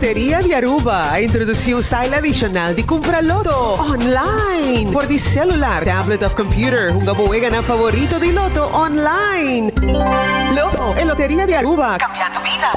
Loteria di Aruba a introduci un style adicional di cumpra loto online. For di celular, tablet of computer, hunga bo weganan favorito di loto online. Loto, e Loteria di Aruba, cambiando bida.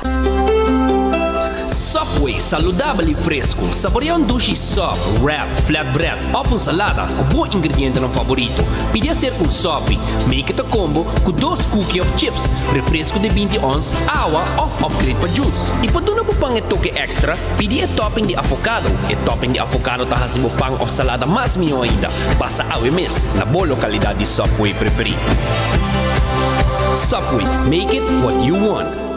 Subway, saludabel y fresco. Saborea un dushi sub, wrap, flatbread of un salada cu bo ingredientenan favorito. Pidi hacer un sopi. Make it a combo cu dos cookie of chips, refresco di binti ons, awa of upgrade pa juice. Y pa duna bo pan e toke extra, pidi e topping di avocado. E topping di avocado ta haci bo pan of salada mas miho ainda. Pasa awe mes na bo localidad di Subway preferi. Subway, make it what you want.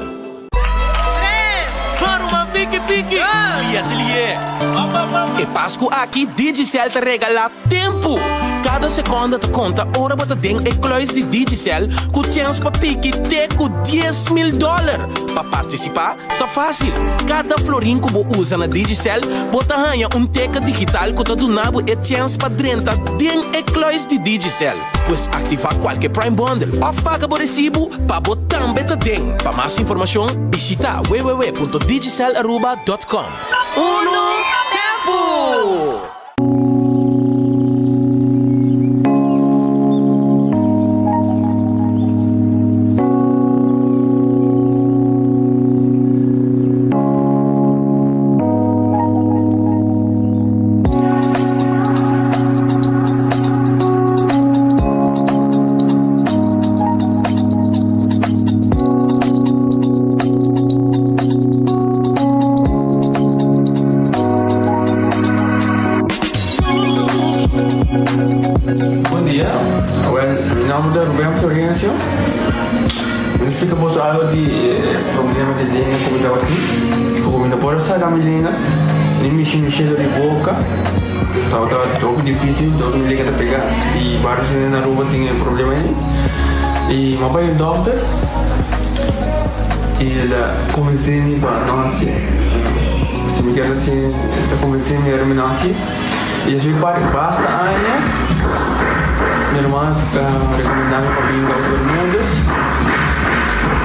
E Pasku aki Digicel ta regalá tempu! Kada sekonda ta konta ora bo ta den e kluis di Digicel ku chèns pa piki te ku 10,000 dòler. Pa partisipá ta fásil, kada florin ku bo usa na Digicel bo ta haña un teken digital ku ta duna bo e chèns pa drenta den e kluis di Digicel. Pues aktivá kualke Prime Bundle òf paga bo resibu pa bo tambe ta den. Pa mas informashon bishitá www.digicelaruba.com. Unu tempu! Bon dia, well mi nomber ta Ruben Florencio. Mi ta splika boso algo di e problema di lenga ku mi tabatin, ku mi no por a saka mi lenga ni mishi mi shelo di boka. Tabata hopi difícil, dor mi lenga ta pega i varios hende na Aruba tin e problema ei. I mi a bai un dòkter i el a konvensé mi pa no hasié. Si mi kier hasié, el a konvensé mi ora mi no hasié. I así pa basta aña mi ruman a rekomendá mi pa bin Dòkter Bermúdez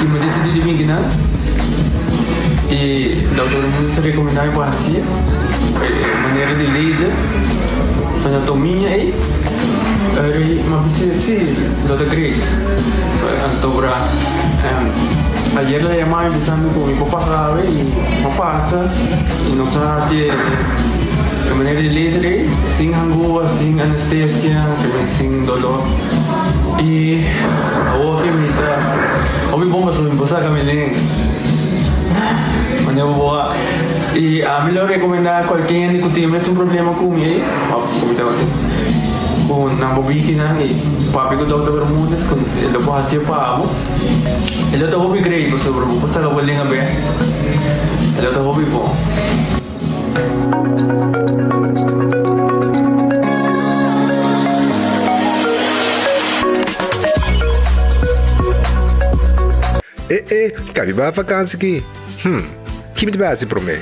i mi a disidí di bin kinan. I Dòkter Bermúdez a rekomendá mi pa hasié e manera di laser anatomia ei. Ora mi a bisa sí, lo ta great. Anto bra ayer el a yama mi bisa mi ku mi por pasa awe i mi a pasa i nos a hasi e. E manera di laser ei, sin hangua, sin anestesia, sin dolor. I awor ke mi ta hopi bon pasobra mi por saka mi lenga. Manera bo por wak. I ami lo rekomendá kualke hende ku tin mesun problema ku mi ei, òf ku mi tabatin, ku nan por bini kinan i papia ku Dòkter Bermudez ku e lo por hasié pa bo. E lo ta hopi great pasobra bo por saka bo lenga bèk. E lo ta hopi bon. E e, ka mi bai vakansi ki? Hm, ki mi ta bai hasi promé?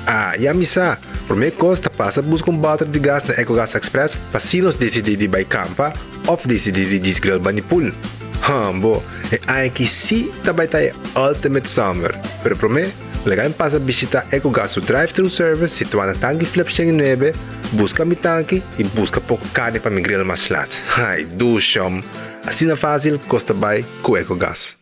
Ah, ya mi sa! Promé kos ta pasa buska un bòter di gas na Ecogas Express pa si nos disidí di bai kampa òf disidí di djis grill bani pool. Hmbo, e aña aki sí ta bai ta e ultimate summer! Pero promé, Laga mi pasa bishita Ecogas su drive-thru service situá na Tanki Flip 109, buska mi tanki i buska poko karni pa mi grill mas lat. Ai, dushom! Asina fásil kos ta bai ku Ecogas.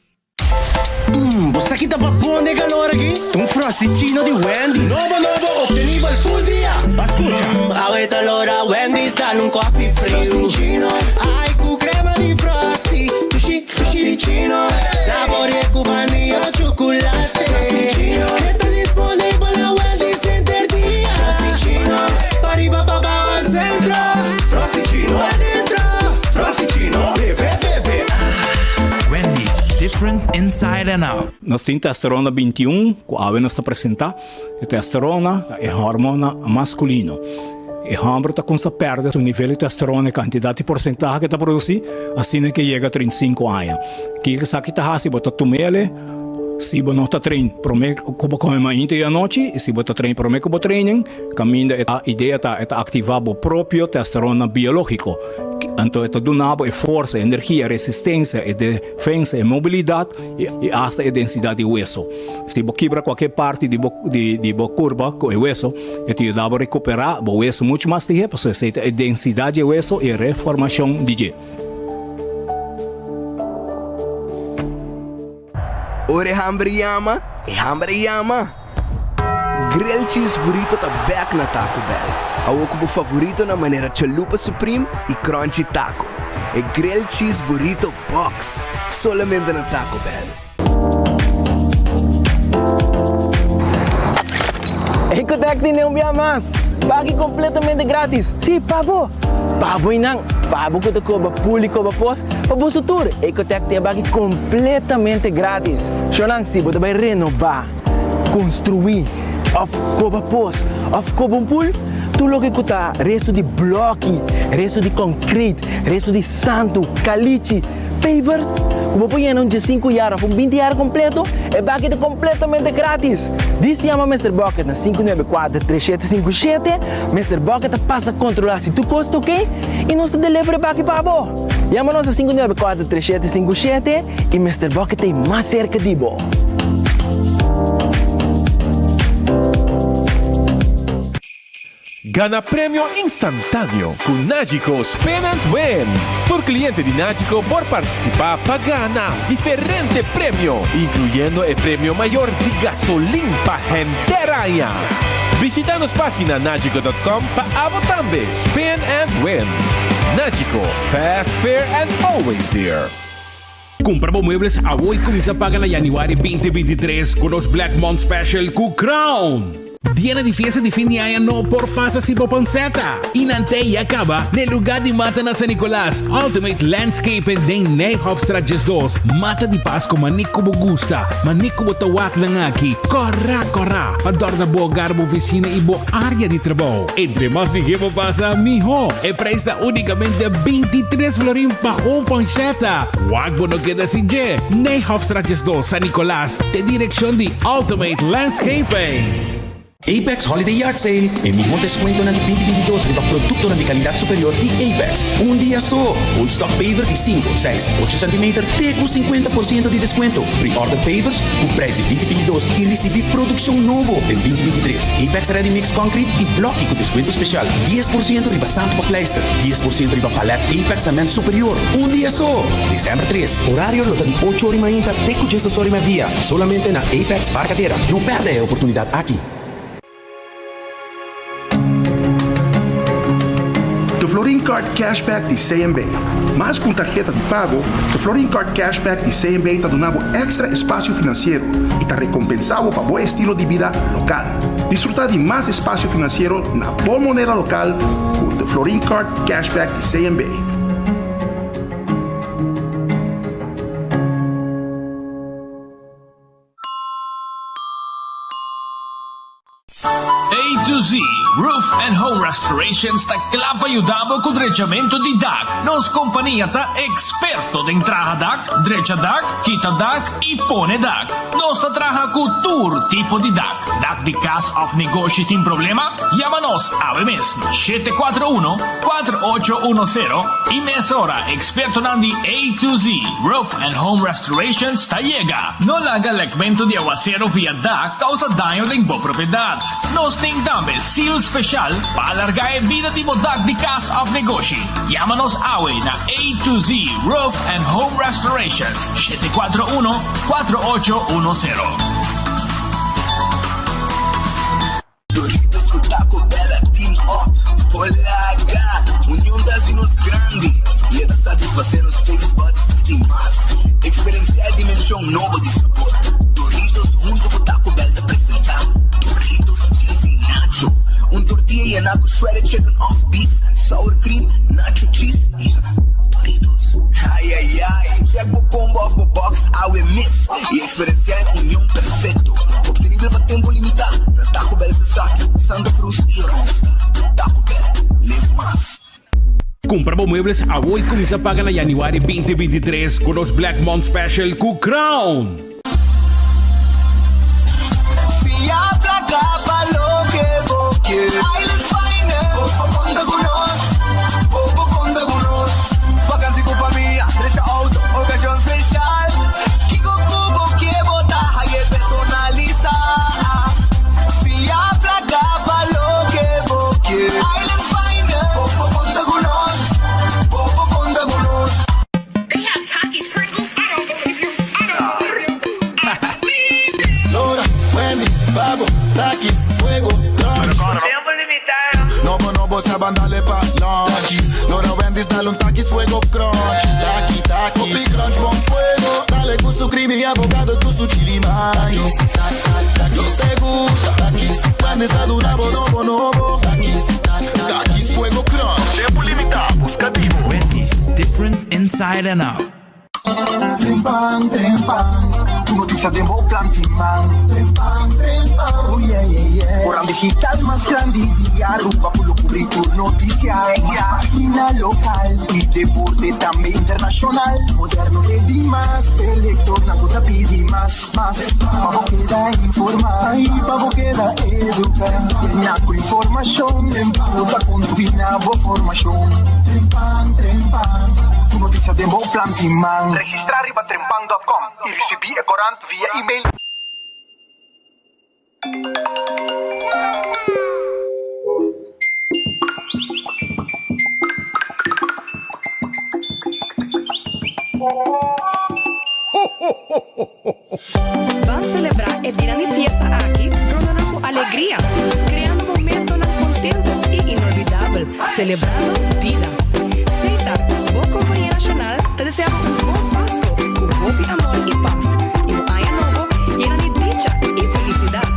Mmm, bo sa ki ta babon den calor aki? Ta un Frosty-chino di Wendy's. Nobo nobo, obtenibel full dia! Ba scucha! Awe ta lora Wendy's dal un coffee friu. Frosty-chino, ai cu crema di Frosty. Tushi, Frosty-chino, saborea cu vanilla o chocolate. Frosty-chino, e ta disponibel na Wendy's henter dia. Frosty-chino, pariba pabao al centro. Frosty-chino, adentro. Frosty-chino, bebe, bebe, ah. Wendy's, different inside and out. Nos tin testosterona 21 ku awe nos ta presentá. E testosterona ta e hormona maskulino. E hòmber ta kumsa pèrdè su nivel di testosterona, e kantidat i porsentahe ke ta produsí, asina ke yega 35 aña. Kiko esaki ta hasi? Bo ta tum'el si bo no ta train promé ku bo kome mainta i anochi, i si bo ta train promé ku bo training, kaminda e idea ta e ta aktivá bo propio testosterona biológiko. Anto e ta duna bo e forsa, e energia, e resistencia, e defensa, e mobilidad y hasta e densidad di weso. Si bo kibra cualkier parti di bo di bo curpa cu e weso, e ta yuda bo recupera bo weso mucho mas lihe pasobra esey ta e densidad di e weso y e reformacion di dje. Ora e hamber yama, e hamber a yama! Grilled Cheese Burrito ta bek na Taco Bell. Awor ku bo favoritonan manera Chalupa Supreme i Crunchy Taco. E Grilled Cheese Burrito Box! Solamente na Taco Bell. Ecotec tene un bia mas! Baki completamente gratis! Si, pa bo! Pa bo y nan! Pa bo cu ta coba pul y coba pos, pa boso tur! Ecotec tin e baki completamente gratis! Shownan, si bo ta bay renoba, construi, of coba pos, of coba un pul, tur loke cu ta resto di bloki, resto di concrete, resto di santu, calichi, pavers, cu bo por yena un diesinku yar of un binti yar completo, e baki ta completamente gratis! Dis yama Mister Bucket na 594 3757, Mister Bucket ta pasa controla si tur cos ta ok y nos ta deliver e baki pa bo. Yama nos na 594 3757 y Mister Bucket ta mas cerca di bo. Gana premio instantáneo ku Nagico Spin and Win! Tur kliente di Nagico por partisipá pa gana diferente premio, inkluyendo e premio mayor di gasolin pa henter aña. Bishita nos página nagico dot com pa abo tambe spin and win! Nagico, fast, fair and always there! Kumpra bo muebles awo i kuminsá paga na yanüari 2023 ku nos Black Month Special ku Crown! Dianan di fiesta di fin di aña no por pasa sin bo panceta! I nan te ya caba n'e lugar di mata na San Nicolas, Ultimate Landscaping den Nijhofstraat 12. Mata di Pasco mane cu bo gusta, mane cu bo ta wak nan aki. Cora cora pa dorna bo hogar, bo oficina y bo area di trabou. Entre mas lihe bo pasa, miho! E prijs ta unicamente 23 florin pa un panceta. Wak bo no keda sin dje! Nijhofstraat 12, San Nicolas, Te direccion di Ultimate Landscaping. Apex Holiday Yard Sale, e mihó deskuentonan di binti binti dos riba produktonan di kalidat superior di Apex. Un dia so! Old stock paver di sinku, seis, ocho sentimeter te ku sinkuenta por siento di deskuento. Pre-order pavers ku prijs di binti binti dos i risibí produkshon nobo den binti binti tres. Apex Ready Mix Concrete i blòki ku deskuento spesial, dies por siento riba santu pa pleister, dies por siento riba palèt Apex Cement Superior. Un dia so! Desèmber tres, orario lo ta di ocho ora i mainta te ku djesdos ora i merdia, solamente na Apex Barcadera. No pèrdè e oportunidat aki! De Florin Card Cashback di CMB. Mas ku un tarheta di pago, De Florin Card Cashback di CMB ta duna bo èkstra espasio finansiero i ta rekompensá bo pa bo estilo di bida lokal. Disfrutá di mas espasio finansiero na bo moneda lokal ku De Florin Card Cashback di CMB. A to Z Roof and Home Restorations ta kla pa yuda bo ku drechamentu di dak. Nos kompania ta eksperto den traha dak, drecha dak, kita dak i pone dak. Nos ta traha ku tur tipo di dak. Dak di kas òf negoshi tin problema? Yama nos awe mes na 741 4810 i mesora ekspertonan di A to Z Roof and Home Restorations ta yega. No laga lekmentu di awasero via dak kousa daño den bo propiedat. Nos tin tambe seal speshal pa alargá e bida di bo dak di kas òf negoshi. Yama nos awe na A to Z Roof and Home Restorations, 741 4810. Doritos ku Taco Bell a team up por laga. Union ta hasi nos grandi i e ta satisfasé nos taste buds di mas. Eksperensiá e dimenshon nobo di sabor. Doritos huntu ku Taco Bell ta presentá Doritos Cheesy Nacho, un tortilla yená ku shredded chicken òf beef, sour cream, nacho cheese i Doritos. Ai ai ai! Check bo combo òf bo box awe mes i Eksperensiá e union perfekto, optenibel pa tempu limitá na Taco Bell Sasaki, Santa Cruz i Oranjestad. Taco Bell, live mas! Kumpra bo muebles awo i kuminsá paga na yanüari 2023 ku nos Black Month Special ku Crown! Fia placa pa loke bo kier. Island Finance, bo por conta cu nos, bo por conta cu nos. bo sa ban dale pa lunch. Lora Wendy's dale un takis fuego crunch. Taki takis. Hopi crunch bon fuego. Dale cu su creamy avocado cu su chili mais. Yo te gusta. Takis. Wendy's ta duna bo nobo nobo. Takis. Takis fuego crunch. Tempo limita, busca di bo. Wendy's, different inside and out. Trempan, trempan, tur noticia den bo plan tin man. Trempan, trempan, oh yeah, yeah, yeah. Oran digital mas grandi di Aruba cu lo cubri tur noticia. Mas pagina local y deporte tambe internacional. Moderno e di mas, e lectornan cu ta pidi mas, mas. Pa bo keda informa y pa bo keda educa. Llena cu informacion, cu ta contribui na bo formacion. Trempan, trempan, tur noticia den bo plan tin man. Registra riba trempan dot com y ricibi e corant via email. Ban selebrá e dia di fiesta aki rondonan ku alegria, kreando momentonan kontentu i inolvidabel, selebrando bida. Setar, bo kompania nashonal, ta deseá bo un bon Pasko ku hopi amor i pas, i un aña nobo yena di dicha i felisidat.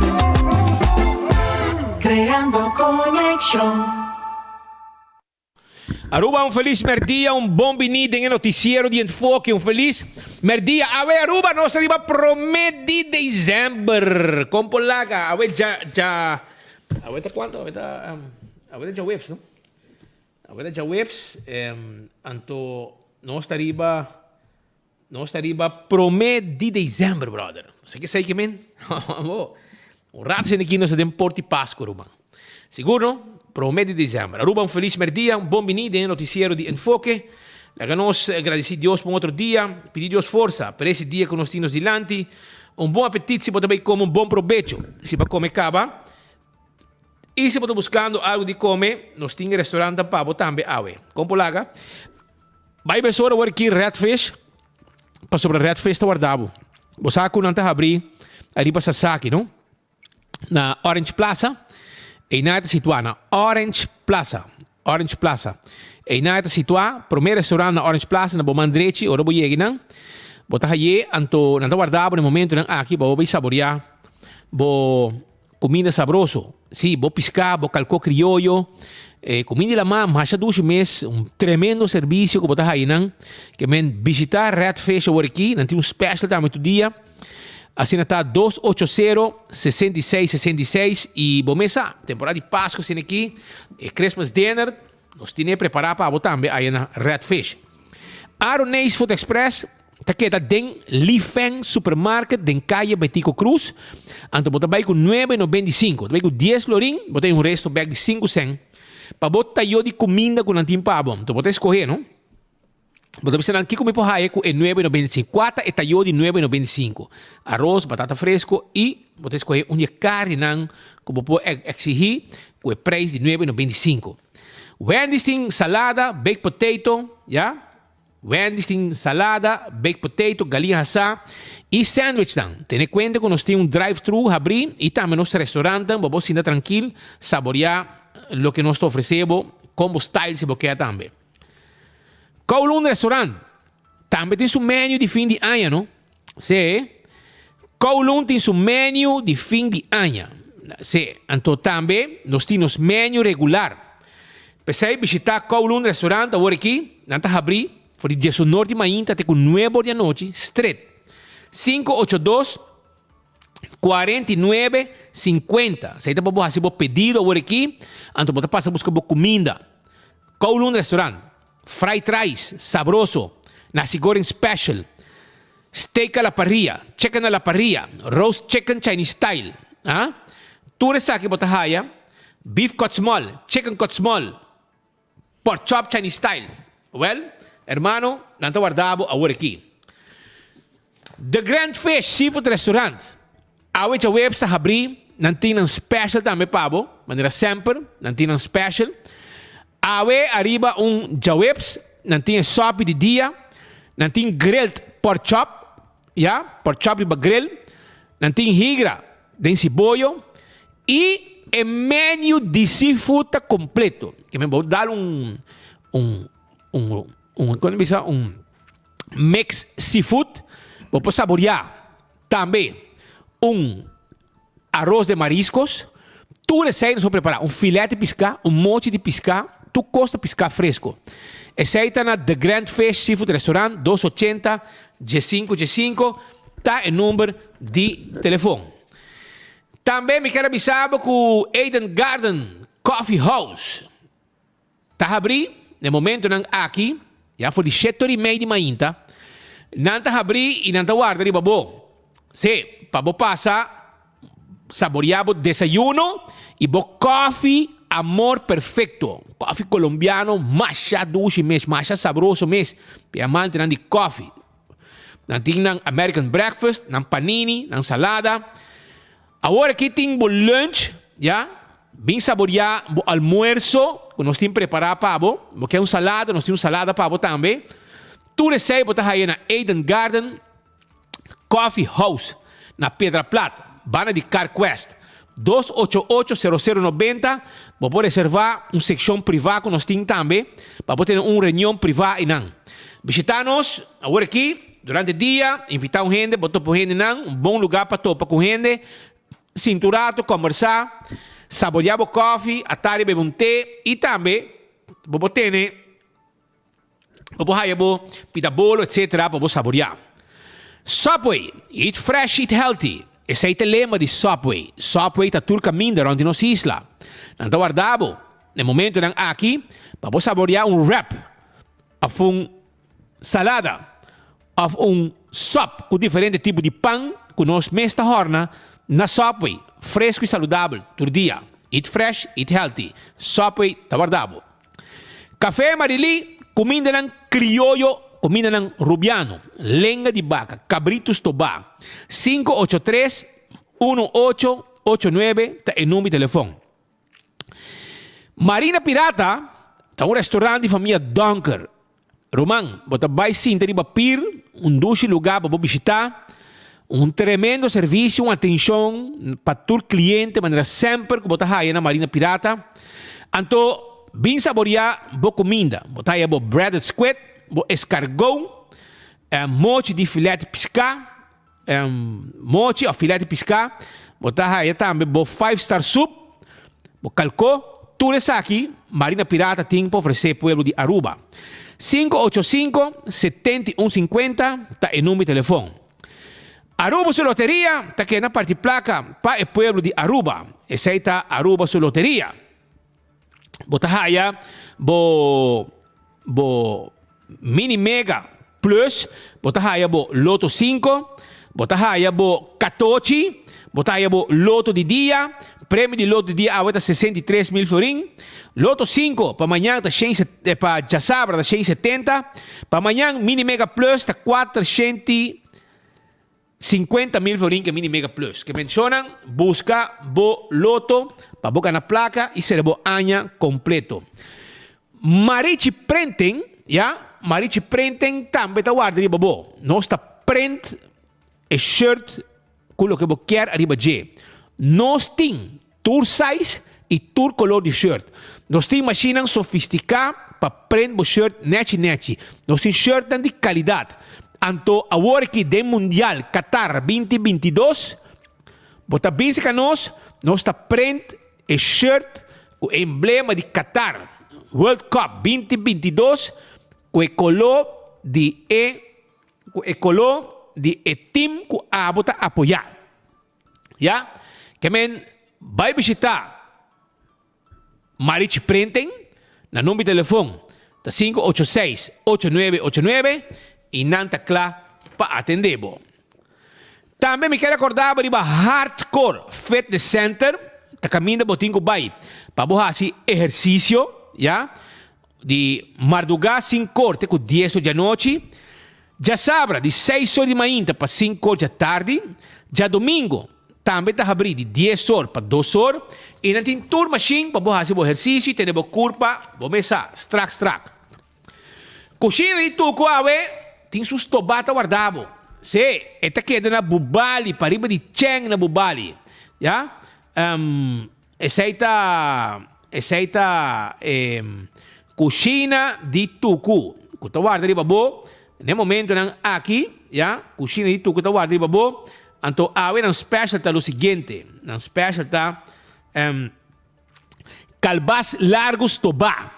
Creando conexion. Aruba un felis merdia, un bon bini den e noticiero di Enfoke, un felis merdia. Awe Aruba nos ta riba prome di december. Con por laga? Awe dja dja awe ta cuanto? Awe ta awe ta djaweps no? Awe ta djaweps anto nos ta riba nos ta riba prome di december brother. Bo sa ke esey ke men? Un rato esaki nos ta den Porti Pascu ruman. Sigur no? Prome di december. Aruba un feliz merdia, un bon bini den e noticiero di Enfoke. Laga nos gradeci Dios pa un otro dia, pidi Dios forsa pa ese dia cu nos tin nos dilanti. Un bon apetit si bo ta bay come, un bon probecho si bo a come caba. Y si bo ta buscando algo di come, nos tin e restaurantnan pa bo tambe awe. Con por laga? Bay mesora awor aki Red Fish, pasobra Red Fish ta warda bo. Bo sa cu nan ta habri ariba Sasaki, no? Na Orange Plaza. Einan e ta situá na Orange Plaza. Orange Plaza. Einan e ta situá, promé restaurant na Orange Plaza, na bo man drechi, ora bo yega einan, bo ta haye, anto nan ta warda bo na e momentonan aki pa bo bay saboreá bo kuminda sabroso. Sí, bo piská, bo kalkó krioyo, e kuminda di lamá masha dushi mes, un tremendo servisio ku bo ta haye nan. Ke men bishitá Red Fish awor aki, nan tin un special tambe tur dia. Asina ta dos ocho sero, 66, 66 i bo mes sa, temporada di Pasku asina aki, e Christmas dinner nos tine prepará pa bo tambe aya na Red Fish. Aroneis Food Express ta keda den Li Feng Supermarket den Calle Betico Cruz. Anto bo ta bai ku nuebe nobenta i sinku, bo ta bai ku dies florin, bo ta hay un resto bek di sinku sen pa bo tayo di kuminda ku nan tin pa bo. Anto bo ta eskohe no. Bo ta bisa nan, Kiko mi por haya ku e nuebe nobenta i sinku? Kua ta e tayo di nuebe nobenta i sinku? Aros, batata fresko i bo ta eskohe un di e karninan ku bo por eksihí ku e preis di nuebe nobenta i sinku. Wendy's tin salada, baked potato, ya. Wendy's tin salada, baked potato, galiña hasá i sandwichnan. Tene kuenta ku nos tin un drive-thru habrí i tambe nos restaurantnan bo por sinta trankil saboriá loke nos ta ofresé bo, combo style si bo ke tambe. Kowloon Restaurant tambe tin su menu di fin di aña no. Sí. Kowloon tin su menu di fin di aña. Sí. Anto tambe nos tin nos menu regular. P'esei bishita Kowloon Restaurant awor aki, nan ta habri for di diesunor di mainta te ku nuebe or di anochi, stret. 582 49 50. Esei ta pa bo hasi bo pedido awor aki, anto bo ta pasa buska bo kuminda. Kowloon Restaurant, Fried rice sabroso, nasi goreng special, steak a la parrilla, chicken a la parrilla, roast chicken Chinese style. Ah? Tur esaki bo ta haya, beef cut small, chicken cut small, pork chop Chinese style. Well, hermano, nan ta warda bo awor aki. The Grand Fish Seafood Restaurant, awe djaweps ta habrí, nan tin nan special tambe pa bo, manera semper, nan tin nan special. Awe ariba un djaweps, nan tin e sopi di dia, nan tin grilled pork chop, ya, pork chop riba grill, nan tin higra den siboyo i. e menu di seafood ta completo. Ke men bo dal un un un un kon bisa un mix seafood, bo por saboreá tambe un Arroz de mariscos, tur esei nos por prepara, un filet di pisca, un mochi di pisca, tur cos ta pisca fresco. Esei ta na The Grand Fish Seafood Restaurant, dos ochenta, diesinco diesinco ta e number di telefon. Tambe mi kier a bisa bo cu Eden Garden Coffee House Ta habrí na e momentonan aki, ya for di shete ora i mei di mainta, nan ta habrí i nan ta warda riba bo. Sí, pa bo pasa saboriá bo desayuno i bo kòfi Amor Perfecto, kòfi kolombiano masha dushi mes, masha sabroso mes pa e amantenan di kòfi. Nan tin nan American breakfast, nan panini, nan salada. Awor aki tin bo lunch, ya. Bin saboria bo almuerso ku nos tin prepará pa bo. Bo ke un salada, nos tin un salada pa bo tambe. Tur esei bo ta haya na Eden Garden Coffee House na Piedra Plat, banda di Carquest. 288 0090 Bo por reservá un sekshon privá ku nos tin tambe pa bo tene un reunion privá einan. Bishitá nos awor aki durante dia, invitá un hende, bo topa un hendenan, un bon lugá pa topa ku hende. Sinta un rato, kombersá, saboreá bo kòfi, atardi bebe un te i tambe bo por tene, bo por haya bo pita bolo etcetera pa bo saboreá. Subway, eat fresh, eat healthy. Esei ta e lema di Subway. Subway ta tur kaminda rònt di nos isla. Nan ta warda bo na e momentonan aki pa bo saboreá un wrap òf un salada òf un sòp ku diferente tipo di pan ku nos mes ta hòrna na Subway, fresku i saludabel tur dia. Eat fresh, eat healthy. Subway ta warda bo. Café Marilí, kumindanan krioyo, kumindanan rubiano, lenga di baka, kabritu stobá. 583 1889 ta e number di telefòn. Marina Pirata ta un restaurant di famia Donker. Ruman, bo ta bai sinta riba pir, un dushi lugá pa bo bishitá. Un tremendo servisio, un atenshon pa tur kliente manera semper ku bo ta haya na Marina Pirata. Anto, bin saboriá bo kuminda. Bo ta haya bo breaded squid, bo escargot, mochi di filet piská, Mochi of filet di piská, bo ta haya tambe bo five star soup, bo kalkó, tur esaki Marina Pirata tin pa ofresé pueblo di Aruba. 585 7150 ta e number di telefon. Aruba su loteria ta keda parti plaka pa e pueblo di Aruba. Esei ta Aruba su loteria. Bo ta haya bo bo Mini Mega Plus, bo ta haya bo Loto 5, bo ta haya bo Katochi, bo ta haya bo Loto di dia, premio di Loto di dia awe ta 63 mil florin, Loto 5 pa mañan ta shen pa djasabra ta shen setenta, pa mañan Mini Mega Plus ta 400. 50 mil florin ke mini mega plus. Ke menshonan buska bo loto pa bo gana plaka i sera bo aña kompleto. Marichi Printing, ya, Marichi Printing tambe ta warda riba bo. Nos ta print e shirt ku loke bo kier ariba dje. Nos tin Tur size y tur color di shirt. Nos tin mashinnan sofistica pa print bo shirt nechi nechi. Nos tin shirtnan di calidad. Anto awor aki den Mundial Qatar 2022 bo ta binse ca nos, nos ta print e shirt cu e emblema di Qatar World Cup 2022 cu e color di e cu e color di e team cu abo ta apoya. Ya, ke men bai bishitá Marichi Printing na number di telefon ta 586 8989 i nan ta kla pa atendé bo. Tambe mi kier rekordá bo riba Hardcore Fitness Center ta kaminda bo tin ku bai pa bo hasi ehersisio, ya, di mardugá sinkor te ku dies or djanochi. Djasabra di seis or di mainta pa sinku or djatardi, djadomingo tambe ta habrí di dies or pa dos or i nan tin tur mashin pa bo hasi bo ehersisio i tene bo kurpa bo mesa strak strak. Kushina di Tuku awe tin su stobá ta warda bo. Sí, e ta keda na Bubali, pariba di Cheng na Bubali. Ya. Esei ta esei ta e kushina di Tuku ku ta warda riba bo n'e momentonan aki, ya, kushina di Tuku ta warda riba bo. Anto awe nan special ta lo siguiente, nan special ta kalbas largu stobá,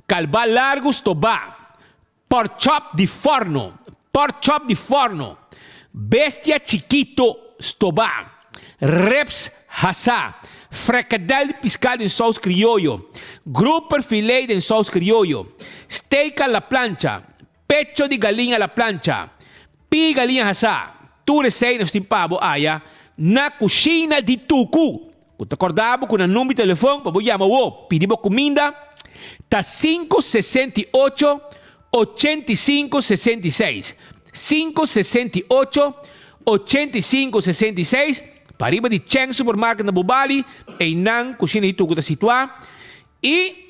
kalba largu stobá, Pork chop di forno, pork chop di forno, bestia chikito stobá, ribs hasá, frekadèl di piská den sous krioyo, grouper filé den sous krioyo, steak a la plancha, pecho di galiña a la plancha, pii galiña hasá, tur esei nos tin pa bo aya na Kushina di Tuku. Ku ta kòrda bo ku nan number di telefòn pa bo yama wo pidi bo kuminda ta sinku 68 85 66, sinku 68 85 66, pariba di Cheng Supermarket na Bubali, einan kushina di Tuku ta situá i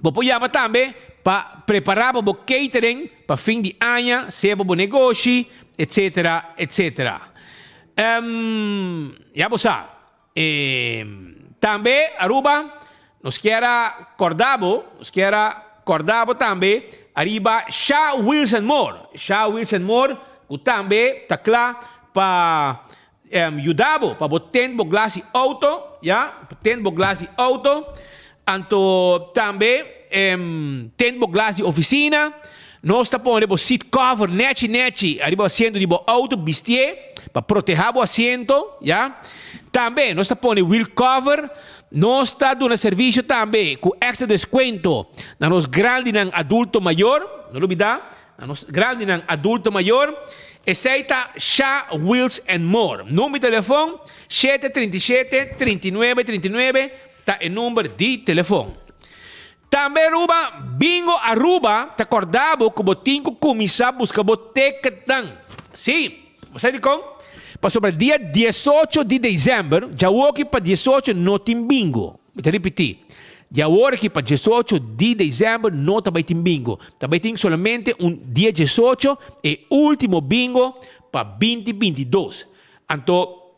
Bo por yama tambe pa prepara pa bo catering pa fin di aña, sea pa bo negoshi, etcetera, etcetera. Ya bo sa. Tambe Aruba, nos kier a corda bo, nos kier a corda bo tambe ariba Sha Wilson Moore. Sha Wilson Moore cu tambe ta cla pa Yuda bo pa bo tent bo glas di auto, ya, tent bo glas di auto, anto tambe tent bo glas di oficina. Nos ta pone bo seat cover nechi nechi ariba asiento di bo auto, bistié pa proteha bo asiento, ya. Tambe nos ta pone wheel cover. Nos ta duna servicio tambe cu extra descuento na nos grandinan adulto mayor, no lubida. Na nos grandinan adulto mayor, esey ta Sha Wheels and More. Number di telefon, shete 37 39 39 ta e number di telefon. Tambe Aruba, Bingo Aruba ta corda bo cu bo tin cu cuminsa busca bo ticketnan. Si, bo sa dicon? Pasobra dia diesocho di december, djawoki pa diesocho no tin bingo. Mi ta ripití, di awor aki pa diesocho di desèmber no ta bai tin bingo. Ta bai tin solamente un dia diesocho, e último bingo pa binti 22. Anto,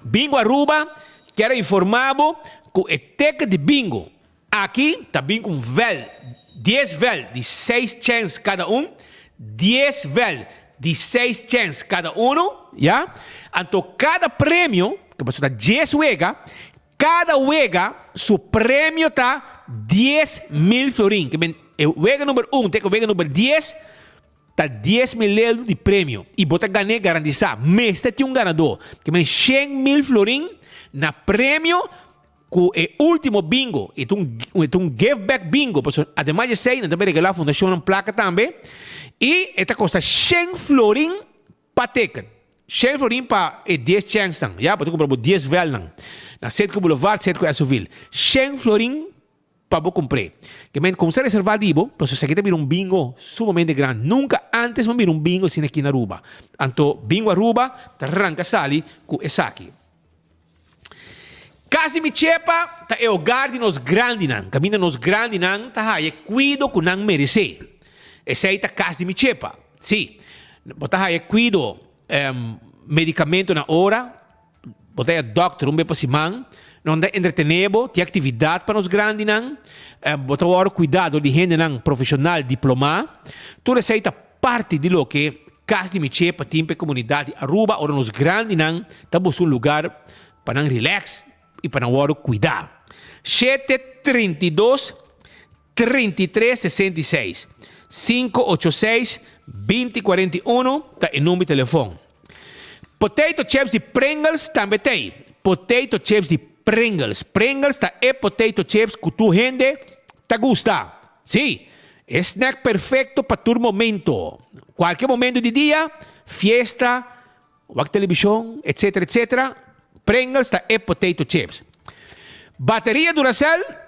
Bingo Aruba kier a informá bo ku e teken di bingo aki ta bin ku un vèl, dies vèl di seis chèns kada un, dies vèl di seis chèns kada unu, ya. Anto kada premio, ku pasobra ta dies wega, Kada wega su premio ta 10,000 florin. Ke men e wega number un te ku wega number dies ta 10,000 euro di premio. I bo ta gan'é garantisa. Mester tin un ganadó. Ke men 100,000 florin na premio ku e ultimo bingo. E ta un e ta un give back bingo. Pasobra ademas di esei nan ta bai regalá fundashonnan plaka tambe. I e ta kosta shen florin Pa teken. Shen florin pa e dies chènsnan. Ya, bo ta kumpra bo dies vèlnan. Na Citgo Boulevard, Citgo Esoville. Shen florin pa bo kumpr'é. Ke men kumsa reservá di bo, pasobra esaki ta bira un bingo sumamente grandi. Nunka ántes bo a mira un bingo asina aki na Aruba. Anto Bingo Aruba ta ranka sali ku esaki. Kas di mi chepa ta e hogar di nos grandinan, kaminda nos grandinan ta haya e kuido ku nan meresé. Esei ta kas di mi chepa. Sí, bo ta haya kuido, medikamento na ora, bo ta haya dòkter un bes pa siman, nan ta entretené bo, tin aktividat pa nos grandinan, bo ta wòrdu kuidá dor di hendenan profeshonal diplomá. Tur esei ta Parti di loke Cas di Mi Chepa tin pa e comunidad di Aruba ora nos grandinan ta busca un lugar pa nan relax y pa nan wordo cuida. Shete 32 33 66 586 20 41 ta e number di telefon. Potato chips di Pringles tambe t'ey. Potato chips di Pringles. Pringles ta e potato chips cu tur hende ta gusta. Sí, e snack perfecto pa tur momento. Cualkier momento di dia, fiesta, wak television, etcetera, etcetera, Pringles ta e potato chips. Bateria Duracell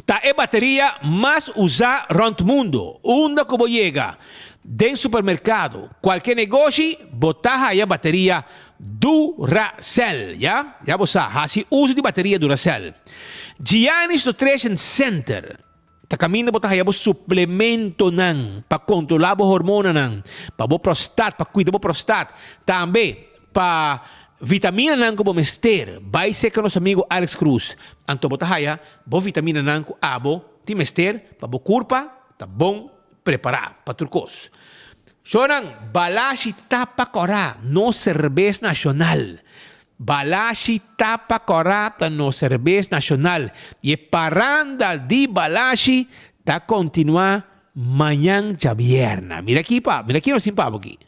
ta e bateria mas usa rond mundo. Unda cu bo yega, den supermercado, cualkier negoshi, bo ta haya bateria Duracell. Ya, ya bo sa, haci uso di bateria Duracell. Giannis Nutrition Center ta kaminda bo ta haya bo suplementonan pa kontrolá bo hormonanan, pa bo prostat, pa kuida bo prostat, tambe pa Vitaminanan ku bo mester, bai serka nos amigo Alex Cruz, anto bo ta haya bo vitaminanan ku abo tin mester pa bo kurpa ta bon prepará pa tur kos. Shownan, Balashi Tapa Kòrá, nos serbes nashonal. Balashi Tapa Kòrá ta nos serbes nashonal i e paranda di Balashi ta kontinuá mañan djabièrna. Mira aki pa, mira ki nos tin pa bo aki.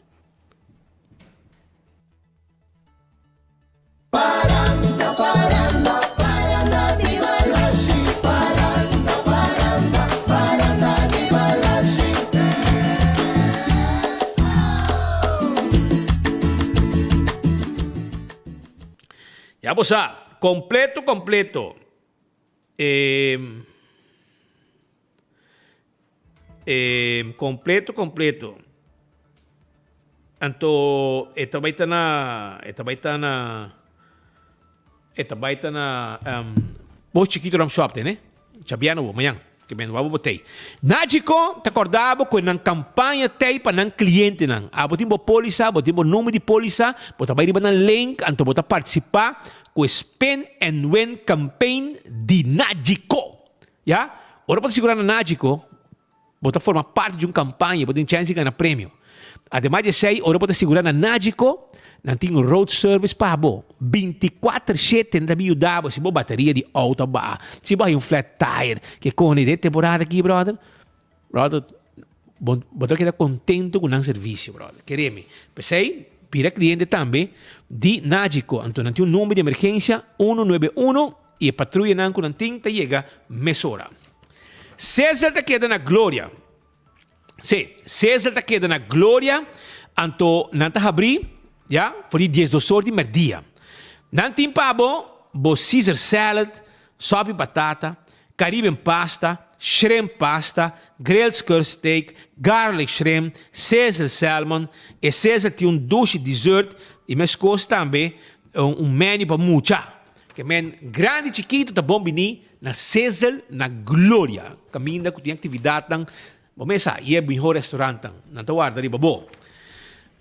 Paranda, paranda, paranda di Balashi. Paranda, paranda, paranda di Balashi. Ya bo sa, completo completo. E E completo completo. Anto e ta bai ta na e ta bai ta na e ta bai ta na um, bo chiquito ram shop tene. Chabiano bo mañan. Ke men wabo botei. Nagico ta corda bo cu nan campaña tei pa nan clientenan. Abo tin bo polisa, bo tin bo number di polisa, bo ta bai riba nan link, anto bo ta participa cu e Spin and Win campaign di Nagico. Ya, ora bo ta sigurá na Nagico, bo ta forma parti di un kampaña i bo tin chèns di gana premio. Ademas di esei, ora bo ta sigurá na Nagico, nan tin road service pa bo. Binti kuater shete nan ta bin yuda bo si bo bateria di outo a baha, si bo hay un flat tire, ke kone den temporada aki, brother. Brother, bo bo ta keda kontento ku nan servisio, brother. Kere mi. P'esei, bira kliente tambe di Nagico. Anto nan tin un number di emergensia, uno nuebe uno. I e patruyanan ku nan tin ta yega mesora. Cesar ta keda na gloria. Sí, Cesar ta keda na gloria, anto nan ta habrí, ya, for di diesdos or di merdia. Nan tin pa bo bo Caesar salad, sòpi batata, Caribbean pasta, shrimp pasta, grilled skirt steak, garlic shrimp, Caesar salmon. E Caesar tin un dushi dessert i meskos tambe un menu pa mucha. Ke men grandi chikitu ta bon bini na Sizzle na Gloria, kaminda ku tin aktividatnan bo mesa i e mihó restaurantnan. Nan ta warda riba bo.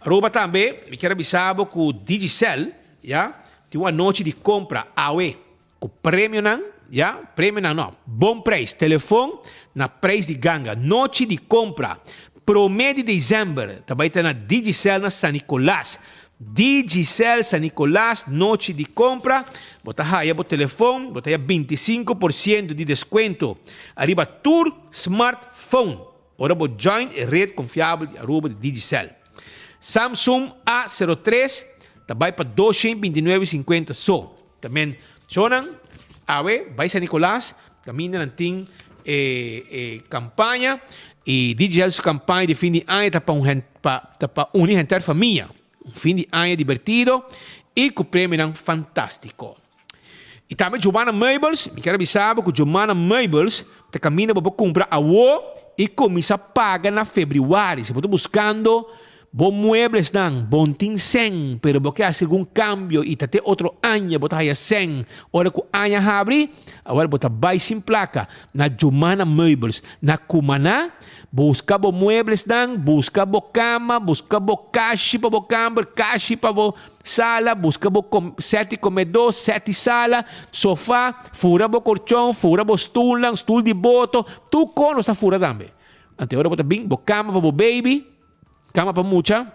Aruba tambe mi kier a bisa bo ku Digicel, ya, tin un anochi di kompra awe ku premionan, ya, premionan no, bon preis, telefon na preis di ganga. Nochi di kompra promé di desèmber ta bai ta na Digicel na San Nicolas. Digicel San Nicolas nochi di compra, bo ta haya bo telefon, bo ta haya 25% di descuento ariba tur smartphone ora bo join e red confiabel di Aruba di Digicel. Samsung A 03 ta bay pa 229,50 so. Ta men shonan awe bay San Nicolas caminda nan tin e e campaña y Digicel su campaña di fin di aña ta pa un hen pa ta pa uni henter famia. Un fin di aña divertido y cu premionan fantastico. Y tambe Giovanna Meubels, mi kier a bisa bo cu Giovanna Meubels ta caminda bo por cumpra awo y cuminsa paga na februari. Si bo ta buscando Bo mueblesnan, bon tin sèn, pero bo ke hasi algun kambio i ta te otro aña bo ta haya sèn. Ora ku aña habri, awor bo ta bai sin plaka na Jumana Meubels na Cumaná, buska bo mueblesnan, buska bo kama, buska bo kashi pa bo kamber, kashi pa bo sala, buska bo sèt di komedó, sèt di sala, sofá, fura bo korchon, fura bo stulnan, stul di boto, tur kos nos ta fura tambe. Anto ora bo ta bin bo kama pa bo baby, Kama pa mucha.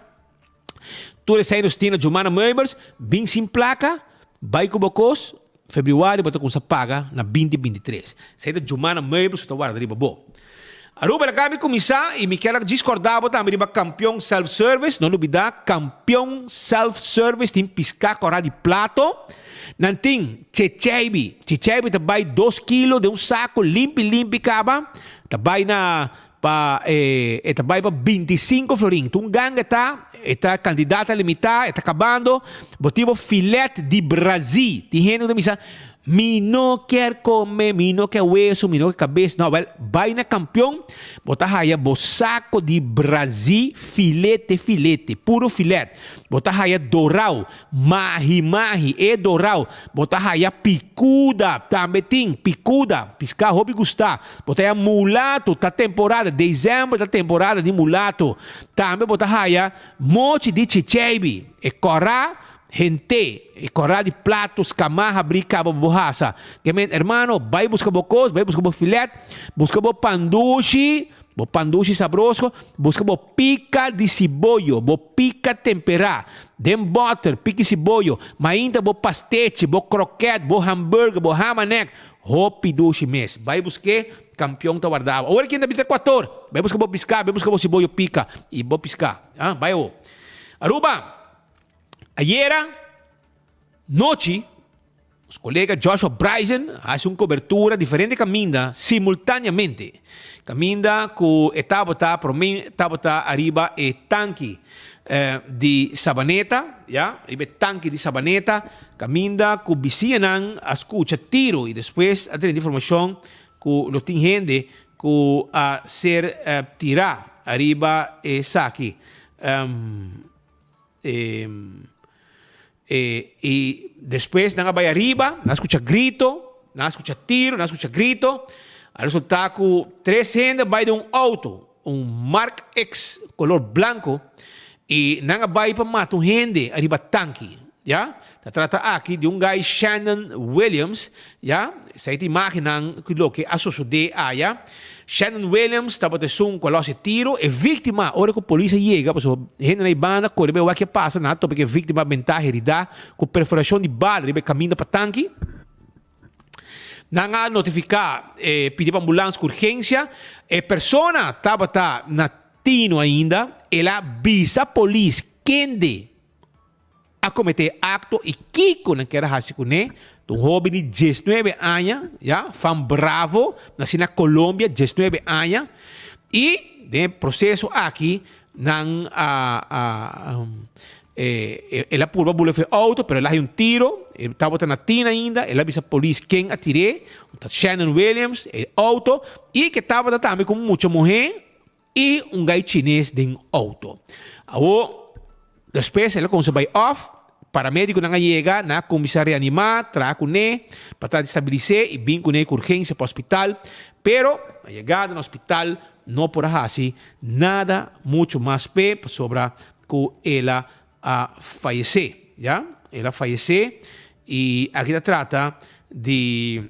Tur esei nos tin na Jumana Meubels. Bin sin plaka, bai ku bo kos. Februari bo ta kumsa paga na 2023. Esei ta Jumana Meubels ku ta warda riba bo. Aruba el a kaba di kuminsá i mi kier a djis kòrda bo tambe riba Kampion Self Service. No lubidá Kampion Self Service tin piská kòrá di plato. Nan tin checheibi. Checheibi ta bai dos kilo den un saku limpi limpi kaba. Ta bai na Pa e e ta bai pa 25 florin. Tur un ganga e ta, e ta kantidat ta limitá, e ta kabando. Bo tin bo filet di Brazil. Tin hende ku ta bisa, Mi no kier kome, mi no kier weso, mi no kier kabes. No, wèl, bai na Kampion, bo ta haya bo sako di Brazil filete filete, puro filet. Bo ta haya dorau, mahi mahi, e dorau. Bo ta haya picuda, tambe tin picuda, pisca hopi gusta. Bo ta haya mulato, ta temporada, december ta temporada di mulato. Tambe bo ta haya mochi di chicheibi, e cora. Hente, e kòrá di plato skamá habrí kaba pa bo hasa. Ke men, hermano, bai buska bo kos, bai buska bo filet, buska bo pandushi, bo pandushi sabroso, buska bo pika di siboyo, bo pika temperá, den bòter, piki siboyo, mainta bo pastechi, bo krokèt, bo hamburger, bo hamanek, hopi dushi mes. Bai busk'é, kampion ta warda bo. Awor ken ta bita Ekuator, bai buska bo piská, bai buska bo siboyo pika i bo piská. Ah, bai awor. Aruba! Ayera nochi, nos kolega Joshua Bryson a hasi un kobertura diferente kaminda simultaneamente. Kaminda ku e tabata promé tabata ariba e tanki di Sabaneta, ya, riba e tanki di Sabaneta, kaminda ku bisiñanan a skucha tiro i despues a drenta informashon ku lo tin hende ku a ser tirá ariba esaki. E, e, i despues nan a bai ariba, nan a skucha grito, nan a skucha tiro, nan a skucha grito. A resultá ku tres hende a bai den un outo, un Mark X kolor blanko, i nan a bai pa mata un hende ariba tanki, ya. Ta trata aki di un gai Shannon Williams, ya. Esei ta imágennan ku loke a sosodé aya. Shannon Williams tabata esun ku a lòs e tiro. E víktima, ora ku polis a yega, pasobra hendenan di banda kore bai wak ke pasa, nan a topa ku e víktima bentá heridá ku perforashon di bala riba e kaminda pa tanki. Nan a notifiká, pidi pa ambulans ku urgensia. E persona tabata na tino ainda. El a bisa polis kende a kometé e akto i kiko nan kier a hasi kuné. Ta un hóben di diesnuebe aña, ya, fan Bravo, nasí na Colombia, diesnuebe aña. I den e proseso aki nan a a el a purba bula for e outo, pero el a haña un tiro, e tabata na tina ainda, el a bisa polis ken a tir'é, ta Shannon Williams, e outo, i ke tabata tambe ku un mucha muhé I un gai chines den auto. Awor, despues el a cuminsa bay off, paramediconan a yega, nan a cuminsa reanima, traha cune, pa trata di stabilise y bin cune cu urgencia pa hospital. Pero, na yegada na hospital, no por a haci nada mucho mas p'e, pasobra cu el a a fayece, ya. El a fayece y aki ta trata di.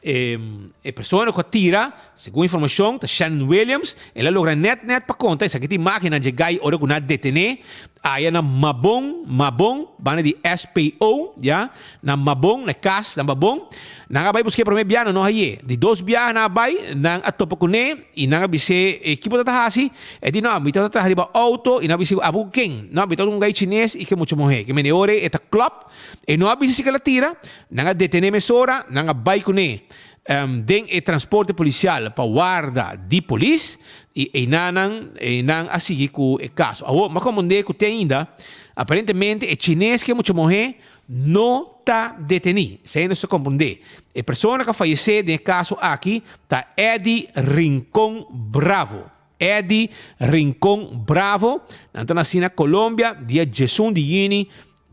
E persona ku a tira, segun informashon, ta Shannon Williams. El a logra nèt nèt pa konta esaki ta imágennan dje gai ora ku nan a detené aya na Mabon, Mabon, banda di SPO, ya, na Mabon, na e kas na Mabon. Nan a bai busk'é promé biaha, nan no hañ'é. Di dos biaha nan a bai, nan a topa kuné i nan a bis'é, E ki bo ta ta hasi? E di, No, mi ta ta traha riba outo. I nan a bis'é, Abo ku ken? No, mi ta ku un gai chines i ku e mucha muhé. Ke mende ora e ta klòp. E no a bisa si ku el a tira. Nan a detené mesora, nan a bai kuné den e transporte polisial pa warda di polis i einanan nan a sigui ku e kaso. Awor, m'a komprondé ku te ainda aparentemente e chines ku e mucha muhé no ta detení. Esei nos ta komprondé. E persona ku a fayesé den e kaso aki ta Eddy Rincon Bravo. Eddy Rincon Bravo, nan ta nasí na Colombia dia diesun di yüni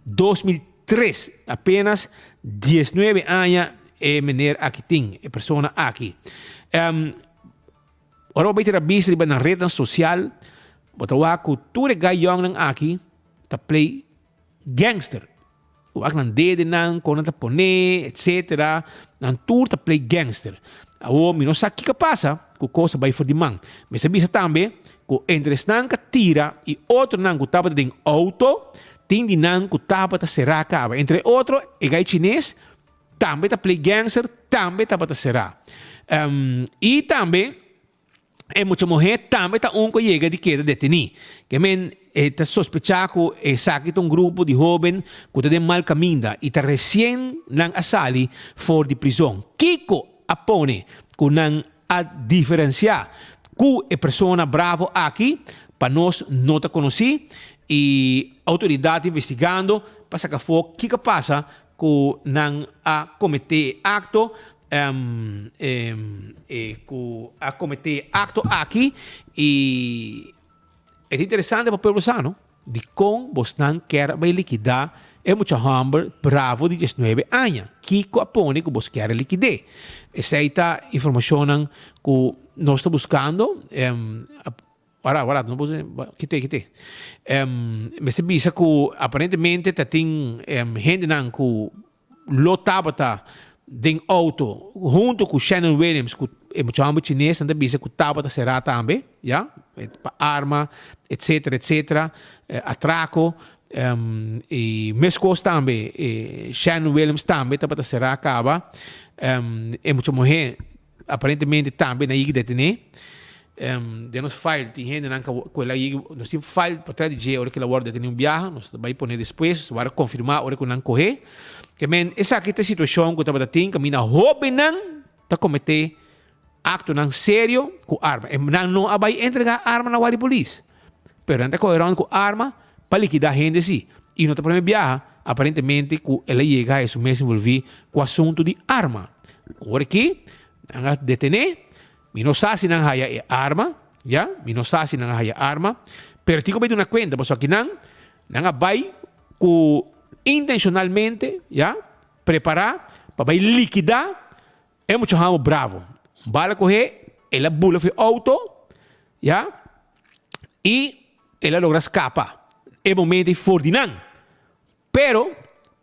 2003, apenas diesnuebe aña e meneer aki tin, e persona aki. Um, ora bo bai tira bista riba nan rednan sosial, bo ta wak ku tur e gai yòngnan aki ta play gangster. Wak nan dedenan, kon nan ta pone, etcetera. Nan tur ta play gangster. Awor mi no sa kiko a pasa ku kos a bai for di man. Mester bisa tambe ku entre esnan ku a tira i otronan ku tabata den outo, tin di nan ku tabata será kaba. Entre otro e gai chines tambe ta play gangster, tambe tabata será. I tambe. E mucha muhé tambe ta un ku a yega di keda detení. Ke men e ta sospechá ku esaki ta un grupo di hóben ku ta den mal kaminda i ta resien nan a sali for di prizon. Kiko a pone ku nan a diferensiá ku e persona bravo aki pa nos no ta konosí i outoridat ta investigando pa saka afó kiko a pasa ku nan a kometé e akto ku a kometé e akto aki i e ta interesante pa pueblo sa no dikon bosnan kier a bai likidá e mucha hòmber bravo di diesnuebe aña kiko a pone ku bos kier a likid'é esei ta informashonnan ku nos ta buskando. Ora, ora, no puse, kite, kite. Um, mester bisa ku aparentemente ta tin um, hendenan ku lo tabata den auto hunto ku Shannon Williams ku e mucha homber chines nan ta bisa ku tabata será tambe, ya, pa arma, etcetera, etcetera, atraco, um, y meskos tambe e Shannon Williams tambe tabata será kaba, um, e mucha muher Aparentemente tambe nan yigi detené. Den nos file tin hendenan ku el a yigi, nos tin file patras di dje ora ku el a wòrdu detené un biaha, nos ta bai pone despues, nos ta wòrdu konfirmá ora ku nan kohé. Ke men esaki ta e situashon ku tabata tin kaminda hóbennan ta kometé aktonan serio ku arma. E nan no a bai entregá arma na wòrdu di polis, pero nan ta kohe rònt ku arma pa likidá hende si. I no ta promé biaha aparentemente ku el a yega a su mes envolví ku asuntu di arma. Ora ki nan a detené, mi no sa si nan haya e arma, ya, mi no sa si nan a haya arma, pero tin ku bai duna kuenta pasobra kinan nan a bai ku intenshonalmente, ya, prepará pa bai likidá e mucha hamo bravo. Un bala kohe, el a bula for e outo, ya, i el a logra skapa e momento ei for di nan. Pero,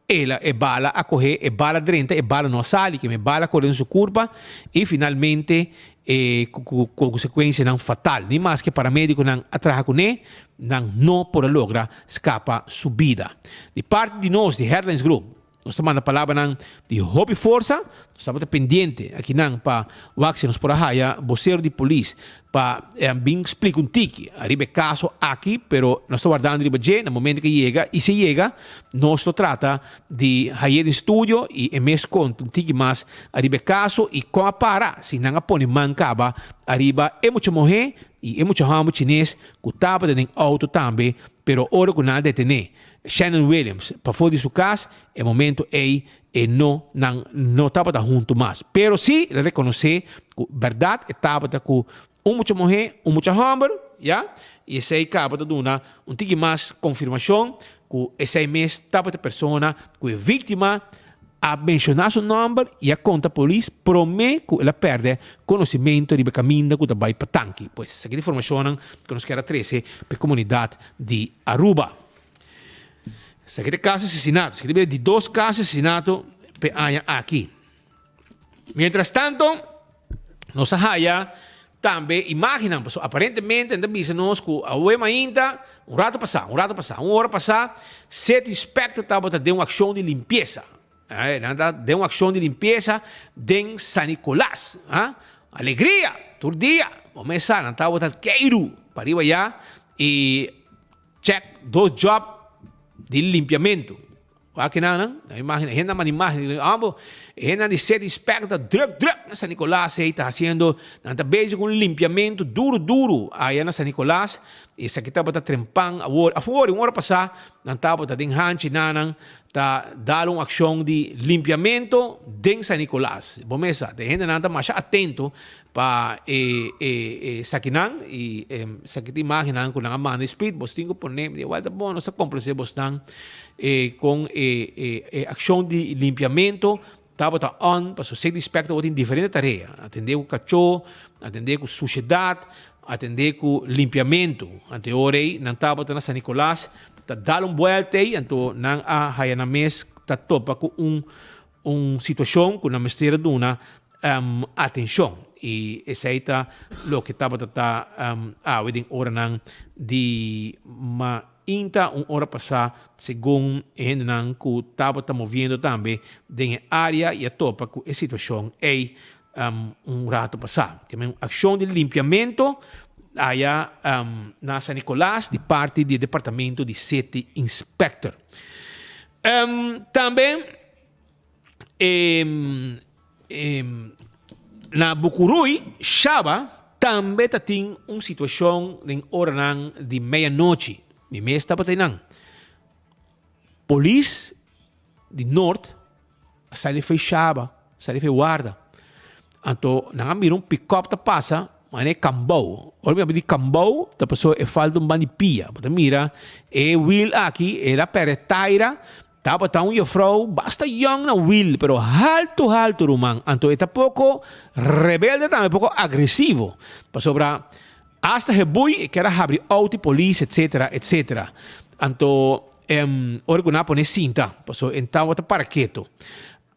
el a, e bala a kohe, e bala drenta, e bala no a sali, keme e bala kore den su kurpa i finalmente e ku ku konsekuensianan fatal. Ni maske paramedikonan a traha kuné, nan no por a logra skapa su bida. Di parti di nos di Headlines Group, Nos ta manda palabranan di hopi forsa. Nos tabata pendiente akinan pa wak si nos por a haya bosero di polis pa bin splika un tiki ariba e kaso aki, pero nos ta wardando riba dje na momento ke yega i si e yega nos lo trata di hay'é den studio i e mes konta un tiki mas ariba e kaso i kon a para si nan a pone man kaba ariba e mucha muhé i e mucha hòmber chines ku tabata den outo tambe pero ora ku nan a detené Shannon Williams pafó di su kas, e momento ei e no nan no tabata huntu mas. Pero sí el a rekonosé ku bèrdat e tabata ku un mucha muhé, un mucha hòmber, ya, i esei kaba ta duna un tiki mas konfirmashon ku esei mes tabata e persona ku e víktima a menshoná su nòmber i a konta polis promé ku el a pèrdè konosementu riba e kaminda ku ta bai pa Tanki. Pues esaki ta informashonnan ku nos kier a trese pa e komunidat di Aruba. Esaki ta kaso asesinato. Esaki ta bira di dos kaso asesinato p'e aña aki. Mientras tanto, nos a haya tambe imagennan, pasobra aparentemente nan ta bisa nos ku awe mainta, un rato pasá, un rato pasá, un ora pasá, City Inspector tabata den un akshon di limpiesa. Nan ta den un akshon di limpiesa den San Nicolas. Alegria! Tur dia! Bo mes sa, nan tabata keiru pariba ya i check dos job di limpiamentu. Wak kinan nan? Nan imagina, hende nan manda imagen, amo, hende nan di City Inspector ta druk druk na San Nicolas ei ta haciendo, nan ta bezig ku un limpiamentu duru duru aya na San Nicolas, esaki tabata trempan awor, afor un ora pasá nan tabata den hanchi nanan ta dal un accion di limpiamento den San Nicolas. Bo mes sa, te hendenan ta masha atento pa e e esakinan y esaki ta imagennan cu nan a manda speed, bos tin cu pone di welta bon nos ta complace bosnan e con e e e accion di limpiamento tabata on pasobra City Inspector bo tin diferente tarea, atende cu cacho, atende cu suciedad, atende cu limpiamento. Ante ora ey nan tabata na San Nicolas ta dal un buelta ey anto nan a haya nan mes ta topa cu un un situacion cu nan mester a duna atencion y esey ta loke tabata ta awe den oranan di mainta un ora pasa segun e hendenan cu tabata moviendo tambe den e area y a topa cu e situacion ey un rato pasa. Tin un accion di limpiamento aya na San Nicolas di parti di e departamento di City Inspector. Tambe na Bucurui, Shaba, tambe ta tin un situacion den oranan di medianochi. Mi mes tabata einan. Polis di Noord a sali fei Shaba, sali fei warda. Anto nan a mira un pick-up ta pasa, manera e kambou. Ora mi a di kambou, ta pasobra e falta un ban di pia. Bo ta mira e wiel aki, el a perde taira, tabata un jufrou basta yong na wiel, pero haltu haltu ruman. Anto e ta poko rebelde tambe, poko agresivo. Pasobra. Hasta hebui e kier a habri auto y polis etc etc. Anto ora cu nan a pone sinta paso e tabata para keto.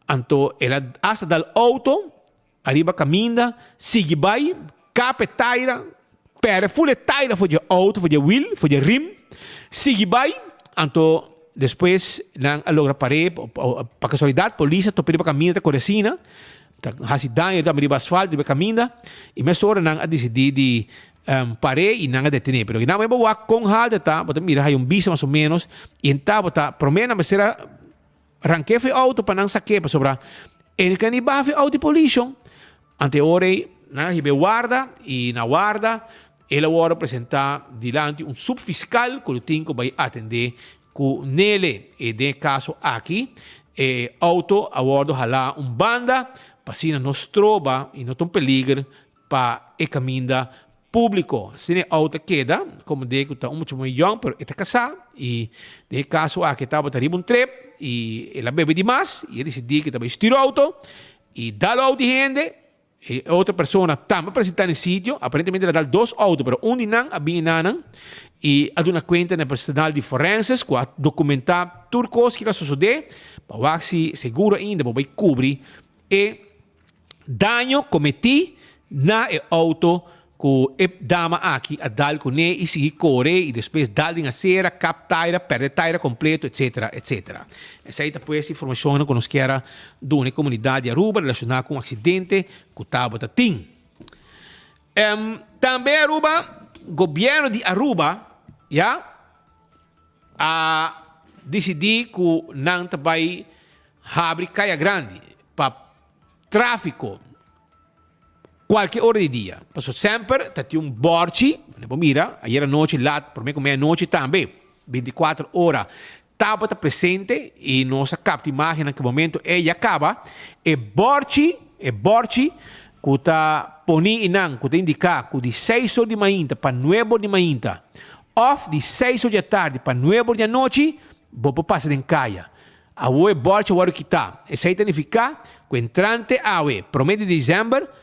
Anto el a hasta dal auto ariba caminda sigui bay kap e taira perde ful e taira for dje auto for dje wiel for dje rim sigui bay anto despues nan a logra pare pa casualidad polis a topa riba caminda ta core asina. Ta hasi daño tambe riba asfalto, riba kaminda, i mesora nan a disidí di par'é i nan a detené. Pero nan bo wak kon haltu ta, bo ta mira hay un bista mas o ménos, i en tabata promé nan mester a rank'é for e outo pa nan sak'é, pasobra e no kende baha for e outo di polis shon. Ante e ora ei nan a hib'é warda i na warda el a wòrdu presentá dilanti un supfiskal ku lo tin ku bai atendé Ku Nele e den e kaso aki e outo a wòrdu halá un banda pa asina no stroba i no ta un peliger pa e kaminda públiko. Asina e outo a keda komo de ku ta un mucha muhé yòn pero e ta kasá i den e kaso aki e tabata riba un trip i el a bebe di mas i a disidí ku e ta bai stür outo i dal outo di hende. E otro persona tambe a presenta na e sitio, aparentemente el a dal dos auto, pero un di nan a bini na nan y a duna cuenta na e personal di forenses cu a documenta tur cos kico a sosode pa wak si seguro ainda por bay cubri e daño cometi na e auto cu e dama aki a dal cune y sigui core y despues dal den acera, kap taira, perde taira completo, etcetera, etcetera. Esey ta pues informacionnan cu nos kier a duna e comunidad di Aruba relaciona cu un accidente cu tabata tin. Tambe Aruba, gobierno di Aruba, ya, a dicidi cu nan ta bay habri Caya Grandi pa trafico. Kualke ora di dia. Pasobra semper ta tin un bòrchi, bo por mira, ayer anochi lat, promé ku meianochi tambe, bintikuater ora, tabata presente i nos a kapta imágennan ku momento ei ya kaba, e bòrchi, e bòrchi ku ta poni einan ku ta indiká ku di seis or di mainta pa nuebe or di mainta òf di seis or di atardi pa nuebe or di anochi, bo por pasa den kaya. Awo e bòrchi a wòrdu kitá. Esei ta nifiká ku entrante awe, promé di desèmber,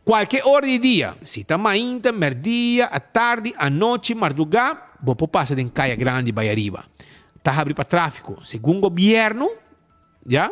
kualke ora di dia, si ta mainta, mèrdia, atardi, anochi, mardugá, bo por pasa den Kaya Grandi bai ariba. Ta habri pa tráfiko. Segun gobièrnu, ya,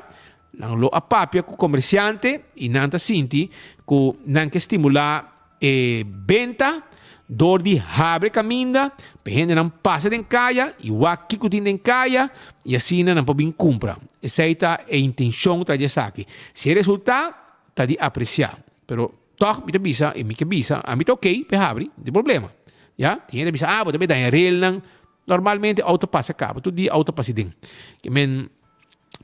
nan lo a papia ku komersiante i nan ta sinti ku nan ke stimulá E benta dor di habri kaminda pa e hendenan pasa den kaya i wak kiko tin den kaya i asina nan por bin kumpra. Esei ta e intenshon tras di esaki. Si e resultá ta di apresiá. Pero tòg mi ta bisa i mi ke bisa ami ta okey pa e habri, no tin problema. Ya, tin hende ta bisa, ah bo ta bay daña relnan. Normalmente outo pasa kaba, tur dia outo pasa den. Ke men,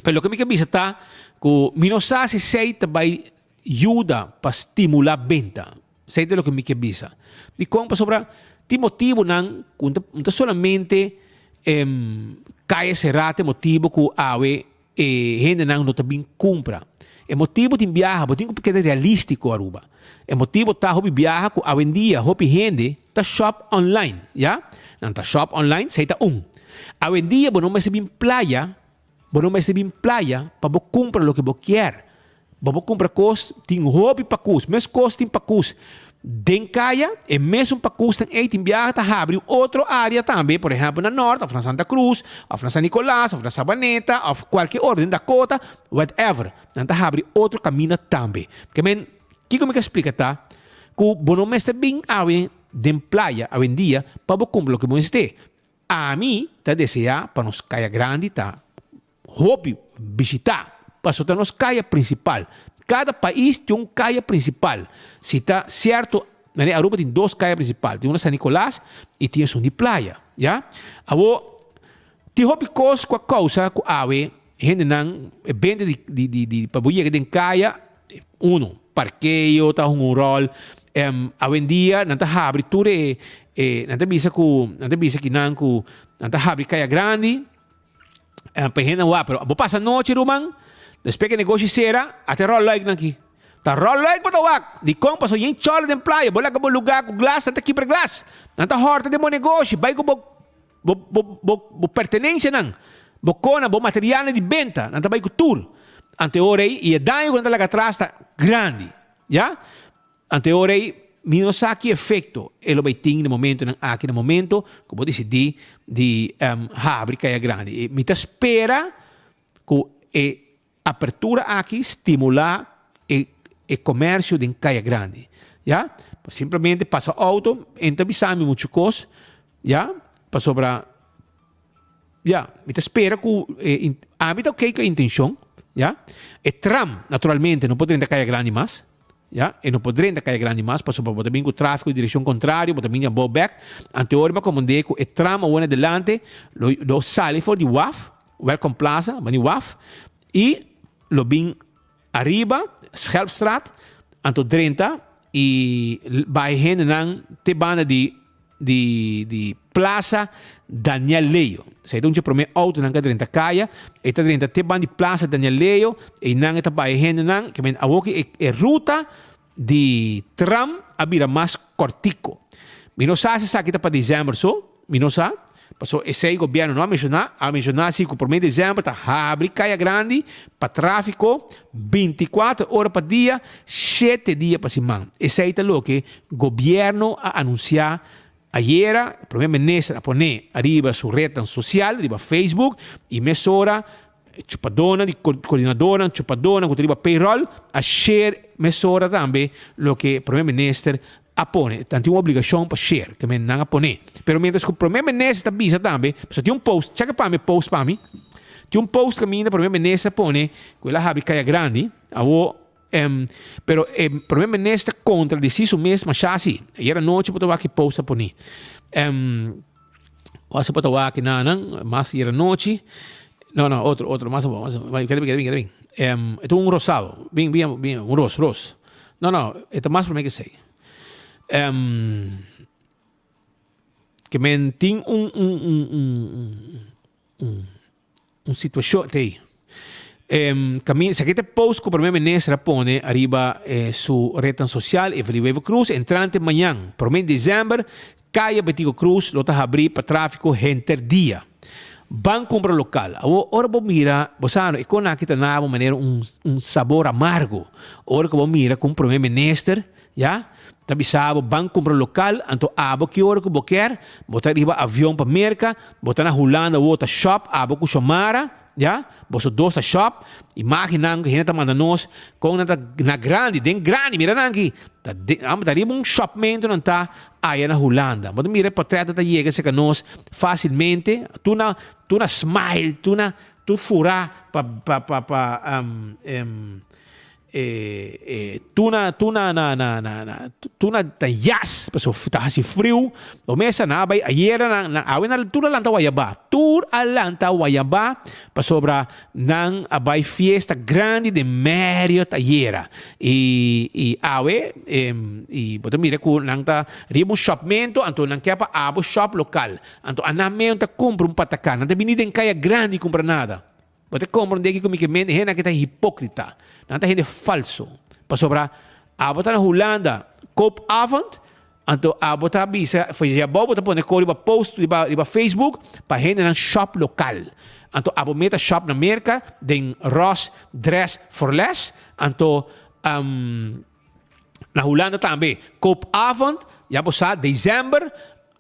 pero loke mi ke bisa ta ku mi no sa si esei ta bay Yuda pa stimulá benta. Esei ta loke mi ke bisa. Dikon? Pasobra tin motibunan ku no ta solamente kaya será ta e motibu ku awe e hendenan no ta bin kumpra. E motibu tin biaha, bo tin ku keda realístiko Aruba. E motibu ta hopi biaha ku awendia hopi hende ta shop online, ya. Nan ta shop online, esei ta un. Awendia bo no mester bin playa Bo no mester bin playa pa bo kumpra loke bo kier. Bo por kumpra kos, tin hopi pakus, mes kos tin pakus den kaya, e mesun pakusnan ei tin biaha ta habri un otro área tambe, por ehèmpel na Nòrt òf na Santa Cruz òf na San Nicolas òf na Sabaneta òf kualke otro, den Dakota, whatever. Nan ta habri otro kaminda tambe. Ke men, kiko mi ke splika ta ku bo no mester bin awe den playa awendia pa bo kumpra loke bo mester. Ami ta deseá pa nos kaya grandi ta hopi bishitá, pasobra ta nos kaya prinsipal. Kada pais tin un kaya prinsipal. Si ta sierto, manera Aruba tin dos kaya prinsipal, tin un na San Nicolas i tin esun di Playa, ya. Awor, tin hopi kos ku a kousa ku awe hendenan e benta di di di di pa bo yega den kaya, uno, parkeo ta hunga un ròl, awendia nan ta habri tur e e nan ta bisa ku nan ta bisa kinan ku nan ta habri kaya grandi pa e hendenan wak, pero bo pasa nochi ruman despues ku e negoshi sera ata e ròl lùiknan aki ta ròl lùik bo ta wak dikon pasobra yen chòlè den playa bo laga bo lugá ku glas nan ta kibra glas nan ta hòrta den bo negoshi bai ku bo Bo, bo, bo, bo pertenencianan, bo conan, bo materialnan di benta, nan ta bai cu tur. Ante ora ei, y e daño cu nan ta laga atras ta grandi. Ya? Ante ora ei, mi no sa ki efekto e lo bai tin na momentonan aki, na momento ku bo disidí di habri Kaya Grandi. Mi ta spera ku e apertura aki stimulá e e komersio den Kaya Grandi. Ya, simplemente pasa outo, e no ta bisa mi muchu kos, ya, pasobra Ya, mi ta spera ku e ami ta oké ku e intenshon, ya. E tram, naturalmente, no por drenta Kaya Grandi mas, ya. E no por drenta Kaya Grandi mas pasobra bo ta bin ku tráfiko di direkshon kontrario, bo ta bin di abou bèk. Anteor mi a komprendé ku e tram awor adelante lo lo sali for di waf, Welcome Plaza, bani waf, i lo bin ariba Schelpstraat, anto drenta i bai hendenan te banda di di di Plaza Daniel Leo. Esei ta un dje promé outonan ku a drenta kaya. E ta drenta te banda di Plaza Daniel Leo, einan e ta bai hendenan. Ke men awor ki e ruta di tram a bira mas kòrtiko. Mi no sa si esaki ta pa desèmber so, mi no sa, paso esei gobièrnu no a menshoná, a menshoná si ku promé desèmber ta habri Kaya Grandi pa tráfiko bintikuater ora pa dia, shete dia pa siman. Esei ta loke gobièrnu a anunsiá ayera, promé minister a pone ariba su retnan sosial, riba Facebook, i mesora Chupadónan di koordinadónan, chupadónan ku ta riba payroll a share mesora tambe loke Prome Minister a pone. Nan tin un obligashon pa share, ke men nan a pone. Pero mientras ku Prome Minister ta bisa tambe, pasobra tin un post, cheka pa mi e post pa mi, tin un post kaminda Prome Minister a pone ku el a habri Kaya Grandi, awo pero e Prome Minister kontradisí su mes masha asi. Ayer anochi bo ta wak e post a pone. Wasa por ta wak na nan, mas ayer anochi. No, no, otro, otro, mas abou, mas abou. Keda bin, keda bin, keda bin. Um, e ta un rosado. Bin, bin, bin, un ros, ros. No, no, e ta mas promé ke esei. Um, ke men tin un, un, un, un, un, un. Un situacion ta ey. Caminda, esaki ta e post cu Primer Minister a pone ariba su rednan social, Evelyn Wever Croes, entrante mañan, prome di december, Caya Betico Croes lo ta habri pa trafico henter dia. Ban cumpra local. Awor, ora bo mira, bo sa no, e con aki ta nabo manera un un sabor amargo. Ora cu bo mira cu un Primer Minister, Ya, ta bisa bo ban kumpra lokal, anto abo ki ora ku bo kier, bo ta riba avion pa Merka, bo ta na Hulanda wo ta shop, abo ku Shomara, ya, boso dos ta shop, imagennan ku hende ta manda nos, kon nan ta na grandi, den grandi, mira nan aki, ta den, amo ta riba un shopmento nan ta aya na Hulanda. Bo ta mira e portretnan ta yega serka nos fasilmente, tur na, tur na smile, tur na, tur fura pa, pa, pa, pa, E e tuna tuna na na na na tuna ta yas paso ta hasi friu bo mesa nan a bai ayera nan nan awe nan tur a lanta wayabá tur a lanta wayabá pasobra nan a bai fiesta grandi den Marriott ayera i i awe i bo ta mira ku nan ta riba un shopmento anto nan ke pa abo shop lokal anto anan meun ta kumpra un pataká nan ta bini den kaya grandi kumpra nada. Bo ta komprondé kiko mi ke mende? Hende aki ta hipókrita. Nan ta hende falso. Pasobra abo ta na Hulanda koopavond, anto abo ta bisa, for di abou bo ta pone ko riba post riba riba Facebook pa hendenan shop lokal. Anto abo meta shop na Merka den Ross Dress for Less, anto na Hulanda tambe koopavond, ya bo sa, december,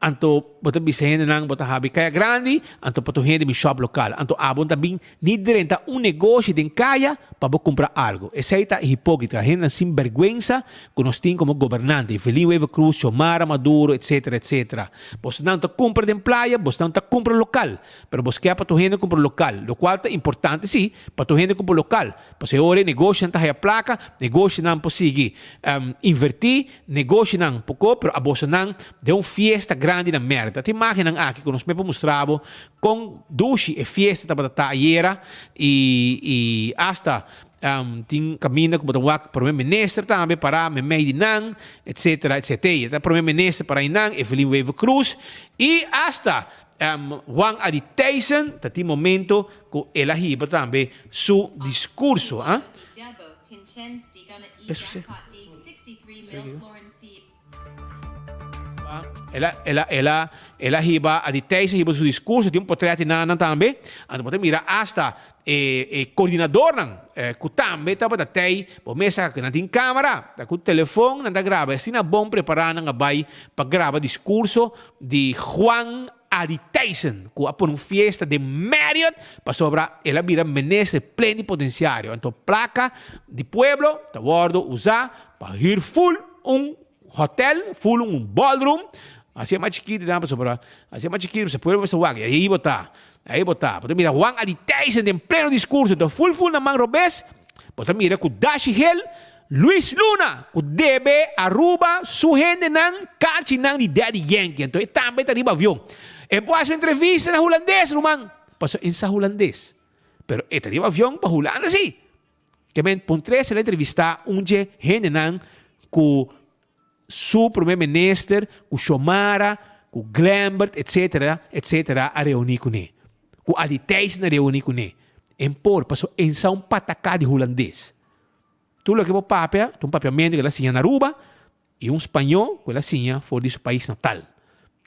Anto bo ta bisa hendenan bo ta habi kaya grandi, anto pa tur hende bin shop lokal. Anto abo no ta bin ni drenta un negoshi den kaya pa bo kumpra algu. Esei ta hipokrita, hendenan sin bergwensa ku nos tin komo gobernante, Evelyn Wever Croes, Xiomara Maduro, etsetera, etsetera. Bosonan ta kumpra den playa, bosonan ta kumpra lokal, pero bos ke pa tur hende kumpra lokal, lokual ta importante si, pa tur hende kumpra lokal, pasobra e ora e negoshinan ta haya plaka, negoshinan por sigui invertí, Negoshinan poko pero abosonan den un fiesta grandi na Merida. Ta imagennan aki ku nos me por mustra bo kon dushi e fiesta tabata ta ayera i i asta tin kaminda ku bo ta wak prome minister tambe para memei di nan etsetera etsetera. Ta prome minister para einan Evelyn Wever Croes i asta Juan Adi Thijssen ta tin momento ku el a hiba tambe su diskurso. Eso sí. El a, el a, el a, el a hiba, Adi Thijs a hiba su discurso, tin un potret di nan tambe. Anto bo ta mira hasta e, e coordinadornan cu tambe tabata tei, bo mesa cu nan tin camera, ta cu telefon nan ta graba. Asina bon prepara nan a bay pa graba discurso di Juan Adi Thijssen, cu a pone un fiesta den Marriott pasobra el a bira minister plenipotenciario. Anto placa di pueblo ta wordo usa pa huur full un hotel, full un ballroom, hacia mas chikito nan pasobra hacia mas chikito pasobra pueblo mester wak y ahí bo ta, ahí bo ta. Bo ta mira Juan Adi Thijssen den pleno discurso, enton full full na man robes, bo ta mira cu Dashi Gel, Luis Luna cu debe Aruba su hendenan karchinan di Daddy Yankee, enton e tambe ta riba avion. E por haci un entrevista na Hulandes ruman, pasobra e sa Hulandes, pero e ta riba avion pa Hulanda si. Ke men puntr'é si el a entrevistá un dje hendenan ku su promé minister, ku Xiomara, ku Glenbert, etcetera, etcetera a reuní kuné. Ku Adi Thijssen a reuní kuné. En por, pasobra en sa un pataká di hulandes. Tur loke bo papia ta un papiamentu ku el a siña na Aruba i un spañó ku el a siña for di su pais natal.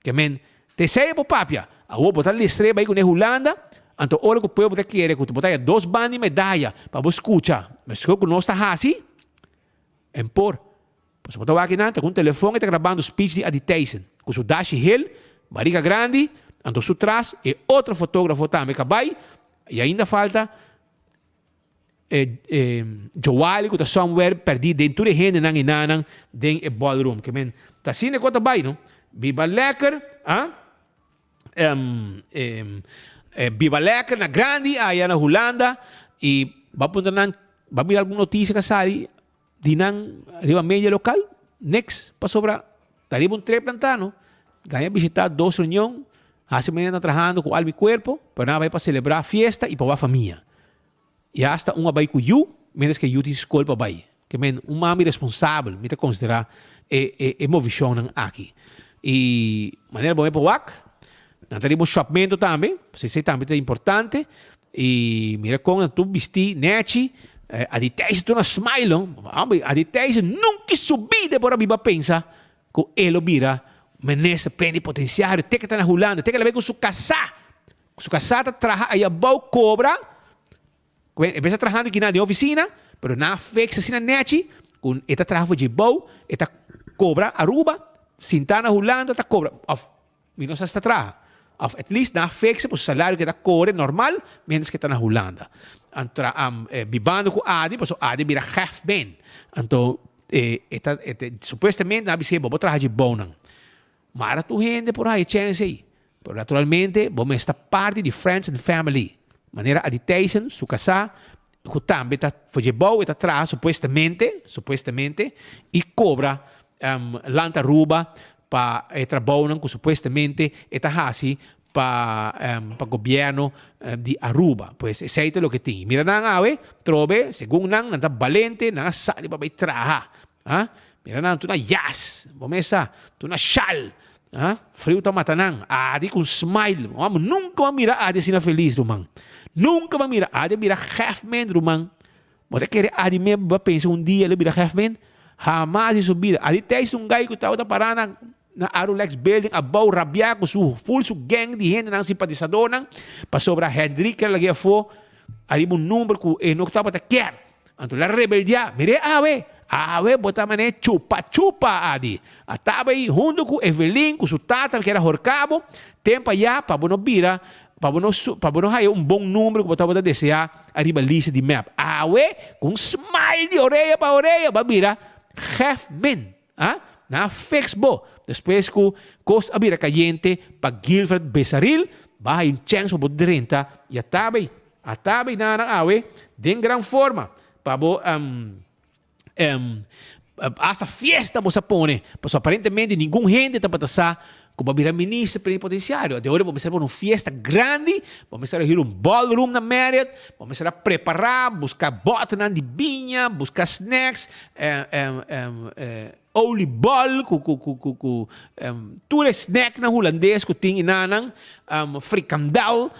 Ke men, ta esei bo papia. Awor bo ta lestr'é bai kuné Hulanda, anto ora ku pueblo ta kere ku bo ta haya dos ban di medaya pa bo skucha meskos ku nos ta hasi, en por. Pasobra bo ta wak einan, ta ku un telefon e ta grabando speech di Adi Thijssen, ku su dashi hel, bariga grandi, anto su tras e otro fotografo tambe ka bai, i ainda falta e Joali ku ta somewhere perdí den tur e hendenan i nanan den e ballroom. Ke men ta asina ku ta bai no. Biba lekker, ah. Biba lekker na grandi aya na Hulanda i ba puntra nan, ba mira algun notisia ku a sali di nan riba media lokal? Niks, pasobra ta riba un trip nan ta no. Gaña bishita dos reunion, hasi manera nan trahando ku alma i kuerpo, pero nan a bai pa selebrá fiesta i pa wak famia. I hasta un a bai ku yu, mientras ku e yu tin skol pa bai. Ke men, un mami responsabel, mi ta konsiderá e e e movishonnan aki. I manera bo me por wak, nan ta riba un shòpmentu tambe, pasobra esei tambe ta importante. I mira kon nan tur bistí nèchi, Adi Thijs tur na smile no. Hombre, Adi Thijs nunka en su bida por a biba pensa ku e lo bira minister plenipotenciario, te ke ta na Hulanda, te ke el a bai ku su kasá. Su kasá ta traha ayá bou kobra, e bes ta trahando kinan den oficina, pero nan a fix asina nèchi ku e ta traha for dje bou, e ta kobra Aruba, sintá na Hulanda ta kobra, òf mi no sa si ta traha, òf at least nan a fix pa su salario keda kore normal mientras ku e ta na Hulanda. Anto bibando ku Adi, pasobra Adi a bira gef ben, anto e ta supuestamente nan a bis'é bo bo traha dje bounan. Mara tur hende por haya chèns ei. Pero naturalmente bo mes ta parti di friends and family. Manera Adi Thijssen, su kasá, ku tambe ta for dje bou, e ta traha supuestamente, supuestamente, i kobra Land Aruba pa e trabounan ku supuestamente e ta hasi pa pa gobièrnu di Aruba. Pues esei ta loke tin. Mira nan awe, trobe, segun nan, nan ta balente, nan a sali pa bai traha. Ha? Mira nan, tur na jas, bo mes sa, tur na shal. Ha? Friu ta mata nan. Adi ku un smile. Amo nunka bo a mira Adi asina felis, ruman. Nunka bo a mira. Adi a bira gèfment, ruman. Bo ta kere Adi mes bo a pensa un dia el a bira gèfment? Hamas den su bida. Adi Thijs ta un gai ku tabata pará na na Arulex Building abou rabiá ku su ful su gang di hendenan simpatisadornan pasobra Hendrik a lag'é afó ariba un number ku e no tabata kier. Anto el a rebeldiá. Mir'é awe! Awe bo ta manera chupa chupa, Adi. A taba ei huntu ku Evelyn ku su tata kier a horká bo tempu ayá pa bo no bira, pa bo no pa bo no haya un bon number ku bo tabata deseá ariba lista di mep. Awe, ku un smile di orea pa orea bo a bira gef men. A Nan a fix bo. Despues ku kos a bira kayente pa Gilfred Besaril, bo a haya un chèns pa bo drenta i a taba ei. A taba ei nan awe den gran forma pa bo hasta fiesta bo sa pone. Pasobra aparentemente ningun hende tabata sa ku bo a bira minister plenipotenciario. De ora bo mester pone un fiesta grandi, bo mester a hür un ballroom na Marriott, bo mester a prepará, buska bòternan di biña, buska snacks. Oliebol ku ku ku ku ku tur e snacknan hulandes ku tin inanan, frikandel,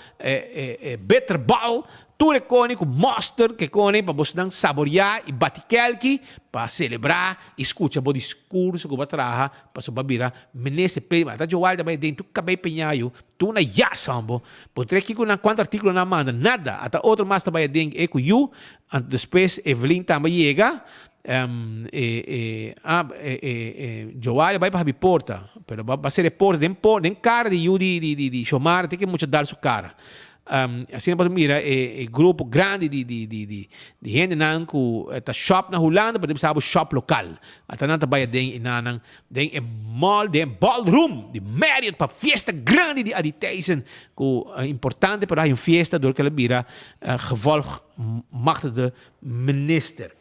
bitterbal, tur e koni ku mustard ke koni pa bosnan saboreá i bati kelki pa selebrá i skucha bo diskurso ku bo a traha pasobra bo a bira minister president. Ata Joel ta bai aden tur kabei peñá yu, tur na yas hombo. Puntra kiko nan kuantu artíkulo nan a manda, nada. Ata otro mas ta bai aden e ku yu, anto despues Evelyn tambe a yega. E, e, ah, e, e, e, Joari bai pa habi porta, pero ba, ba sere porta den por, den cara di yu di, di, di, di Xomara, tin ke mucha dal su cara. Um, asina por mira e, e grupo grandi di, di, di, di, di hendenan ku ta shop na Hulanda, pero ta bisa bo shop lokal. Ata nan ta bai aden i nanan den e mall, den e ballroom di Marriott pa fiesta grandi di Adi Thijssen, ku importante pero hay un fiesta dor ke la bira gevolgmachtigde minister.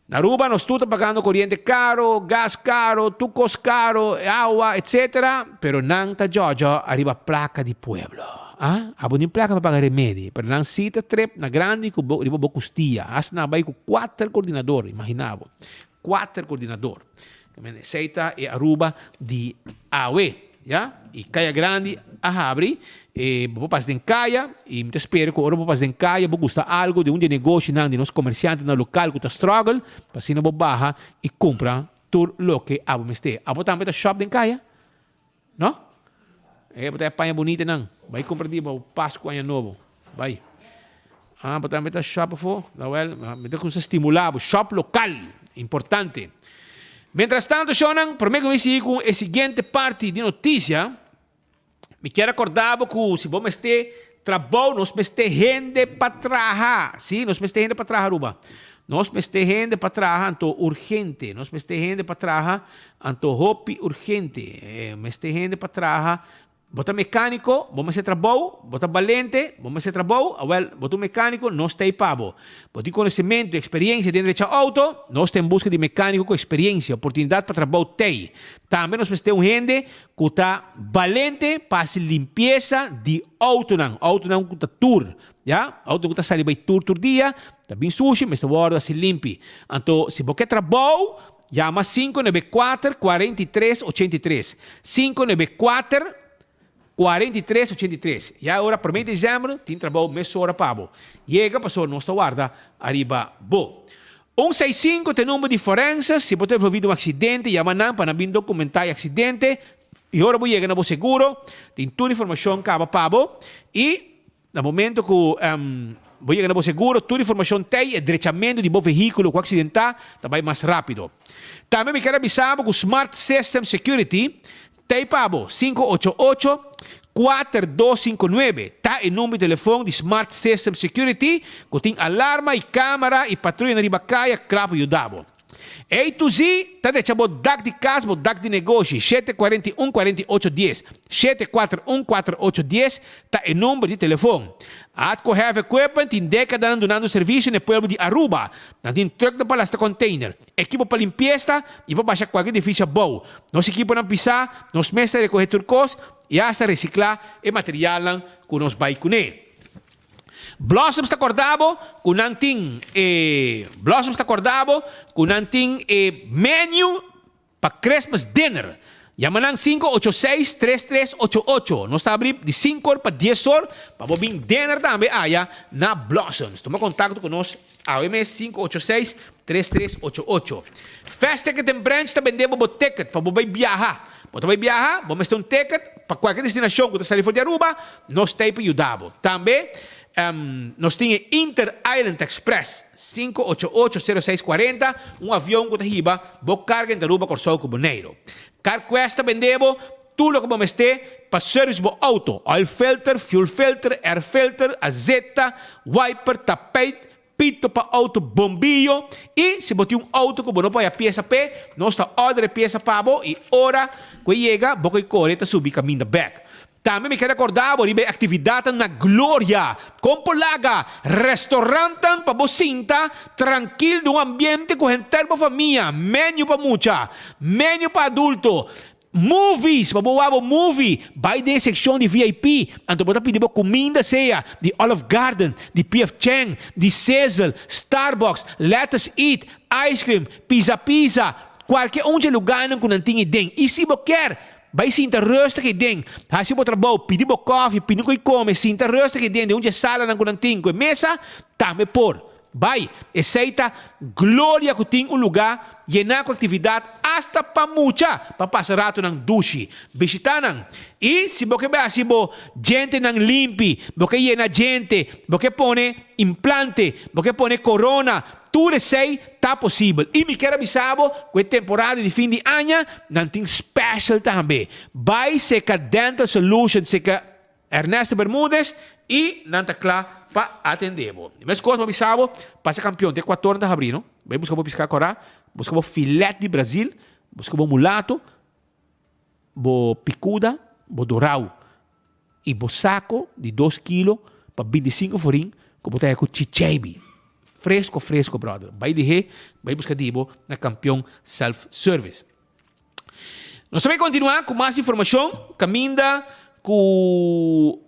Na Aruba nos tur ta pagando coriente caro, gas caro, tur cos caro, awa, etc. Pero nan ta djodjo ariba placa di pueblo. Ah, abo tin placa pa paga remedi, pero nan si ta trep na grandi cu bo riba bo custia. Hasta nan a bay cu cuater coordinador, imagina bo. Cuater coordinador. Esey ta e Aruba di awe. Ya, y Caya Grandi a habri, e bo por pasa den caya, y mi ta spera cu ora bo pasa den caya bo gusta algo di un di e negoshinan di nos comerciantenan local cu ta struggle, pa asina bo baha y cumpra tur loke abo mester. Abo tambe ta shop den caya? No? E bo ta e paña bunitanan, bay cumpra di bo Pascu aña nobo, bay. Ah, bo tambe ta shop afo? Awel, mi ta cuminsa stimula bo. Shop local, importante. Mientras tanto, shownan, prome cu mi sigui cu e siguiente parti di noticia, mi kier acorda bo cu si bo mester trabou, nos mester hende pa traha. Si, nos mester hende pa traha, Aruba. Nos mester hende pa traha, anto urgente. Nos mester hende pa traha, anto hopi urgente. Mester hende pa traha Bo ta mecanico, bo mester trabou, bo ta balente, bo mester trabou, awel, bo ta un mecanico, nos ta ei pa bo. Bo tin conocimento y experiencia den drecha auto, nos ta en busca di mecanico cu experiencia, oportunidad pa trabou t'ei. Tambe nos mester un hende cu ta balente pa haci limpieza di autonan, autonan cu ta tur, ya, autonan cu ta sali bay tur tur dia, ta bin sushi, mester wordo haci limpi. Anto, si bo ke trabou, Yama 594 43 83. 594 43 83. Ya e ora prome december tin trabou mesora pa bo. Yega pasobra nos ta warda ariba bo. Un seis sinku ta e number di forenses. Si bo ta envolvi den un aksidente yama nan pa nan bin dokumenta e aksidente. I ora bo yega na bo seguro tin tur informashon kaba pa bo. I. Na momento ku bo yega na bo seguro, tur informashon t'ei, e drechamentu di bo vehíkulo ku aksidentá ta bai mas rápido. Tambe mi ker a bisa bo ku Smart System Security t'ei pa bo, 588 4259 ta e number di telefon di Smart System Security ku tin alarma i kámara i patruyanan riba kaya kla pa yuda bo. A to Z ta drecha bo dak di kas, bo dak di negoshi, 741 48 dies, 741 48 dies ta e number di telefon. Atco Heavy Equipment tin dekadanan dunando servisio na e pueblo di Aruba. Nan tin trucknan pa lasta container, ekipo pa limpiesta i pa basha kualke edifisio abou. Nos ekiponan pisá, nos mes ta rekohe tur kos i hasta resiklá e materialnan ku nos bai kuné. Blossoms ta korda bo ku nan tin e Blossoms ta korda bo ku nan tin e menu pa Christmas dinner. Yama nan 586 3388. Nos ta abri di sinku or pa dies or pa bo bin dinner tambe aya na Blossoms. Tuma kontakto ku nos awe mes 586 3388. Fast Ticket and Branch ta bende bo bo ticket pa bo bai biaha. Bo ta bai biaha, bo mester un ticket pa kualke destinashon ku ta sali for di Aruba, nos ta ei pa yuda bo. Tambe nos tin e Inter Island Express 5880640, un avion ku ta hiba bo karga entre Aruba, Kòrsou ku Boneiru. CarQuest ta bende bo tur loke bo mester pa service bo outo, oil filter, fuel filter, air filter, azeta, wiper, tapijt, Pito pa auto bombiyo y si bo tin un auto cu bo no por haya pieza p'e, nos ta order e pieza pa bo y ora cu e yega bo coy core ta subi caminda bek. Tambe mi kier recorda bo riba e actividadnan na Gloria, con por laga restaurantnan pa bo sinta trankil den un ambiente cu henter bo famia, menu pa mucha, menu pa adulto, Movies, pa bo wak bo movie, bai den e sekshon di VIP, anto bo ta pidi bo kuminda sea di Olive Garden, di PF Chang, di Sizzle, Starbucks, Lettuce Eat, ice cream, Pizza Pizza. Kualke un dje lugánan ku nan tin ei den. I si bo kier, bai sinta rustig ei den, hasi bo trabou, pidi bo kòfi, pidi un koi kome, sinta rustig ei den den un dje salanan ku nan tin ku e mesa, tambe por. Bai, esei ta gloria ku tin un lugá yená ku aktividat asta pa mucha pa pasa ratonan dushi. Bishitá nan. I si bo ke bai hasi bo djentenan limpi, bo ke yena djente, bo ke pone implante, bo ke pone korona, tur esei ta posibel. I mi kier a bisa bo ku e temporada di fin di aña nan tin special tambe. Bai seka Dental Solution, seka Ernesto Bermudez y nan ta cla pa atende bo. Mescos bo bisa bo, pasa campeon te cuator nan ta habri no. Bay busca bo pisca cora, busca bo filet di Brazil, busca bo mulato, bo picuda, bo dorao y bo saco di dos kilo pa binticinco forin cu bo ta haya cu chicheibi. Fresco fresco brother. Bay lihe, bay busca di bo na Campeon Self Service. Nos ta bay continua cu mas informacion caminda cu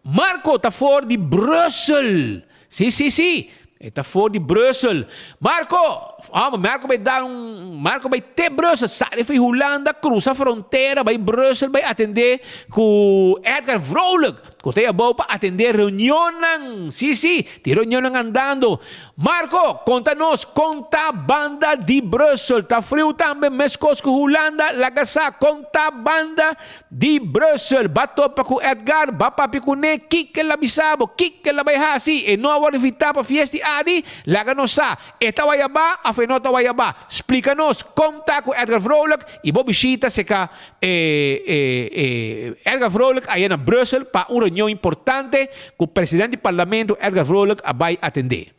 Marco ta for di Brussel. Si, si, si. E ta for di Brussel. Marco, ah, Marco bay dar un, Marco bay te Brussel, sali fi Hulanda, cruza frontera, bay Brussel, bay atende cu Edgar Vrolijk, cu ta abou pa atende reunionnan. Si, si, tin reunionnan andando. Marco, konta nos kon ta banda di Brussel. Ta friu tambe meskos ku Hulanda? Laga sa kon ta banda di Brussel. Ba topa ku Edgar, ba papia kuné, kiko el a bisa bo, kiko el a bai hasi. E no a wòrdu invitá pa fiesta di Adi? Laga nos sa. E ta wayabá òf e no ta wayabá? Splika nos kon ta ku Edgar Vrolijk i bo bishita seka Edgar Vrolijk aya na Brussel pa un reunion importante ku president di parlamento Edgar Vrolijk a bai atendé.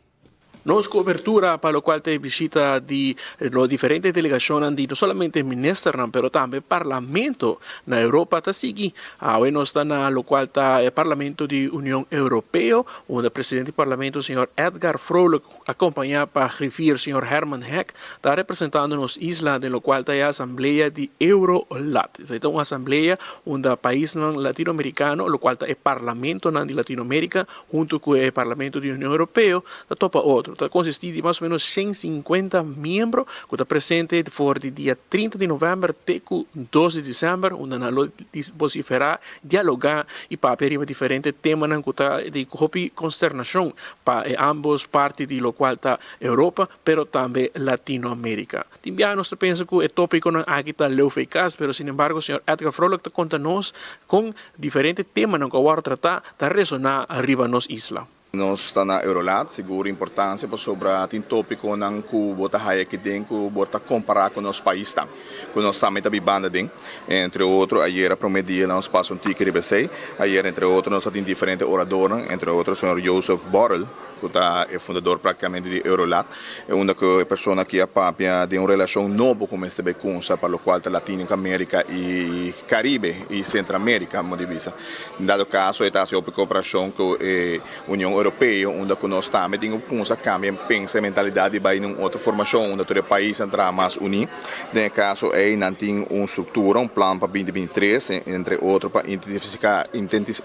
Nos cobertura pa locual ta e bishita di lo diferente delegacionnan di no solamente ministernan pero tambe parlamento na Europa ta sigui. Awe nos ta na locual ta e parlamento di Union Europeo unda presidente di parlamento señor Edgar Vrolijk Acompañá pa griffier señor Herman Heck ta representando nos isla den locual ta e asamblea di Eurolat. Esaki ta un asamblea unda paisnan Latinoamericano, locual ta e parlamentonan di Latinoamerica hunto cu e parlamento di Union Europeo ta topa otro. Ta consisti di mas o menos 150 miembro cu ta presente for di dia 30 di november te cu 2 di december unda nan lo vocifera, dialoga y papia riba diferente temanan cu ta di hopi consternacion pa e ambos parti di locual ta Europa pero tambe Latinoamerica. Tin biaha nos ta pensa cu e topiconan aki ta leu fe cas pero sin embargo señor Edgar Vrolijk ta conta nos con diferente temanan cu a wordo trata ta resona riba nos isla. Nos ta na Eurolat, sigur importancia pasobra tin topiconan cu bo ta haya aki den cu bo ta compara cu nos pais ta, cu nos tambe ta bibando aden. Entre otro ayera prome dia nos pasa un tiki riba esey. Ayera entre otro nos a tin diferente oradornan, entre otro señor Joseph Borrell cu ta e fundador practicamente di Eurolat, e unda cu e persona aki a papia den un relacion nobo cu mester bay cunsa pa locual ta Latinico America y Caribe y Centro America mo di bisa. Den dado caso e ta haci hopi cooperacion cu e Union Europeo unda cu nos tambe tin cu cunsa cambia pensa e mentalidad di bay na un otro formacion unda tur e paisnan traha mas uni. Den e kaso ei nan tin un struktura, un plan pa 2023, entre otro pa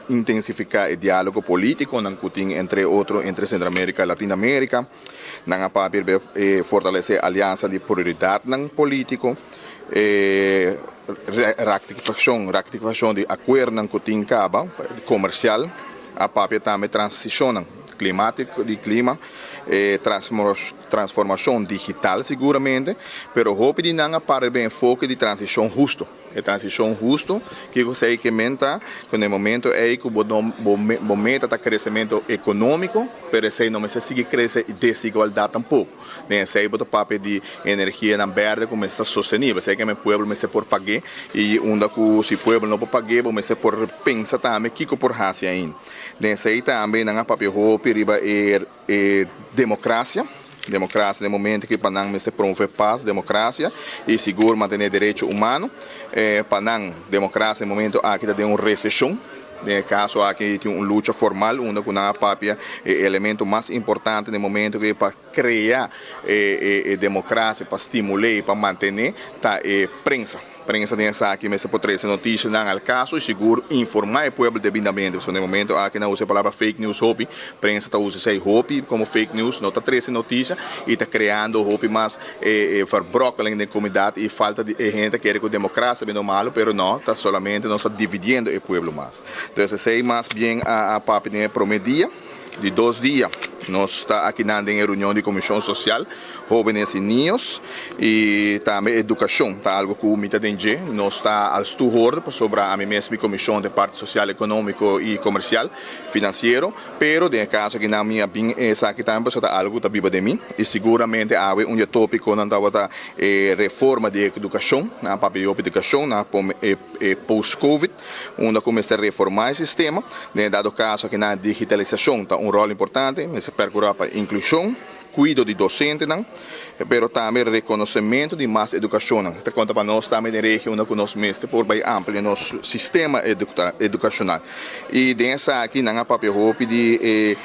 intensifiká e diálogo polítikonan ku tin entre otro entre Sentroamerika i Latinoamerika. Nan a papia riba e fortalesé aliansa di prioridatnan polítiko, e raktifikashon di akuerdonan ku tin kaba komersial, a papia tambe transishonnan klimátiko di klima, e Transformacion digital siguramente, pero hopi di nan a para riba e enfoke di transicion husto. E transicion husto, kico esey ke men ta? Cu na e momento ey cu bo bo meta ta crecemento economico, pero esey no mester sigui crece desigualdad tampoco. Den esey bo ta papia di energianan berde cu mester ta sostenibel, esey ke men pueblo mester por pague y unda cu si pueblo no por pague bo mester por pensa tambe kico por haci ainda. Den esey tambe nan a papia hopi riba e. E democracia, democracia den momento ki pa nan mester promove paz, democracia y sigur mantene derecho humano. Pa nan democracia den momento aki ta den un recesion, den e caso aki tin un lucha formal unda cu nan a papia e elemento mas importante den momento ki pa crea e democracia, pa stimule y pa mantene ta e prensa. Prensa den esaki mester por trece noticianan al caso y sigur informa e pueblo debidamente. Pasobra den e momento aki nan usa e palabra fake news hopi. Prensa ta usa esey hopi como fake news, no ta trece noticia y ta creando hopi mas verbrokkeling den comunidad y falta di e hende ta kere cu democracia ta biendo malo, pero no, ta solamente nos ta dividiendo e pueblo mas. Entonces esey mas bien a papia den e prome dia. Di dos dia nos ta akinan den e reunion di Comision Social, Hobenes y Niños y tambe Educacion ta algo cu mi ta den dje. Nos ta al stuhoorde pasobra ami mes mi comision ta e parti social, economico y comercial, financiero, pero den e caso akinan mi a bin esaki tambe pasobra ta algo cu ta biba den mi y siguramente awe un di e topiconan tabata e reforma di educacion, nan a papia di hopi educacion, nan a pone e post covid. Unda ku mester reformá e sistema. Den e dado kaso aki nan digitalisashon ta un ròl importante, mester perkurá pa inklushon, kuido di dosentenan, pero tambe rekonosementu di mas edukashonnan. Ta konta pa nos tambe den regio unda ku nos mester por bai amplia nos sistema edukashonal. I den esaki nan a papia hopi di e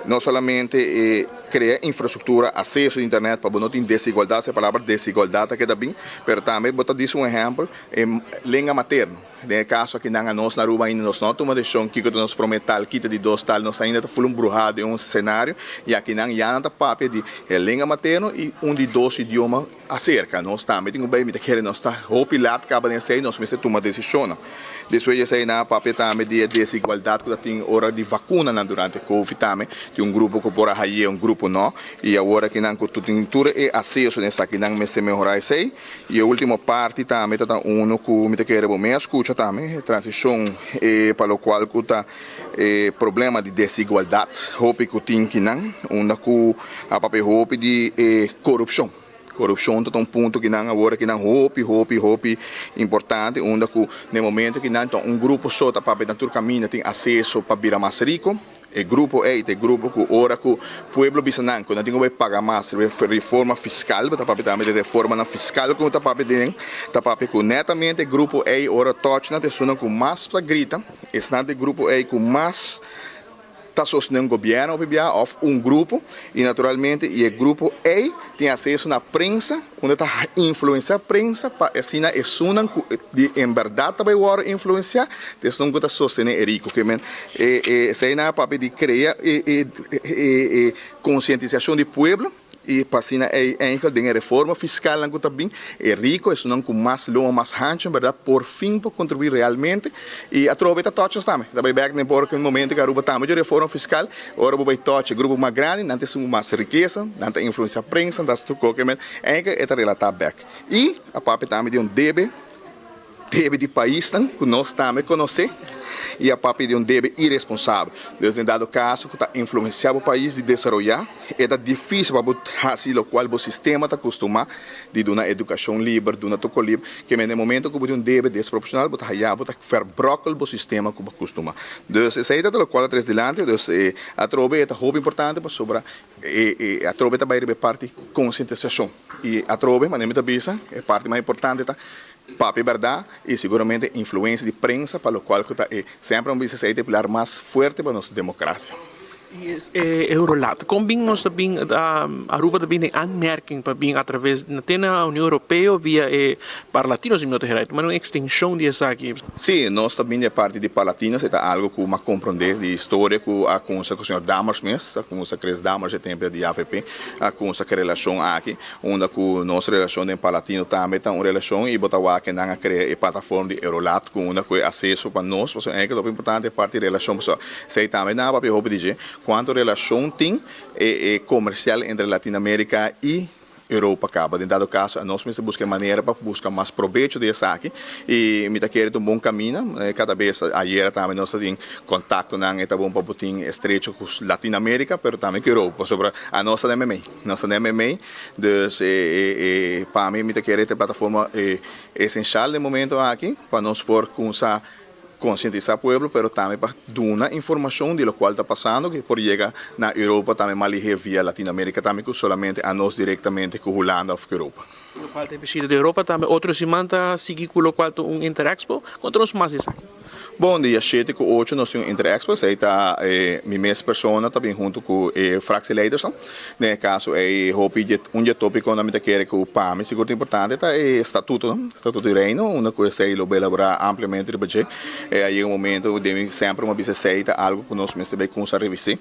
no solamente e krea infrastruktura, aseso di internet pa bo no tin desigualdat, e palabra desigualdat ta keda bin, pero tambe bo ta disi un ehèmpel, E lenga materno. Den e kaso aki nan anos na Aruba ainda nos no a tuma desishon kiko ta nos prome tal, kita di dos tal, nos ainda ta ful un bruhá den un senario i aki nan ya nan ta papia di e lenga materno i un di dos idioma aserka. Nos tambe tin ku bai, mi ta kere nos ta hopi lat kaba den esei, nos mester tuma desishonnan. Despues di esei nan a papia tambe di e desigualdat ku ta tin ora di vakunanan durante covid tambe, tin un grupo ku por a haye, un grupo no, i awor aki nan ku tin tur e aseso den esaki nan mester mehorá esei. Y e ultimo parti tambe ta ta uno cu mi ta kere bo mes scucha tambe, e transicion e pa locual cu ta e problema di desigualdad hopi cu tin kinan, unda cu a papia hopi di e corupcion. Corupcion ta ta un punto kinan awor kinan hopi hopi hopi importante, unda cu na e momento kinan ta un grupo so ta papia na tur caminda tin aceso pa bira mas rico. E grupo ei ta e grupo ku ora ku pueblo bisa nan ku nan tin ku bai paga mas reforma fiskal, bo ta papia tambe di reformanan fiskal ku ta papia den, ta papia ku netamente e grupo ei ora tòch nan ta esunnan ku mas ta grita, esnan ta e grupo ei ku mas ta sostené un gobièrnu hopi bia òf un grupo i naturalmente i e grupo ei tin aseso na prensa unda ta influensiá prensa pa asina esunnan ku di en bèrdat ta bai wòrdu influensiá ta esun ku ta sostené e riku. Ke men e e esei nan a papia di krea e e e konsientisashon di pueblo i pa asina ei eingel den e reforma fiskalnan ku ta bin e riku esunnan ku mas loma mas hanchu en bèrdat por fin por kontribuí realmente i atrobe ta tòch nos tambe ta bai bèk den por ke momento ku Aruba tambe dje reforma fiskal Ora bo bai tocha e grupo mas grandi, nan ta esun ku mas rikesa, nan ta influensia prensa, nan ta hasi tur koke, men eindelijk e ta relatá bèk. I a papia tambe di un debe, debe di paisnan ku nos tambe konosé, i a papia di un debe iresponsabel. Dus den dado kaso ku ta influensiá bo pais di desaroyá, e ta difísil pa bo hasi lokual bo sistema ta kustumá di duna edukashon liber, duna tur kos liber, ke men den momento ku bo tin un debe desproporshonal bo ta haya bo ta verbrokkel bo sistema ku bo kustuma. Dus esei ta lokual a tres dilanti, dus e atrobe e ta hopi importante pasobra e e atrobe ta bai riba e parti konsientisashon i atrobe manera mi ta bisa e parti mas importante ta papia bèrdat i siguramente influensia di prensa pa lokual ku ta e semper mi bisa esei ta e pilar mas fuerte pa nos demokrasia. E Eurolat. Kon bin nos ta bin Aruba ta bin den aanmerking pa bin atraves na te na Union Europeo via e Parlatino si mi no ta hera. E ta manda un extension di esaki. Si, nos ta bin di e parti di Parlatinos, e ta algo ku m'a komprondé di historia ku a kumsa ku señor Dammers mes, a kumsa Chris Dammers e tempu di avp, a kumsa ku e relashon aki, unda ku nos relashon den Parlatino tambe ta un relashon i bo ta wak ke nan a krea e plataform di Eurolat ku unda ku e aseso pa nos, pasobra enkel ta hopi importante e parti di relashon pasobra Esei tambe nan a papia hopi di dje, kuantu relashon tin e e komersial entre Latinoamerika i Europa kaba. Den dado kaso anos mester buska e manera pa buska mas probecho di esaki i mi ta kere ta un bon kamina. Kada bes ayera tambe nos ta tin kontaktonan e ta bon pa bo tin estrecho ku Latinoamerika pero tambe ku Europa pasobra anos ta den meimei, nos ta den meimei. Dus e e pa mi mi ta kere ta e plataforma esenshal den momento aki pa nos por kumsa. konsientisá pueblo pero tambe pa duna informashon di lokual ta pasando ku por yega na Europa tambe mas lihé via Latinoamérika tambe ku solamente anos direktamente ku Hulanda òf ku Europa. Lokual ta e bishita di Europa tambe otro siman ta sigui ku lokual ta un Interexpo. Konta nos mas di esaki. Bon, dia shete ku ocho nos tin un Interexpo, esei ta mi mes persona ta bin huntu ku e fractieleiders-nan. Den e kaso ei hopi dje un dje topikonan mi ta kere ku pa mi sigur ta importante ta e statutonan, statuto di Reino, unda ku esei lo bo elaborá ampliamente riba dje. A yega un momento den mi semper mi a bisa esei ta algu ku nos mester bai kumsa revisí.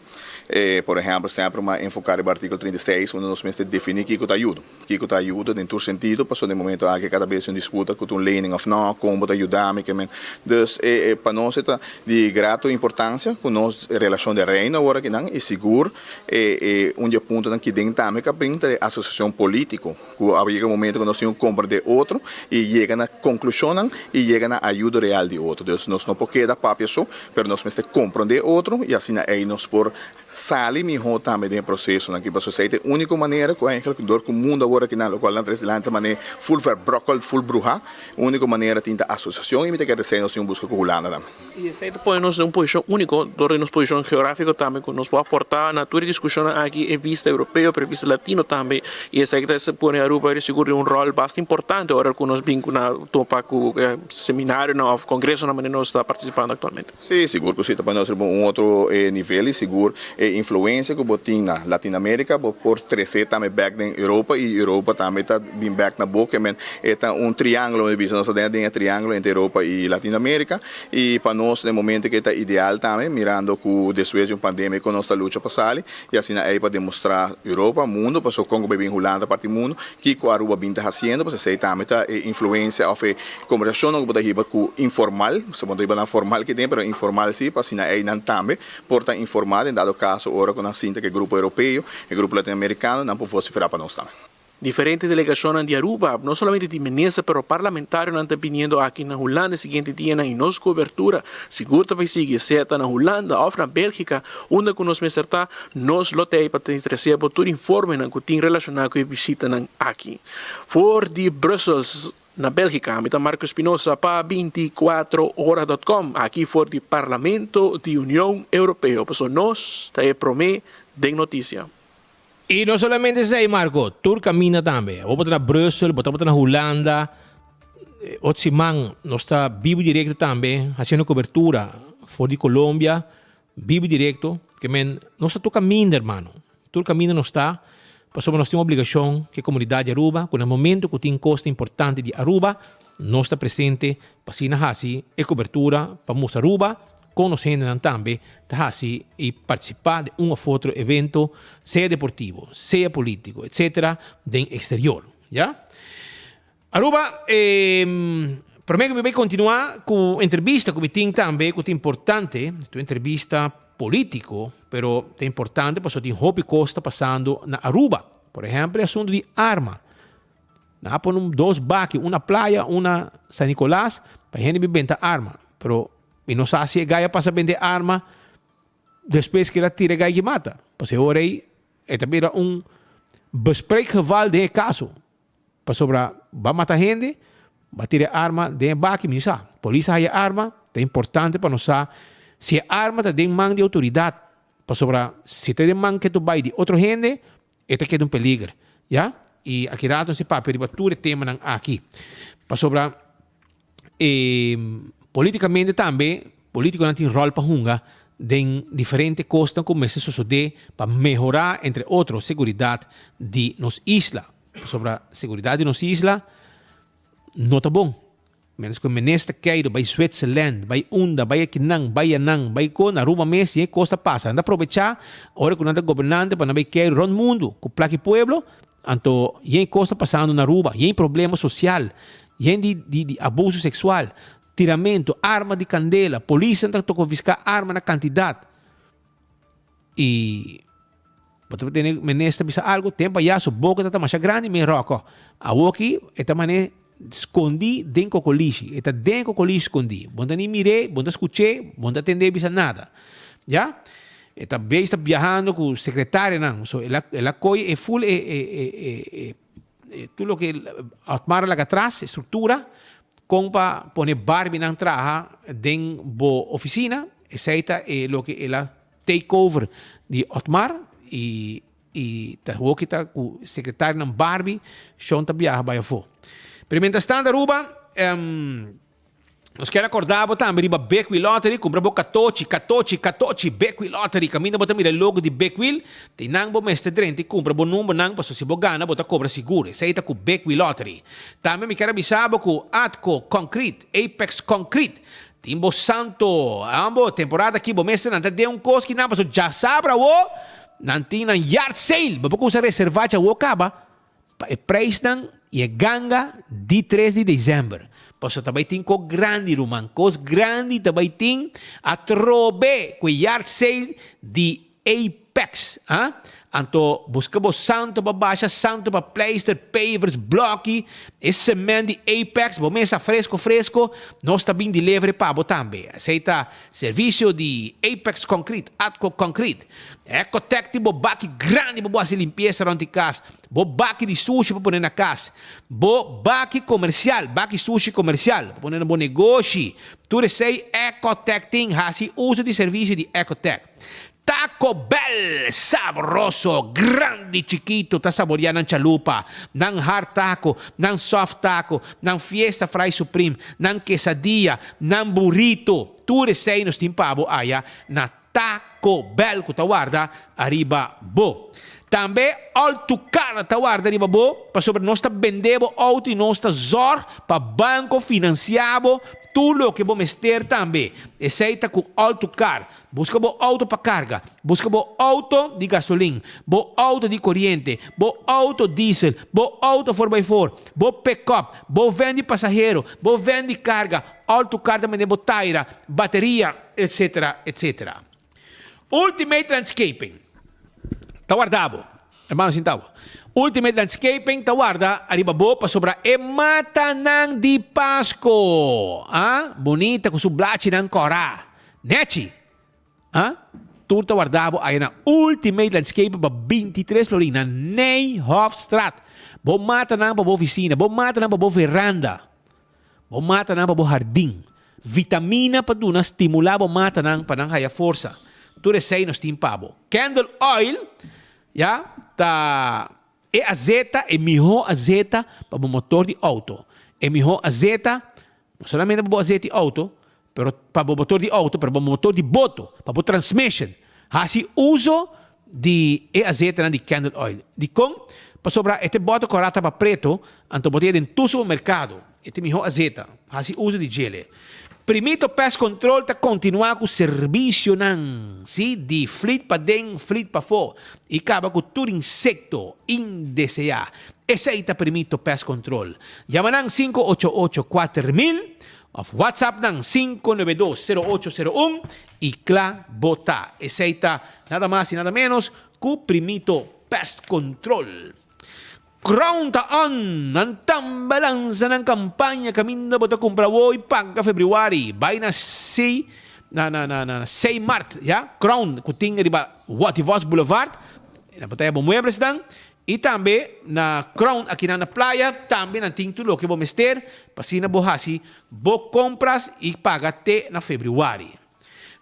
Por ehèmpel semper mi a enfoká riba artíkulo 36 unda nos mester definí kiko ta ayudo. Kiko ta ayuda den tur sentido, pasobra den momento aki kada bes tin un disputa ku ta un lening of no, kon bo ta yuda mi, ke men. Dus e pa nos e ta di grato importansia ku nos relashon den Reino awor akinan i sigur e e un di e puntonan ki den tambe ka brin ta e asosiashon politiko ku a yega un momento ku nos tin ku komprende otro i yega na konklushonnan i yega na ayudo real di otro. Dus nos no por keda papia so, pero nos mester komprende otro i asina ei nos por Sali mihó tambe den e prosesonan aki, pasobra esei ta e úniko manera ku eigenlijk dor ku mundu awor aki nan lokual nan tres dilanti ta manera ful verbrokkel, ful bruhá, e úniko manera tin ta asosiashon i mi ta kere esei nos tin un buska ku Hulanda tambe. I esei ta pone nos den un posishon úniko dor di nos posishon geográfiko tambe ku nos por aportá na tur e diskushonnan aki, e bista europeo pero e bista latino tambe, i esei ta pone Aruba di sigur den un ròl basta importante ora ku nos bin ku na topa ku seminarionan òf kongresonan manera nos ta partisipando aktualmente. Sí, sigur ku sí, ta pone nos riba un otro nivel i sigur e influensia ku bo tin na Latinoamérika bo por trese tambe bèk den Europa i Europa tambe ta bin bèk na bo, ke men e ta un triángulo mi bisa nos ta den e triángulo entre Europa i Latinoamérika i pa nos den momento ke ta ideal tambe mirando ku despues di un pandemia ku nos ta lucha pa sali i asina ei pa demostrá Europa, mundu pasobra kon ku bai bin Hulanda parti mundu kiko Aruba bin ta hasiendo pasobra esei tambe ta e influensia òf e Kombersashonnan ku bo ta hiba ku informal, so bo no ta hiba nan formal ki den, pero informal si, pa asina einan tambe por ta informá den dado kaso ora ku nan sinta ku e grupo europeo, e grupo latinoamerikano, nan por vosiferá pa nos tambe. Diferente delegashonnan di Aruba, no solamente di minister pero parlamentarionan ta biniendo aki na Hulanda e siguiente dianan y nos cobertura sigur ta bay sigui sea ta na Hulanda of na Belgica unda cu nos mester ta, nos lo ta ey pa trece bo tur informenan cu tin relaciona cu e bishitanan aki. For di Brussels. Na Bélgica, mi ta Marco Espinosa pa 24 ora dot com, aki for di Parlamento di Union Europeo, paso nos ta e promé den noticia. I no solamente esei, Marco, tur kaminda tambe. Bo por ta na Brussel, bo tabata na Hulanda. Otro siman nos ta bibu direkto tambe, hasiendo kobertura for di Colombia, bibu direkto. Ke men, nos ta tur kaminda, hermano. Tur kaminda nos ta, pasobra nos tin un obligashon ku e komunidat di Aruba, ku na momento ku tin kos importante di Aruba, nos ta presente pa asina hasi e kobertura pa mustra Aruba kon nos hendenan tambe ta hasi i partisipá den un òf otro evento, sea deportivo, sea polítiko, etsetera, den eksterior. Ya. Aruba, Prome ku mi bai kontinuá ku entrevista ku mi tin tambe ku ta importante, ta un entrevista polítiko, pero ta importante pasobra tin hopi kos ta pasando na Aruba. Por ehèmpel e asuntu di arma. Nan a pone un dos baki, un na Playa, un na San Nicolas, pa hende bin benta arma. Pero mi no sa si e gai a pasa bende arma despues ku el a tira e gai ki mata. Pasobra e ora ei e ta bira un bespreekgeval den e kaso. Pasobra ba mata hende, ba tira e arma den e baki, mi sa. Polis a haya e arma, ta importante pa nos sa si e arma ta den man di outoridat, pasobra si ta den man ke tu bai di otro hende, e ta keda un peliger, ya. I aki rato nos ta papia riba tur e temanan aki. Pasobra e politikamente tambe, politikonan tin ròl pa hunga den diferente kosnan ku mester sosodé pa mehorá entre otro seguridat di nos isla. Pasobra seguridat di nos isla no ta bon. Menos ku e minister keiru bai Zwitserland, bai unda, bai akinan, bai anan, bai kon, Aruba mes i e kos ta pasa. Nan ta probechá ora ku nan ta gobernante pa nan bai keiru rònt mundu ku plak di pueblo. Anto yen kos ta pasando na Aruba, yen problema sosial, yen di di di abuso seksual, tiramentu, arma di kandela, polisnan ta konfiská arma na kantidat. I bo ta tene minister bisa algo, tempo aya su boka ta tamasha grandi men roko. Awoki e ta mane skondi den kokolishi, e ta den kokolishi skondi. Bo no ta ni mir'é, bo no ta skuch'é, bo no ta tend'é bisa nada. Ya? E ta bes ta biahando ku sekretarianan. So el a el a koy e ful e e e e tur loke Otmar a laga atras, e struktura. Kon pa pone Barbienan traha den bo oficina, esey ta e loke el a take over di Otmar y y ta hoki ta cu secretarionan Barbie shon ta biaha bay afo. Pero mientras tanto Aruba, nos kier acorda bo tambe riba Big Wheel Lottery, cumpra bo catochi, catochi, catochi, Big Wheel Lottery, caminda bo ta mira e logo di Big Wheel, Di nan bo mester drenta i kumpra bo numbernan pasobra si bo gana bo ta kobra sigur. Esei ta ku Big Wheel Lottery. Tambe mi kier a bisa bo ku Atco Concrete, Apex Concrete, tin bo santo ambo temporada aki bo mester nan ta den un kos ki nan pasobra djasabra awo nan tin nan yard sale. Bo por kumsa reserva dja awo kaba pa e prijsnan i e ganga di tres di december. Pasobra ta bai tin kos grandi ruman, kos grandi ta bai tin atrobe ku e yard sale di Apex, ah? Anto buska bo santo pa basha, santo pa pleister, pavers, bloki, e cement di Apex, bo mesa fresco fresco, nos ta bin delivery pa bo tambe. Esey ta servicio di Apex Concrete, Atco Concrete. Ecotec tin bo baki grandi pa bo haci limpieza rond di cas, bo baki di sushi pa pone na cas, bo baki comercial, baki sushi comercial pa pone na bo negoshi. Tur esey Ecotec tin, haci uso di servicio di Ecotec. Taco Bell, sabroso, grandi chikito ta saboria nan chalupa, nan hard taco, nan soft taco, nan fiesta fry supreme, nan quesadilla, nan burrito, tur esey nos tin pa bo aya na Taco Bell cu ta warda ariba bo. Tambe Altucar ta warda riba bo pasobra nos ta bende bo auto y nos ta zorg pa banco financia bo tur loke bo mester tambe. Esey ta cu Altucar. Buska bo auto pa karga. Buska bo auto di gasolin, bo auto di koriente, bo auto diesel, bo auto for by for, bo pickup, bo van di pasahero, bo van di karga, auto kar ta mende bo taira, bateria, etc. Etc. Ultimate Landscaping ta warda bo. Hermano sinta bo. Ultimate Landscaping ta warda ariba bo pasobra e matanan di Pasco. Ah, bunita cu su blachinan cora. Nechi! Ah, tur ta warda bo aya na Ultimate Landscaping pa 23 florin na Nijhofstraat. Bo matanan pa bo oficina, bo matanan pa bo veranda. Bo matanan pa bo hardin. Vitamina pa duna stimula bo matanan pa nan haya forsa. Tur esei nos tin pa bo. Candle oil, ya, ta e azeta, e miho azeta pa bo motor di auto. E miho azeta, no solamente pa bo azeta di auto, pero pa bo motor di auto, pero pa bo motor di boto, pa bo transmission. Hasi uso di e azetanan di candle oil. Dikon? Pasobra e te boto kòrá taba preto, anto bo ta yega den tur supermerkado. E ta mihó azeta. Hasi uso di djele. Primito Pest Control ta kontinuá ku serbisionan, sí, di flit paden, flit pafó i kaba ku tur insekto indeseá. Esei ta Primito Pest Control. Yama nan 588 4000 òf WhatsApp nan 592 0801 i kla bo ta. Esei ta nada mas i nada ménos ku Primito Pest Control. Crown ta on! Nan tambe a lansa nan campaña caminda bo ta cumpra awo y paga februari. Bay na C na na na na C Mart ya Crown cu tin riba Wativos Boulevard nan por ta haya bo mueblesnan y tambe na Crown akinan na playa tambe nan tin tur loke bo mester pa asina bo haci bo compras y paga te na februari.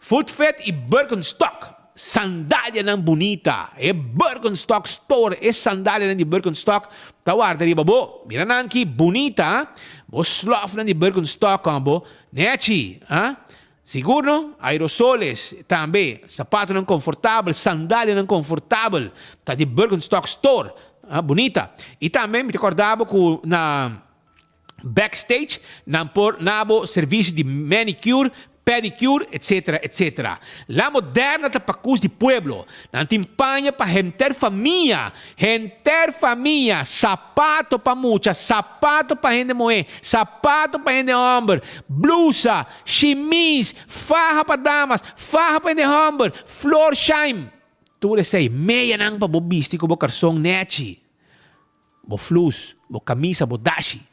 Footfit y Birkenstock, sandalianan bunita. E Birkenstock store, e sandalianan di Birkenstock ta warda riba bo. Mira nan ki bunita, bo slofnan di Birkenstock con bo nechi, ah. Sigur no? Aerosoles tambe, sapatonan confortabel, sandalianan confortabel ta di Birkenstock store, ah, bunita. Y tambe mi ta corda bo cu na Backstage nan por na bo servicio di manicure, pedicure, etc. Etc. La Moderna ta pacus di pueblo. Nan tin paña pa henter famia, henter famia, sapato pa mucha, sapato pa hende muhe, sapato pa hende homber, blusa, shimis, faha pa damas, faha pa hende homber, florsheim. Tur esey, meyanan pa bo bisti cu bo carson nechi. Bo flus, bo kamisa, bo dashi.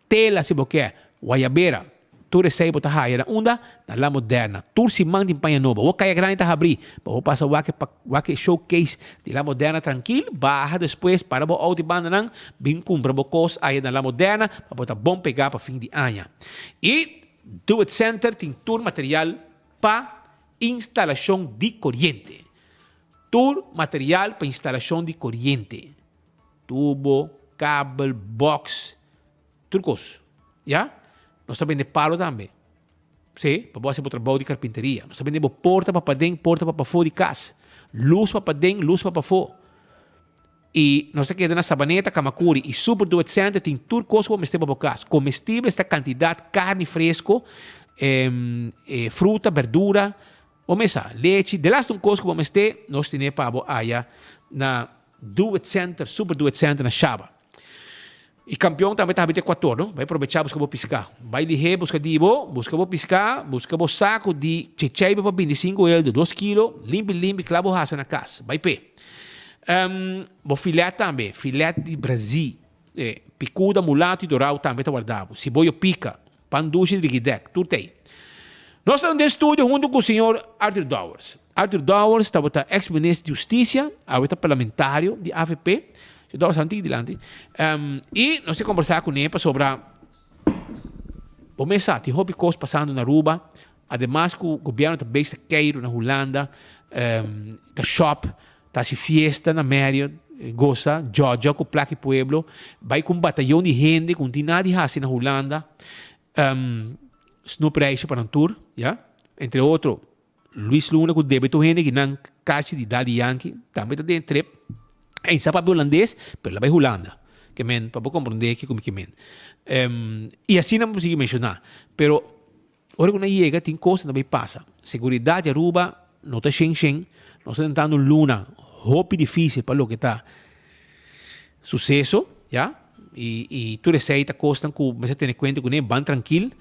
Tela si bo ke, wayabera. Tur esei bo ta haya na unda? Na La Moderna. Tur siman tin paña nobo. Awor Kaya Grandi ta habrí. Pa bo pasa wak e wak e showcase di La Moderna trankil, baha despues, para bo outo i bandanan, bin kumpra bo kos aya na La Moderna pa bo ta bon pegá pa fin di aña. I Do It Center tin tur material pa instalashon di koriente. Tur material pa instalashon di koriente. Tubo, kabel, box. Tur kos. Ya? Nos ta bende palo tambe. Sí, pa bo hasi bo trabou di karpinteria. Nos ta bende bo porta pa paden, porta pa pafó di kas. Lus pa paden, lus pa pafó. I nos ta keda na Sabaneta, Kamakuri i Super Do It Center tin tur kos ku bo mester pa bo kas. Komestibel sta kantidat karni fresko, fruta, berdura, bo mesa, lechi, delaste un kos ku bo mester, nos tene pa bo aya na Do It Center, Super Do It Center na Shaba. E kampion tambe ta habita Ekuator, no? Bai probechá buska bo piská. Bai lihé buska di bo, buska bo piská, buska bo saku di checheibe pa 25 eldo, dos kilo, limpi limpi, kla bo hasa na kas. Bai p'e. Um, bo filet tambe, filet di Brazil, eh, picuda, mulato i dorau tambe ta warda bo. Siboyo pika, pan dushi di Rigidek, tur t'ei. Nos ta den studio huntu ku señor Arthur Dowers. Arthur Dowers tabata ex minister di Husticia, awe ta parlamentario di avp. Señor Dowers anti dilanti. Um, y nos ta conversa cu ne pasobra bo mes sa, tin hopi cos pasando na Aruba. Ademas cu gobierno ta bezig ta keiro na Hulanda, um, ta shop, ta haci fiesta na Marriott, goza, djodjo cu plaki pueblo, bay cu un batayon di hende cu no tin nada di haci na Hulanda. Um, snoepreisje pa nan tur, ya. Entre otro, Luis Luna ku debe tur hende ki nan kachi di Daddy Yankee tambe ta den e trip. Ey sa papia hulandes pero el a bai Hulanda. Ke men pa bo komprende kiko mi ke men. I asina mi por sigui menshoná. Pero ora ku nan yega tin kos nan ta bai pasa. Seguridat di Aruba no ta shen shen. Nos ta tentando un luna hopi difisil pa loke ta suseso, ya. I i tur esei ta kosnan ku mester tene kuenta kuné ban trankil.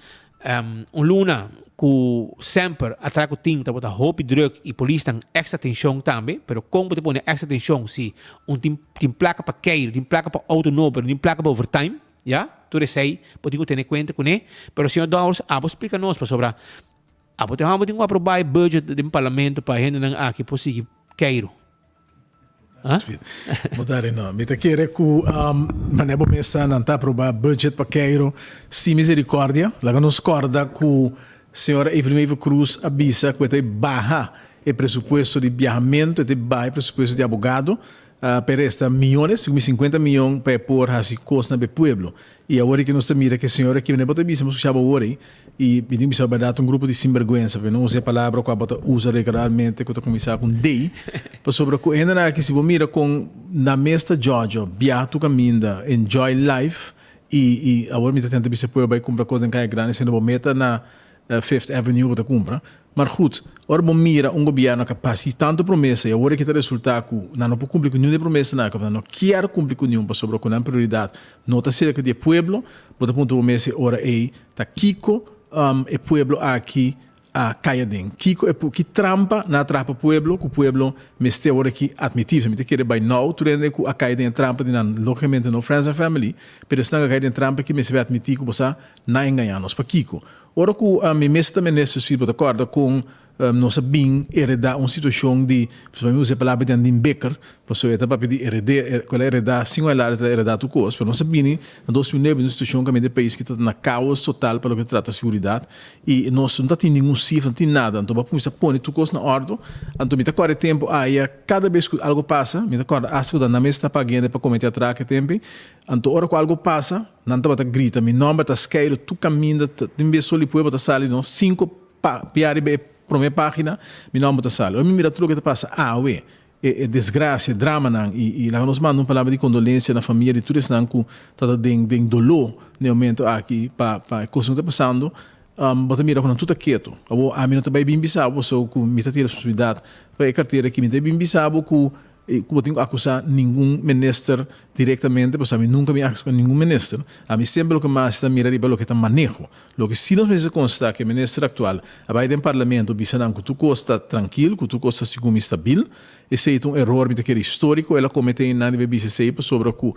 Un luna ku semper atraco tin tabata hopi druk i polisnan extra atenshon tambe, pero kon bo ta pone extra atenshon si un tin tin plaka pa keir, tin plaka pa outo nobo pero no tin plaka pa overtime, ya. Tur esei bo tin ku tene kuenta kuné. Pero señor Dowers abo splika nos pasobra abo ta hòmber tin ku aproba e budget den parlamento pa e hendenan aki por sigui keiru. Bo ta no. Mi ta kere ku manera bo mes sa nan ta aproba budget pa Cairo sin misericordia. Laga nos korda ku señora Evelyn Wever Croes a bisa ku e ta baha e presupuesto di biahamentu, e ta baha e presupuesto di abogado pa e resta miyones, segun mi sinkuenta miyon pa e por hasi kosnan pa e pueblo. I awor ki nos ta mira ku e señora aki, manera bo ta bisa, mi skucha bo awor ei, i mi tin ku bisa bèrdat un grupo di sinbergwensa, pa mi no usa e palabra ku abo ta usa regularmente ku ta kuminsá ku un D, pasobra ku hendenan aki si bo mira kon nan mes ta djòdjò, biaha tur kaminda, enjoy life, i i awor mi ta tenta bisa pueblo bai kumpra kos den Kaya Grandi siendo bo meta na Fifth Avenue bo ta kumpra. Maar goed, ora bo mira un gobierno cu a haci tanto promesa y awor aki ta resulta cu nan no por cumpli cu niun di e promesanan aki of nan no kier cumpli cu niun pasobra cu nan prioridad no ta cerca di e pueblo, bo ta puntra bo mes e ora ey ta kico e pueblo aki a cay aden? Kico e ki trampa nan a traha pa pueblo cu pueblo mester awor aki admiti? Mi ta kere by now tur hende cu a cay den e trampa di nan, logicamente no friends and family, pero esnan cu a cay den e trampa aki mester admiti cu bo sa nan a engaña nos. Pakico? Ora ku mi mes ta minister Sweet bo ta kòrda kon nos a bin heredá un situashon di, pasobra mi usa e palabra di Andin Bikker, pasobra e ta papia di heredé, ku el a heredá sin wèlá el ta heredá tur kos, pero nos a bini na 2009 den un situashon kaminda e pais ki ta na kaos total pa loke ta trata seguridat i nos no ta tin ningun sifra, no tin nada, anto bo a kuminsá pone tur kos na òrdu, anto mi ta kòrda e tempu aya kada bes ku algu pasa, mi ta kòrda asta ku ta nan mes ta paga hende pa kometé atrako e tempu, anto ora ku algu pasa. Nan tabata grita, Mi nomber ta skeiru tur kaminda, tin bes soli pueblo ta sali no, sinku pa pia riba e prome pagina, mi nomber ta sali. Ora mi mira tur loke ta pasa awe, e e desgrasia, e dramanan, i i laga nos manda un palabra di kondolensia na famia di tur esnan ku ta ta den den doló na e momento aki pa pa e kosnan ku ta pasando, bo ta mira ku nan tur ta ketu. Awor ami no ta bai bin bisa bo pasobra ku mi ta tin responsabilidat pa e kartera aki, mi ta bin bisa bo ku Ku bo tin ku akusá ningun minister direktamente, pasobra ami nunka mi akusá ningun minister. Ami semper loke mas ta mira riba loke ta maneho. Loke si nos mester konstatá ku e minister aktual a bai den parlamento bisa nan ku tur kos ta trankil, ku tur kos ta sigun mi stabil. Esei ta un eror mi ta kere historico el a comete y nan debe bisa esei pasobra cu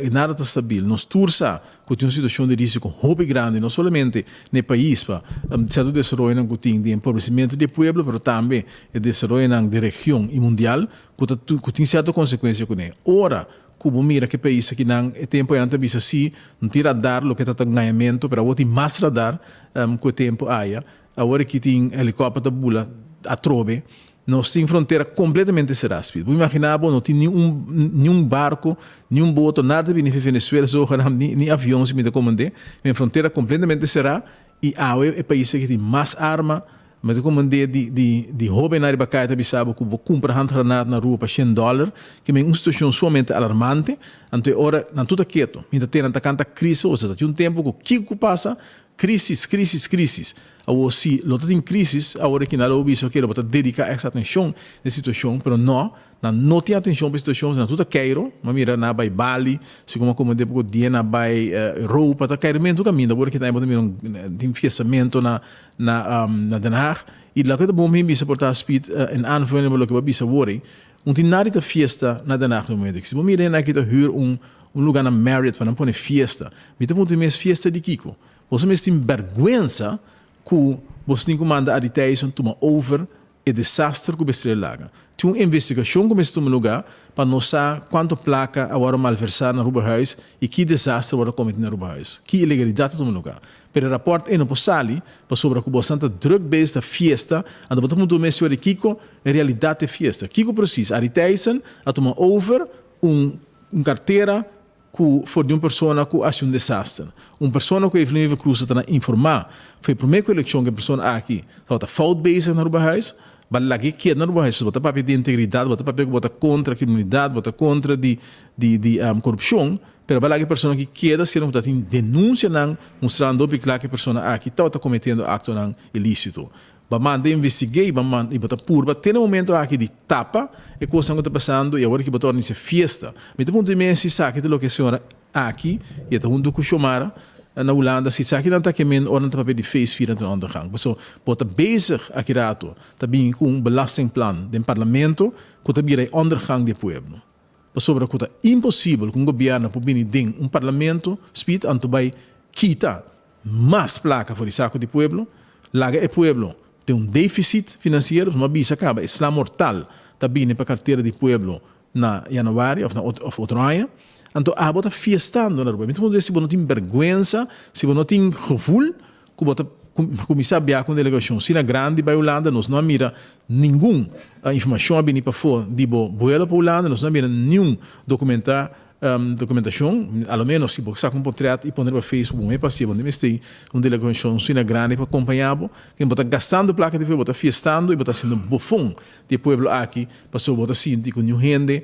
nada ta stabil. Nos tur sa cu tin un situacion di risico hopi grandi no solamente na e pais pa cierto desaroyonan cu tin di empobrecimento di e pueblo pero tambe e desaroyonan di region y mundial cu ta cu tin cierto consecuencia cune. Ora cu bo mira cu e pais akinan e tempo aya nan ta bisa si no tin radar loke ta ta gañamento pero awor tin mas radar cu e tempo aya. Awor aki tin helicopter ta bula atrobe. Nos tin frontera completamente cera, Speed. Bo imagina bo, no tin ni un, ni un barco, ni un boto, nada ta bini fi Venezuela, zogenaamd, ni, ni avion si mi ta comende. Men frontera completamente cera y awe e pais aki tin mas arma. Mi ta comende di, di, di hobennan riba caya ta bisa bo cu bo cumpra handgranaat na Aruba pa shen dollar, ke men un situacion sumamente alarmante. Anto e ora nan tur ta keto. Mi ta tene nan ta canta crisis, osea ta tin un tempo cu kico cu pasa, Crisis, crisis, crisis. Awor si lo ta tin crisis, awor aki nan lo bisa oke lo bo ta dedica extra atencion na e situacion, pero no, nan no tin atencion pa e situacion, nan tur ta keiro, mi a mira nan a bay Bali, segun mi a comprende poco dia nan a bay Europa, ta keiramentu caminda, awor aki tambe bo ta mira un tin fiestamento na na na Den Haag, y loke ta bon mi bisa por ta speed en aanvulling op loke bo a bisa awor ey, un tin nadie ta fiesta na Den Haag na e momento aki, si bo mira nan aki ta huur un Un luga na Marriott pa nan pone fiesta. Mi ta puntra mi mes fiesta di kiko? Boso mes tin berguensa ku boso tin ku manda Adi Thijssen tuma over e desaster ku Bestrel laga. Tin un investigashon ku mester tuma luga pa nos sa kuantu plaka a wòrdu malversá na Arubahuis i ki desaster wòrdu kometí na Arubahuis. Ki ilegalidat a tuma luga. Pero e rapòrt ei no por sali pasobra ku boso ta druk bezig ta fiesta anto bo ta puntra bo mes si kiko en realidat e fiesta. Kiko presis? Adi Thijssen a tuma over Un un cartera cu for di un persona cu haci un desaster. Un persona cu Evelyn Wever Croes ta na informa for e prome cu eleccion cu e persona aki tabata fout bezig na Arubahuis, ba laga e keda na Arubahuis pasobra bo ta papia di integridad, bo ta papia cu bo ta contra criminalidad, bo ta contra di di di corupcion, pero ba laga e persona aki keda siendo cu ta tin denuncianan mustrando hopi cla cu e persona aki tabata cometiendo actonan ilicito. Bo a manda investig'é i bo a manda i bo ta purba te na momento aki di tapa e kosnan ku ta pasando i awor ki bo ta organisa fiesta. Mi ta puntra mi mes si esaki ta loke e señora aki i e ta huntu ku Xiomara na Hulanda si esaki nan ta kemen ora nan ta papia di feestvieren ten ondergang. Pasobra bo ta bezig aki rato ta bini ku un belastingplan den parlamento ku ta bira e ondergang di e pueblo. Pasobra ku ta imposibel ku un gobièrnu por bini den un parlamento spit anto bai kita mas plaka for di saku di pueblo, laga e pueblo den un defisit finansiero, suma bisa kaba e sla mortal ta bini pa kartera di pueblo na yanüari òf na òf otro aña, anto abo ta fiestando na Aruba. Mi ta puntra si bo no tin bèrgwensa, si bo no tin gevoel ku bo ta kuminsá bia ku un delegashon asina grandi bai Hulanda, nos no a mira ningun informashon a bini pafó di bo buelo pa Hulanda, nos no a mira niun dokumenta Dokumentashon, a lo menos si bo saka un potret i pone riba Facebook bo mes pasia bo no mester un delegashon asina grandi pa kompañá bo, ken bo ta gastando plaka di pueblo, bo ta fiestando i bo ta hasiendo bofon di e pueblo aki pasobra bo ta sinti ku niun hende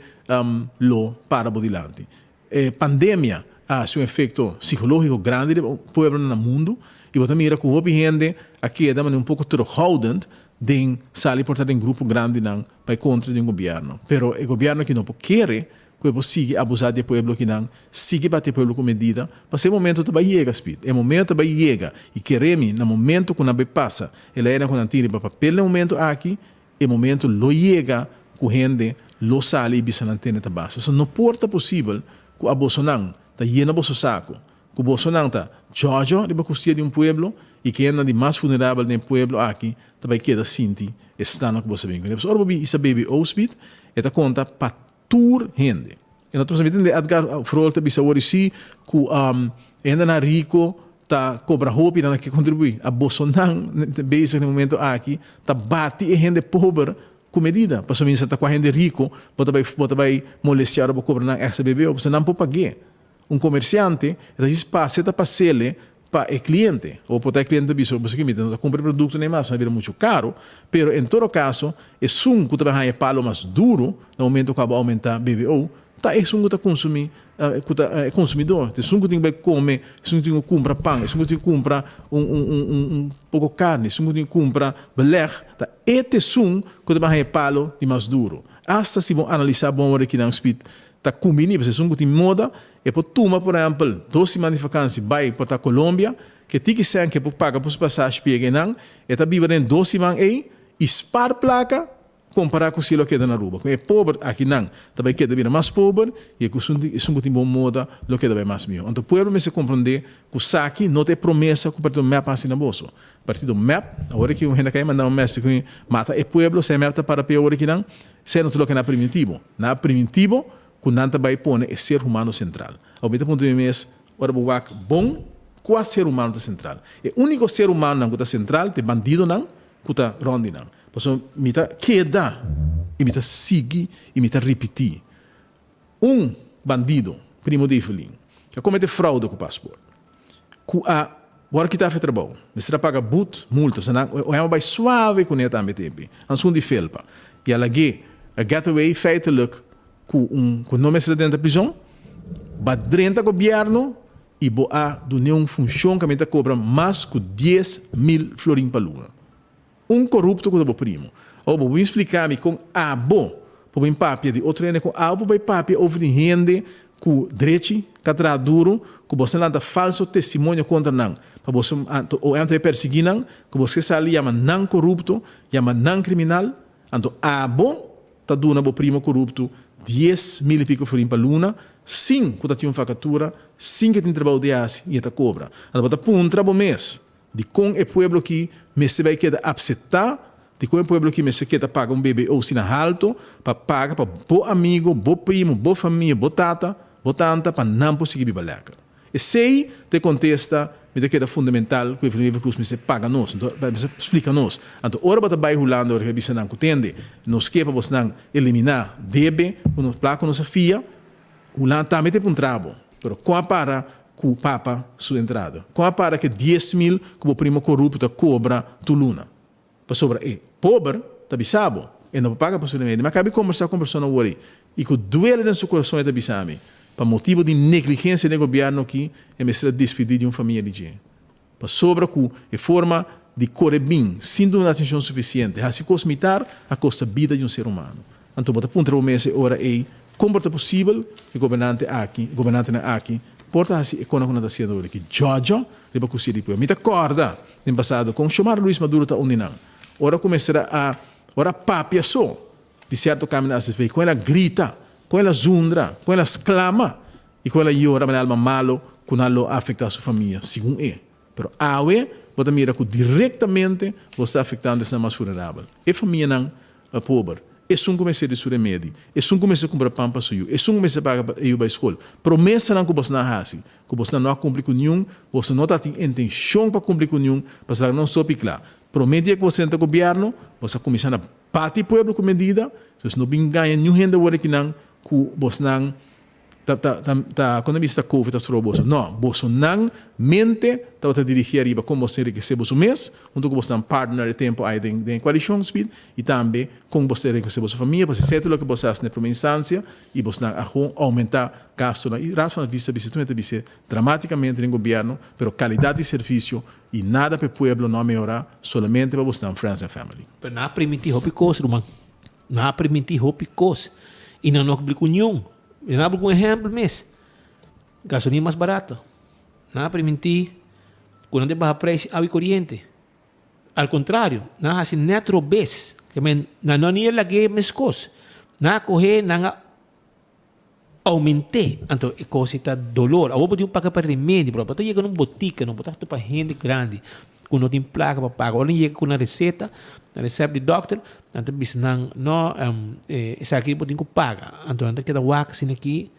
lo para bo dilanti. E pandemia a hasi un efekto sikológiko grandi riba pueblonan na mundu i bo ta mira ku hopi hende a keda manera un poko terughoudend den sali por ta den grupo grandinan bai kontra di un gobièrnu. Pero e gobièrnu aki no por kere Ku e por sigui abusá di e pueblo kinan, sigui bati e pueblo ku medida, pasobra e momento ta bai yega, Speed. E momento ta bai yega, i kere mi, na momento ku nan bai pasa e leinan ku nan tin riba papel na e momento aki, e momento lo yega ku hende lo sali i bisa nan tene ta basta. Pasobra no por ta posibel ku abosonan ta yena boso saku, ku bosonan ta djòdjò riba kustia di un pueblo i kendenan di mas vulnerabel den e pueblo aki ta bai keda sinti e stannan ku boso a bin kuné. Pasobra ora bo bin isa BBO, Speed, e ta konta pa Tur hende. E no ta pensa, mi tende Edgar Vrolijk ta bisa awor si ku e hendenan riko ta kobra hopi nan a ke kontribuí. A bosonan bezig na e momento aki ta bati e hende pober ku medida. Pasobra mi sa ta kua hende riko bo ta bai bo ta bai molestia ora bo kobra nan extra BBO pasobra nan por pag'é. Un komersiante e ta djis pasa e ta pas'ele pa e cliente. O por ta e cliente ta bisa, bo sa ki mi no ta cumpra e producto nei mas, a bira mucho caro. Pero en todo caso, esun cu ta bay haña e palo mas duro na momento cu abo aumenta BBO, ta esun cu ta consumi, cu ta e consumidor. Ta esun cu tin cu bay come, esun cu tin cu cumpra pan, esun cu tin cu cumpra un un un un poco carni, esun cu tin cu cumpra beleg, ta e ta esun cu ta bay haña e palo di mas duro. Hasta si bo analisa bon ora kinan speed ta cumbini, pasobra esun cu tin moda, E por tuma por ehempel dos siman di vakansi bai por ta Colombia, ke tiki sèn ke por paga pa su pasashi pega einan, e ta biba den dos siman ei i spar plaka Kompará ku si lo keda na Aruba. Ku e pober akinan ta bai keda bira mas pober i e ku esun ku tin bon moda lo keda bai mas mihó. Anto pueblo mester komprondé ku saki no ta e promesa ku partido mep a hasi na boso. Partido mep, awor aki un hende a kai manda un mester ku mata e pueblo, esei mep ta para p'e awor akinan, esei no ta loke nan a primintí bo. Nan a primintí bo ku nan ta bai pone e ser humano sentral. Awor mi ta puntra mi mes, ora bo wak bon, kua ser humano ta sentral? E úniko ser humanonan ku ta sentral ta e bandidonan ku ta rònt di nan. Pasobra mi ta keda i mi ta sigui i mi ta ripití, un bandido, primo di Evelyn, ku a komete fraude ku pasport, ku a wòrdu kitá for e trabou, mester a paga but, multa, pasobra nan OM a bai suave kuné tambe tempi, ansun di felpa, i a lag'é a get away feitelijk ku un ku no mester a drenta prizon, ba drenta gobièrnu i bo a dun'é un funshon kaminda ta kobra mas ku 10,000 florin pa luna. Un korupto ku ta bo primo. Awor bo bin splika mi kon abo por bin papia di otro hende, kon abo por bai papia over di hende ku drechi, ka traha duru, ku boso a lanta falso testimonio kontra nan, pa boso anto OM ta bai persiguí nan, ku boso ke sali yama nan korupto, yama nan kriminal, anto abo ta duna bo primo korupto 10,000 i piko florin pa luna, sin ku ta tin un vakatura, sin ku e tin trabou di hasi i e ta kobra. Anto bo ta puntra bo mes, Dikon e pueblo ki mester bai keda apseptá? Dikon e pueblo ki mester keda paga un BBO asina halto pa paga pa bo amigo, bo primo, bo famia, bo tata, bo tanta pa nan por sigui biba lèker? Esei ta e kontesta mi ta keda fundamental ku Evelyn Wever Croes mester paga nos, anto mester splika nos. Anto ora bo ta bai Hulanda ora ke bisa nan ku tende nos ke pa bosnan eliminá debe ku nos plaka ku nos a fia, Hulanda tambe ta e puntra bo, pero kon a para ku papa su entrada? Kon a para ke 10,000 ku bo primo korupto ta kobra tur luna? Pasobra e pober ta bisa bo, e no por paga pa su remedi. Mi a kabi kombersá ku un persona awor ei, i ku duele den su kurason e ta bisa mi, pa motibu di negligensia den gobièrnu aki, e mester a despidí di un famia di dje. Pasobra ku e forma di kore bin sin duna atenshon sufisiente, hasi kos mitar, a kosta bida di un ser humano. Anto bo ta puntra bo mes e ora ei, kon por ta posibel ku e gobernante aki, e gobernantenan aki, por ta hasi e kona ku nan ta hasiendo awor aki? Djòdjò riba kusí di pueblo. Mi ta kòrda den pasado kon Xiomara Luis Maduro ta un di nan. Ora ku mester a, ora a papia so di sierto kambio na AZV, kon el a grita, kon el a zundra, kon el a sklama I ku el a yora manera alma malo ku nan lo afektá su famia, segun e. Pero awe bo ta mira ku direktamente bo sta afektando esnan mas vulnerabel, e famianan pober, esun ku mester di su remedi, esun ku mester kumpra pan pa su yu, esun ku mester paga pa e yu bai skol. Promesanan ku bosnan a hasi, ku bosnan no a kumpli ku niun, boso no ta tin intenshon pa kumpli ku niun, pasobra nan stopi kla. Promé dia ku bo senta gobièrnu, bo sa kuminsá na bati pueblo ku medida, dus no bin gaña niun hende awor akinan ku bosnan Ta ta ta ta kon ta bisa ta covid ta stroba boso? No, bosonan mente tabata dirigí ariba kon boso enrikesé boso mes hunto ku bosonan partner e tempu ai den den e koalishon speed i tambe kon boso ta enrikesé boso famia pasobra esei ta loke boso a hasi na e promé instansia i bosonan a gewoon oumentá gastunan i Raad van Advies ta bisa tur hende ta bis'é dramaticamente den gobierno pero kalidat di servisio i nada pa e pueblo no a mehorá solamente pa bosonan friends and family. Pero nan a primintí hopi kos ruman. Nan a primintí hopi kos i nan no a kumpli ku niun. Mi ta daba un ehèmpel mes. Gasolina mas barato. Nan a primintí ku nan ta baha preis di awa i koriente. Al kontrario, nan a hasi nèt robes. Ke men, nan no a ni a lag'é meskos. Nan a kohé, nan a oument'é. Anto e kos ei ta dolor. Awor bo tin ku paga pa remedi, bro. Bo ta yega na un botika, no bo ta topa hende grandi ku no tin plaka pa paga. Ora nan yega ku nan reseta, nan resèpt di dòkter, nan ta bisa nan, no, esaki bo tin ku paga. Anto nan ta keda wak asina aki,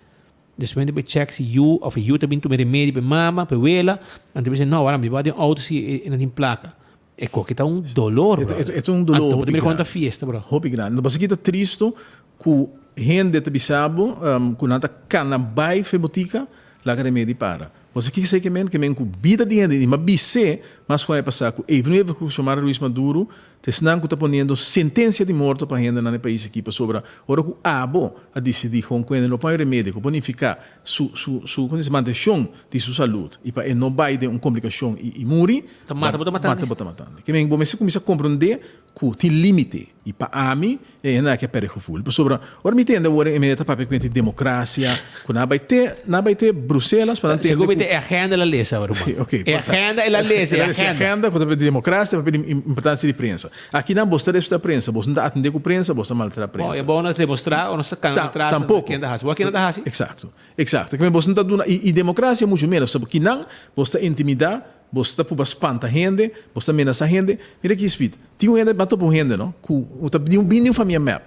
despues nan ta bai chèk si yu òf e yu ta bin tuma e remedi pa e mama, pa e wela. Nan ta bisa, no, wara mi bai den outo si e no tin plaka. E koki ta un dolor, bro. E ta un dolor Anto bo ta hopi mira kon ta grandi. fiesta, bro. Hopi grandi. No pasobra ki ta tristo ku hende ta bisa bo ku nan ta kana bai fe botika laga remedi para. Bo sa kiko esei ke men? Ke men ku bida di hende, i mi a bis'é mas ku aña pasá ku Evelyn Wever Croes, Xiomara Ruiz Maduro ta esnan ku ta poniendo sentensia di morto pa hendenan na e pais aki pasobra ora ku abo a disidí kon ku hende no por haña remedi ku por nifiká su su su kon dice mantenshon di su salud i pa e no bai den un komplikashon i i muri Ta mata bo ta matando. Mata bo ta matando. Ke men bo mester kuminsá komprondé. ku tin límite i pa ami e hende aki a pèrdè gevoel. Pasobra ora mi tende awor e meneer ta papia ku di demokrasia, ku nan a bai te nan a bai te Bruselas pa nan tende Segun ku mi te e agenda el a lesa, ruman. Sí, ok. E agenda el a lesa, e El a lesa e agenda. agenda ku ta papia di demokrasia, ta papia di importansia di prensa. Aki nan bos ta respetá prensa, bos no ta atendé ku prensa, bos ta maltratá Bon, prensa. e bon nos demostrá o nos ta kana Ta, atras tampoko. ken ta hasi. Bo a ken ta hasi? Eksakto, eksakto. Ke men bos no ta duna i i demokrasia muchu ménos, pasobra kinan bos ta intimidá Bos ta puba spanta hende, bos ta menasa hende. Mira aki Speed, tin un hende, m'a topa un hende no, ku ta bin di un famia mep.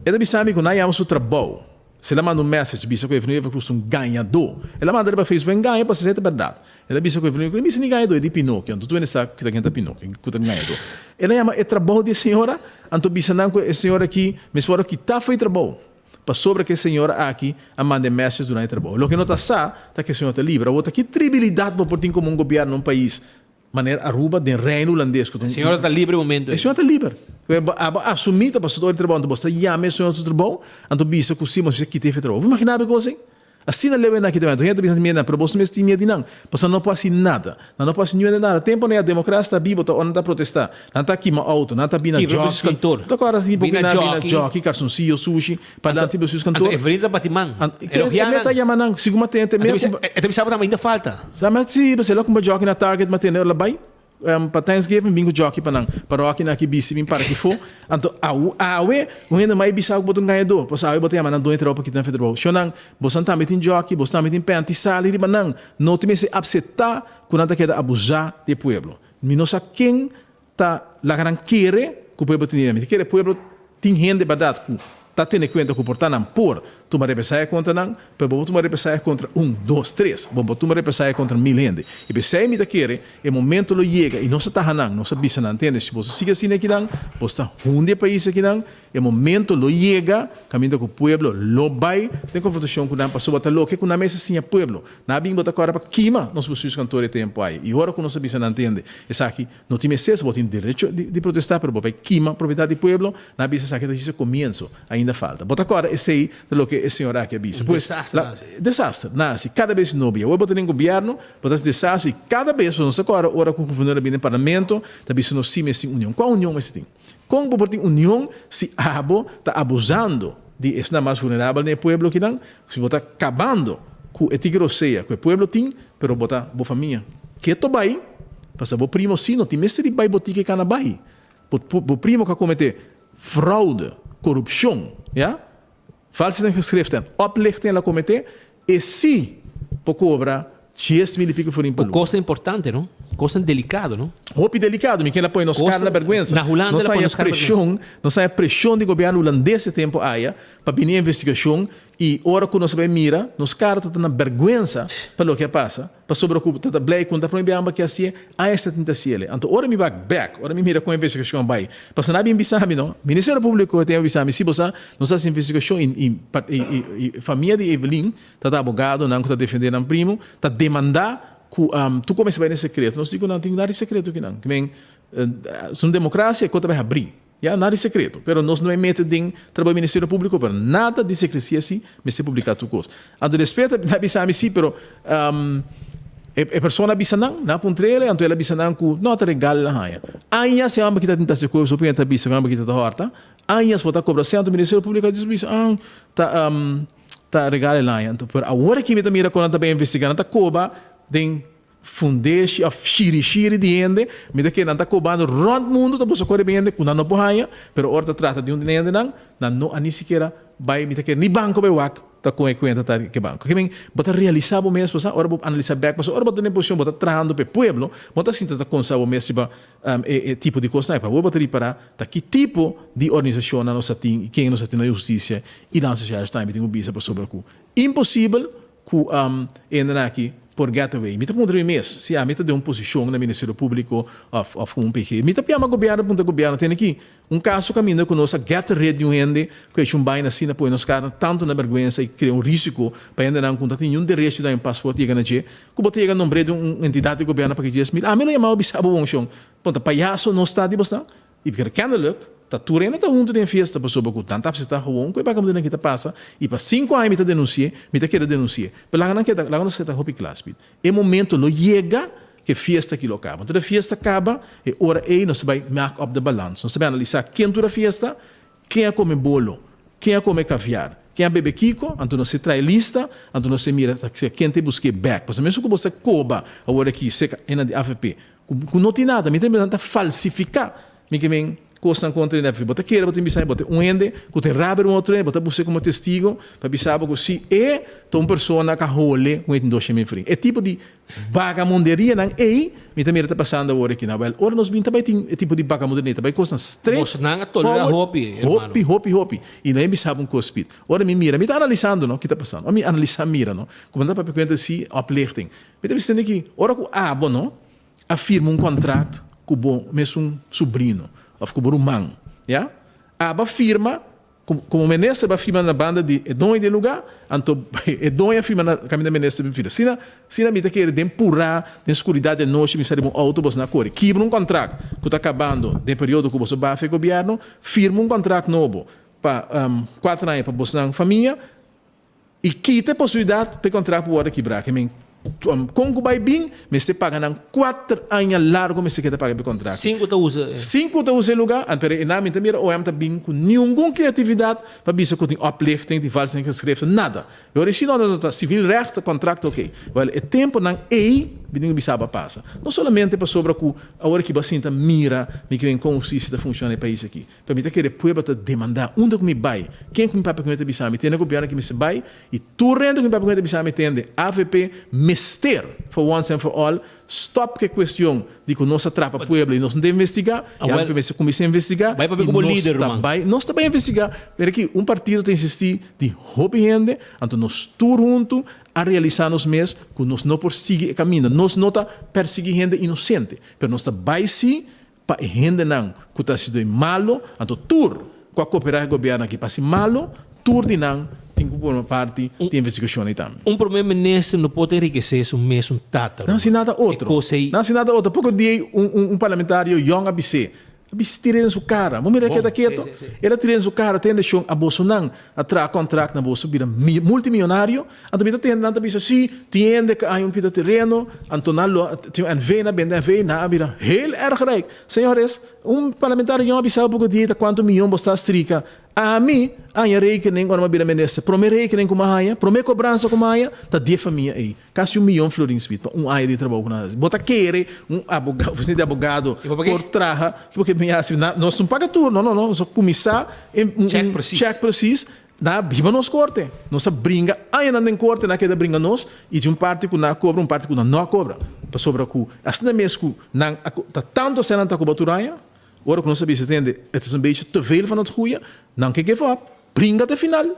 E ta bisa mi ku nan yama su trabou. Si el a manda un message bisa ku Evelyn Wever-Croes un gañadó. El a manda riba Facebook en gaña pasobra esei ta bèrdat. El a bisa ku Evelyn Wever-Croes, mi si ni gañadó, e di Pinocchio. Anto tur hende sa ku ta ken ta Pinocchio, ku ta gañadó. El a yama e trabou di e señora, anto bisa nan ku e señora aki mester wòrdu kitá for e trabou. Pasobra ku e señora aki a manda e message durante e trabou. Loke no ta sa, ta ku e señor ta liber. Awor ta ki tribilidat bo por tin komo un gobièrnu na un pais manera Aruba den Reino Hulandes ku ta un. E señora ta liber e momento ei. E señora ta liber. Abo asumí ta pasobra ora di trabou anto bo sa yama e señora su trabou anto bisa ku si bo mester kita efe trabou. Bo imaginá bo e kos ei? Asina leu e nan kita mento. Hende ta bisa miedu nan, pero boso mes tin miedu di nan. Pasobra nan no por hasi nada. Nan no por hasi niun nada. Tempo nan ya democracia ta bibo ta ora nan ta protesta. Nan ta kima auto, nan ta bina Kibra boso jockey. kantoor. Ta kora tin poco Bina nan bina jockey. jockey, karsoncillo, sushi, pa nan tin boso Anto kantoor. Evelyn ta bati man. An, Elogia e nan. ta yama nan, sigur ma tene te Anto me bisa, kumba. e ta bisa bo tambe ainda falta. Sa ma si, pasobra el a kumba jockey na Target ma tene ora bai. Pa Thanksgiving bin ku jockey pa nan parokia nan aki bisti bin para ki fo. Anto awe un hende mai bisa ku bo ta un gañadó pasobra awe bo ta yama nan doño trabou pa kita nan fe trabou. Shonnan, bosan tambe tin jockey, boso tambe tin panty sali riba nan. No tin mester apseptá ku nan ta keda abusá di e pueblo. Mi no sa ken ta laga nan kere ku pueblo tin dinero. Mi ta kere pueblo Tin hende bèrdat ku ta tene kuenta ku por ta nan por tuma represaya kontra nan, pero bo por tuma represaya kontra un, dos, tres, bo por tuma represaya kontra mil hende. I p'esei mi ta kere e momento lo yega i nos a taha nan, nos a bisa nan, tende, si boso sigui asina akinan, boso ta hundi e pais akinan, e momento lo yega kaminda ku pueblo lo bai den konfrontashon ku nan pasobra ta loke ku nan mester siña pueblo. Nan a bin bo ta kòrda pa kima nos bestuurskantoor e tempu ai i ora ku nos a bisa nan, tende, esaki No tin mester, bo tin derecho di protesta, pero bo bai kima propiedad di pueblo, nan a bisa esaki ta djis e comienzo, ainda falta. Bo ta corda esey ta loke e señor aki a bisa. Un Pues, desastre la, nan hasi. Desastre nan hasi. Cada bes no bia. Awor bo ta den gobierno, bo ta hasi desastre y cada bes nos ta corda ora cu gobernador a bini den parlamento, ta bisa nos si mester tin union. Cua union mester tin? Con bo por tin union si abo ta abusando di esnan mas vulnerabel den e pueblo kinan, si bo ta cabando cu e tiki rosea cu e pueblo tin, pero bo ta bo famia keto bay, pasobra bo primo si no tin mester di bay botica e cana bay, bo bo primo cu a comete fraude, corupcion, ya, valsheid in geschriften en oplichting el a comete, e si por cobra 10,000 y pico florin pa luna. Cosnan importante, no? Cosnan delicado, no? Hopi delicado. Mi ken a pone nos cara na berguensa. Na Hulanda Nos el a pone haya nos cara na berguensa. presion, nos haya presion di gobierno hulandes e tempo aya pa bini investigacion y ora cu nos a bay mira, nos cara ta ta na berguensa pa loke a pasa, pasobra cu ta ta blij cu no ta prome biaha ki a haci'e, aña 70 haci'e. Anto ora mi bak bek, ora mi mira con e investigacion a bay, Pasobra nan a bin bisa mi, no? Ministerio Públiko tin a bisa mi, si bo sa, nos a hasi investigashon i i i i famia di Evelyn ta ta abogadonan ku ta defendé nan primo, ta demandá ku tur ku mester bai den sekreto. Nos di ku nan tin nada di sekreto kinan. Ki men, su un demokrasia, e kos ta bai habrí. Ya, nada di sekreto. Pero nos no e mete den trabou di Ministerio Públiko, pero nada di sekresia si mester publiká tur kos. Anto despues nan a bisa mi si, pero e persona a bisa nan, nan a puntra el, anto el a bisa nan ku no ta regal el a haña. Añas e homber kita tin ta hasi koe, su ta bisa ku e homber kita ta hòrta. Añas bo ta kobra sèn, anto Ministerio Públiko a bisa, ah, ta ta regal el a haña. Anto, pero awor aki mi ta mira kon nan ta bai investigá, nan ta koba den fundeshi òf shirishiri di hende, mi ta kere nan ta kobando rònt mundu ta buska kore hende ku nan no por haña, pero ora ta trata di un hendenan, nan no a ni sikiera bai, mi ta kere ni banko bai wak ta kon e kuenta ta ke banko. Ke men, bo ta realisá bo mes pasobra ora bo analisá bèk, pasobra ora bo ta den posishon bo ta trahando pa e pueblo, bo no ta sinta ta konsa bo mes riba e e tipo di kosnan. Pa bo bo ta ripará ta ki tipo di organisashonnan nos a tin i ken nos a tin na hustisia i Lanse Sheriff tambe tin ku bisa pasobra ku imposibel Ku hendenan aki por get away. Mi ta puntra mi mes, si ami ta den un posishon na Ministerio Públiko òf òf komo un PG, mi ta yama gobièrnu puntra gobièrnu, tene aki un kaso kaminda ku nos a get rid di un hende ku a hecho un baina asina pone nos kara tantu na bèrgwensa i krea un risiko pa hendenan ku no ta tin niun derecho di daña un pasport yega na dje, ku bo ta yega nombr'é di un entidat di gobièrnu pa ki 10,000. Ami lo yama bo bisa bo bon shon, puntra payaso nos ta di bosnan? I porque kennelijk ta tur hende ta huntu den fiesta pasobra ku nan ta apseptá gewoon ku e bakamundonan aki ta pasa i pa sinku aña mi ta denunsi'é, mi ta keda denunsi'é. Pero laga nan keda, laga nos keda hopi kla, Speed. E momento lo yega ku e fiesta aki lo kaba. Anto e fiesta kaba, e ora ei nos ta bai maak op de balans. Nos ta bai analisá ken tur a fiesta, ken a kome bolo, ken a kome kaviar, ken a bebe kiko, anto nos ta trae lista, anto nos ta mira ken ta busk'é bèk. Pasobra mesun ku bo ta koba awor aki serka esnan di avp, ku no tin nada, mi ta mira nan ta falsifiká Mi ke men kosnan kontra di Bo ta kere bo tin bisa bo ta un hende ku tin rabia riba otro hende, bo ta buska komo testigo pa bisa bo ku si e ta un persona ka hole ku e tin doshe mil frin. E tipo di bagamunderianan ei mi ta mira ta pasando awor aki. Na wèl, ora nos bin ta bai tin e tipo di bagamunderia, ta bai kosnan straight Bosnan a tolera forward, hopi, hermano. hopi, hopi, hopi. I nan e bisa bo un kos, Piet. Ora mi mira, mi ta analisando no ki ta pasando. Ora mi analisa mira no, ku mi ta papia kuenta si oplichting. Mi ta bisa aki, ora ku abo no a firma un contract cu bo mesun sobrino of cu bo ruman, ya? Aba firma, como minister ba firma na banda di e doño di e lugar, anto e doño a firma na caminda minister bin firma. Asina, asina mi ta kere den pura, den scuridad di anochi mi sa riba un auto boso na core. Kibra un contract cu ta cabando den periodo cu boso bafa e gobierno, firma un contract nobo pa cuater aña pa bosnan famia, I kita e posibilidat pa e kontrakt por wòrdu kibrá. Ke men, kon ku bai bin, mester paga nan kuater aña largu mester keda paga pa e kontrakt. Sin ku ta usa e. Sin ku ta usa e lugá. Anto pero e nan mi ta mira OM ta bin ku ningun kreatividat pa bisa ku tin oplichting, tin valsing geschriften, nada. E ora si no no ta civilrecht, kontrakt oké. Wèl e tempunan ei mi tin ku bisa bo a pasa. No solamente pasobra ku awor aki bo a sinta mira mi ke men kon hustisia ta funshoná na e pais aki. Pero mi ta kere pueblo ta demanda unda ku mi bai, ken ku mi papia ku mi ta bisa mi tende gobierno ki mester bai y tur rende ku mi papia ku mi ta bisa mi tende avp mester for once and for all stop ku e cuestion di ku nos a trapa pueblo y nos no ta investiga y avp mester cuminsa investiga Bai papia y ku bo nos lider ta ruman. bai nos ta bai investiga pero aki un partido ta insisti di hopi hende anto nos tur hunto a realisa nos mes ku nos no por sigui e caminda nos no ta persigi hende inocente pero nos ta bai si Pa e hendenan ku ta hasido e malo, anto tur ku a koperá e gobièrnu aki pa hasi malo, tur di nan tin ku forma parti di e investigashon ei tambe. Un prome minister no por ta enrikesé su mesun tata, Nan hasi ruman. nada E otro. kos ei. Nan hasi nada otro. Poko di ei un un un parlamentario yòn a bis'é, a bis tir'é den su kara. Bo mira e Bon, keda sí, keto. sí, sí. El a tir'é den su kara, tende shon, a bosonan a traha kontrakt na boso bira multimillonario. Anto mi ta tende nan ta bisa, sí, tin hende ku a haña un pida tereno, anto nan lo tin un NV, nan bende NV, nan a bira heel erg rijk. Señores, un parlamentario yòn a bisa poko dia ta kuantu miyon bo sta strika. Ami a haña rekening ora mi a bira minister. Promé rekening ku mi a haña, promé kobransa ku mi a haña, ta di e famia ei. Kasi un miyon florin sweet pa un aña di trabou ku nan a hasi. Bo ta kere un abogado, ofisina di abogado por traha, porque mi hasi, nos no paga tur, no, no, no, nos a kuminsá un check precies. Nan a biba nos korte. Nos a bringa añanan den korte, nan a keda bringa nos i tin un parti ku nan a kobra, un parti ku nan no a kobra. Pasobra ku asina mes ku nan a ta tantu asina nan ta koba tur aña, ora ku nos a bisa tende het is een beetje te veel van het goeie, nan ke give up, bringa te final.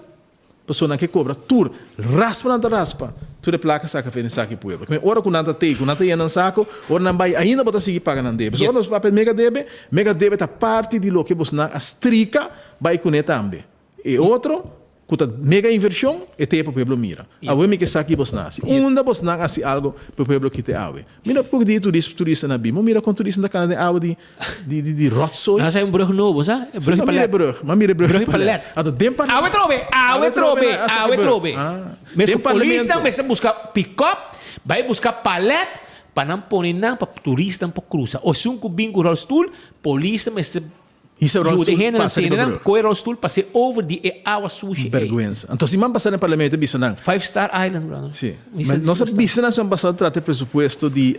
Pasobra nan ke kobra tur, raspa nan ta raspa tur e plaka saka for den saki pueblo. Kmen ora ku nan ta tei, ku nan ta yena nan sako, ora nan bai ainda bo ta sigui paga nan debe. Pasobra ora nos papia mega debe, mega debe ta parti di loke bosnan a strika bai kuné tambe. E otro, ku ta mega invershon, e te pa pueblo mira. Awe mi ke sa ki bosnan hasi. Unda bosnan hasi algo pa pueblo kite awe? Mira poko dia turis turistanan a bin. Bo mira kon turistanan ta kana den awa di di di di rotzooi. Nan sa un brug nobo, sa? E brug Ma mira e brug, ma mira e brug Brug palet. Anto den par Awe trobe, awe trobe, awe trobe. Mes Den ku polisnan parlamento. mester buska pick-up, bai buska palet pa nan pone nan pa turistanan por krusa. O esun ku bin ku rolstoel, polisnan mester Hisa Yuda rolstoel hendenan pasa tene riba nan brug. koe rolstoel pase over di e awa sushi ei. Bergwensa. Anto siman pasa den parlamento a bisa nan. Five Star Island, brother. Si. Mi sa Ma nos a di bisa nan siman pasa trata e presupuesto di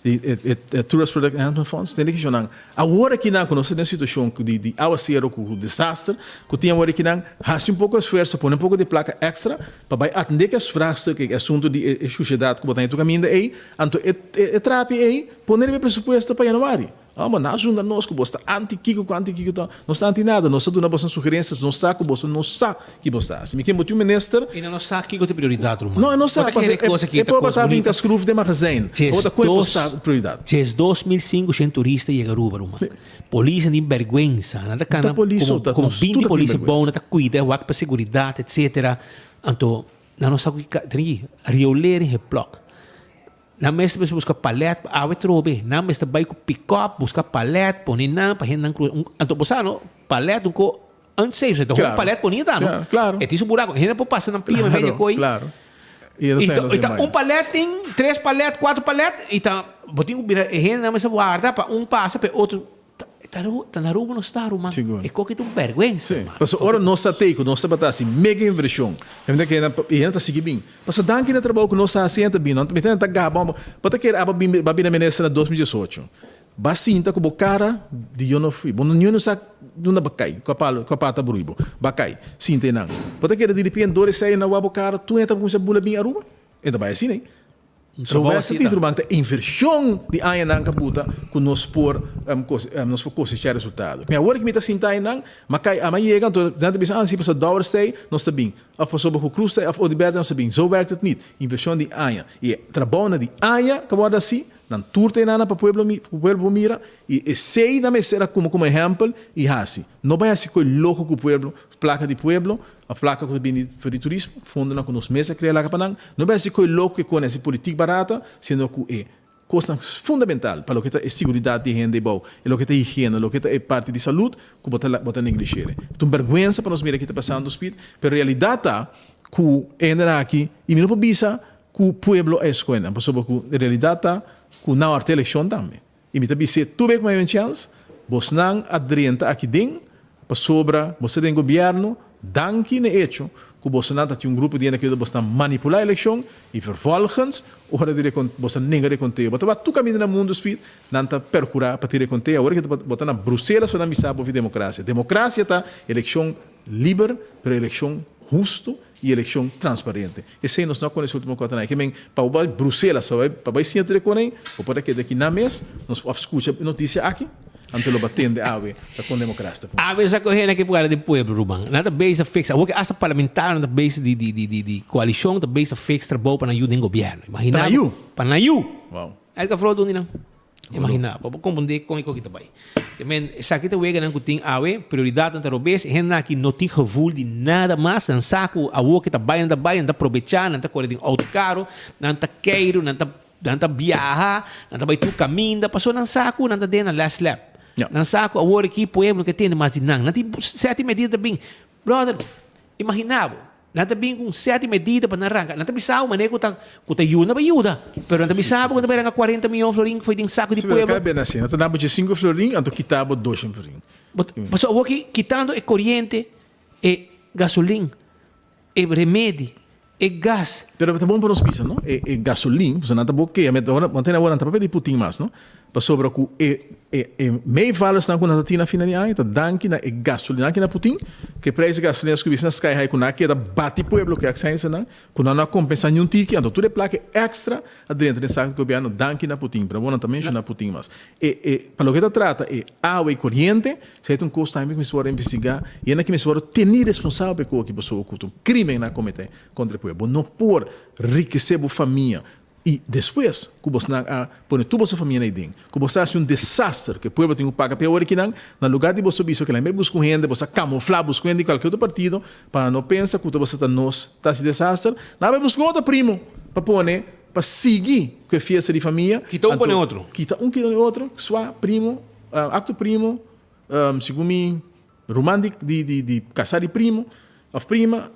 di e e e Tourist Product Enhancement Fonds. Tende ki nan awor aki nan ku nos ta den un situashon ku di di awasero ku desaster ku tin awor aki nan hasi un poko esfuerso pone un poko di plaka extra pa bai atende ku e vraagstuk e asunto di e shushedat ku bo ta den tur kaminda ei. Anto e e trapi ei pone riba e presupuesto pa januari. Amo, na zunda nos ku bos ta anti kiko ku anti kiko ta. Nos ta anti nada. Nos ta duna boso sugerensias. Nos sa ku boso no sa ki bos ta hasi. Mi ken bo tin un minister. I nan no sa kiko ta prioridat, ruman. No, e no sa. Bo ta kere kos aki E ta por kos ta bunita. brinka skruf den magazijn. Bo ta koe bos sa prioridat. 12500 turista yega Aruba, ruman. Polis nan tin bergwensa. Nan ta kana Ta polis komo so ta komo nos tur binti ta tin polis bergwensa. bou, nan ta kuida wak pa seguridat, etsetera. Anto nan no sa ku ki ka, trinki, riolering geplok. Nan mester mester buska palet pa awe trobe. Nan mester bai ku pikòp buska palet pone nan pa hendenan krusa. Anto bo sa no, palet un ko unsafe. Ta hopi palet poni ta no. E tin su buraku. Hende por pasa nan pia mei di koi. I ta, i ta un palet tin, tres palet, cuatro palet, i ta, bo tin cu bira e hendenan mester warda pa un pasa pa e otro. Ta, ta, ta na Aruba nos ta, ruman. Sigur. E koki ta un bergüenza, Sí. man. Pasobra ora nos ta tei cu nos tabata haci mega inversion, hende ke na, i hende ta sigui bin. Pasobra danki na trabou cu nos ta haci hende ta bin. No, mi ta gaba, bo ta kere aba bin, ba bira minister na 2018. Ba sinta ku bo kara di yo no fui. Bo no niun sa unda ba kai, kua palo, kua pata brui bo. Ba kai, sinta einan. Bo ta kere diripente dor esei na wak bo kara, tur hende ta kuminsá bula bin Aruba? E ta bai asina ei. So Trabou wèst asina. Titru Bank ta invershon di añanan ka buta ku nos por nos por kosechá resultado. Mi awor ku mi ta sinta einan, m'a kai, a m'a yega, anto nan ta bisa, ah si pasobra Dowers ta ei, nos ta bin. Òf pasobra ku Cruz ta ei òf Odibert ta ei, nos ta bin. Zo werkt het niet. Invershon di aña. I e trabounan di aña ka wòrdu hasi. Nan tur ta enana pa pueblo mi, ku pueblo por mira, i esei nan mester a kuma komo ehèmpel i hasi. No bai hasi koi loko ku pueblo, plaka di pueblo, òf plaka ku ta bini for di turismo, fondonan ku nos mes a krea laka pa nan. No bai hasi koi loko ku e kone hasi politik barata, sino ku e kosnan fundamental pa loke ta e siguridat di hende bou, e loke ta higiena, loke ta e parti di salud ku bo ta bo ta neglishere. Ta un bèrgwensa pa nos mira ki ta pasando Speed, pero realidat ta ku e hendenan aki, i mi no por bisa Ku pueblo a eskohe nan, pasobra ku realidat ta ku nan ora ta elekshon tambe. I mi ta bis'é tur bek ku mi a haña un chèns, bosnan a drenta aki den pasobra boso ta den gobièrnu, danki na e echo ku bosonan ta tin un grupo di hende ku yuda bosnan manipulá elekshon i vervolgens ora di boso a nenga rekonteo. Bo ta wak tur kaminda na mundu spit, nan ta perkurá pa tin rekonteo. Awor ke bo ta na Bruselas pa nan bisa bo fi demokrasia. Demokrasia ta elekshon liber, pero elekshon hustu. i elekshon transparente. Esei nos no a konosé ultimo kuater aña. Ke men, pa bo bai Bruselas, pa bai pa bai siña tere kon ei, bo por a keda aki nan mes, nos por skucha e notisia aki, anto lo bo a tende awe ta kon demokrasia ta funshoná. Awe sa kohe na ke pugara den pueblo, ruman. Nan ta bezig fix, awor ke asta parlamentarionan ta bezig di di di di di koalishon ta bezig fix trabou pa nan yu den gobièrnu. Imagina Pa nan yu? Pa nan yu! Wow. Edgar Flor duni nan. Imagina, bo por comprende con e koki ta bay. Ke men, esaki ta weganan cu tin awe, prioridadnan ta robes, e hendenan aki no tin gevoel di nada mas, nan sa cu awor ke ta bay, nan ta bay, nan ta probecha, nan ta core den auto caro, nan ta keiru, nan ta, nan ta biaha, nan ta bay tur caminda, pasobra nan sa cu nan ta den nan last lap. Nan sa cu awor aki pueblo no ke tende mas di nan. Nan tin seti medida ta bin. Brother, imagina bo, Nan ta bin ku un set di medida pa nan ranka. Nan ta bisa bo manera ku ta ku ta yuda pa yuda. Pero nan ta bisa bo ku nan ta bai ranka kuarenta mion florin for den saku di Si, pero pueblo. kada bes asina. Nan ta dabo dje sinku florin anto kita bo doshen florin. Bo pasobra awor ki kitando e koriente, e gasolin, e remedi, e gas. Pero ta bon pa nos bisa no, e e gasolin, pasobra nan ta bo kea met ora, mantené awor nan ta papia di Putin mas no. Pasobra ku e e e meevallersnan ku nan ta tin na final di aña ta danki na e gasolina, danki na Putin ku e prijs di gasolina a subi asina sky high ku nan a keda bati pueblo ku e aksainsanan ku nan no a kompensá niun tiki anto tur e plaka extra a drenta den sak di gobièrnu danki na Putin pero awor nan ta menshoná Putin mas e e pa loke ta trata e awa i koriente esei ta un kos tambe ku mester wòrdu investigá i esnan ki mester wòrdu tení responsabel pa e koki pasobra ku ta un krimen nan a kometé kontra e pueblo bo no por rikesé bo famia I despues ku bosnan a pone tur boso famia na ei den, ku boso a hasi un desaster ku e pueblo tin ku paga p'e ora kinan, na lugá di boso bisa oke, laimbe buska un hende, boso a kamuflá buska un hende di kualke otro partido pa nan no pensa ku ta boso ta nos ta hasi desaster, nan a bai buska un otro primo pa pone pa sigui ku e fiesta di famia. Kita un pone Anto, otro. kita un kita otro, sua primo, akto primo, segun mi ruman di di di kasá di primo òf prima.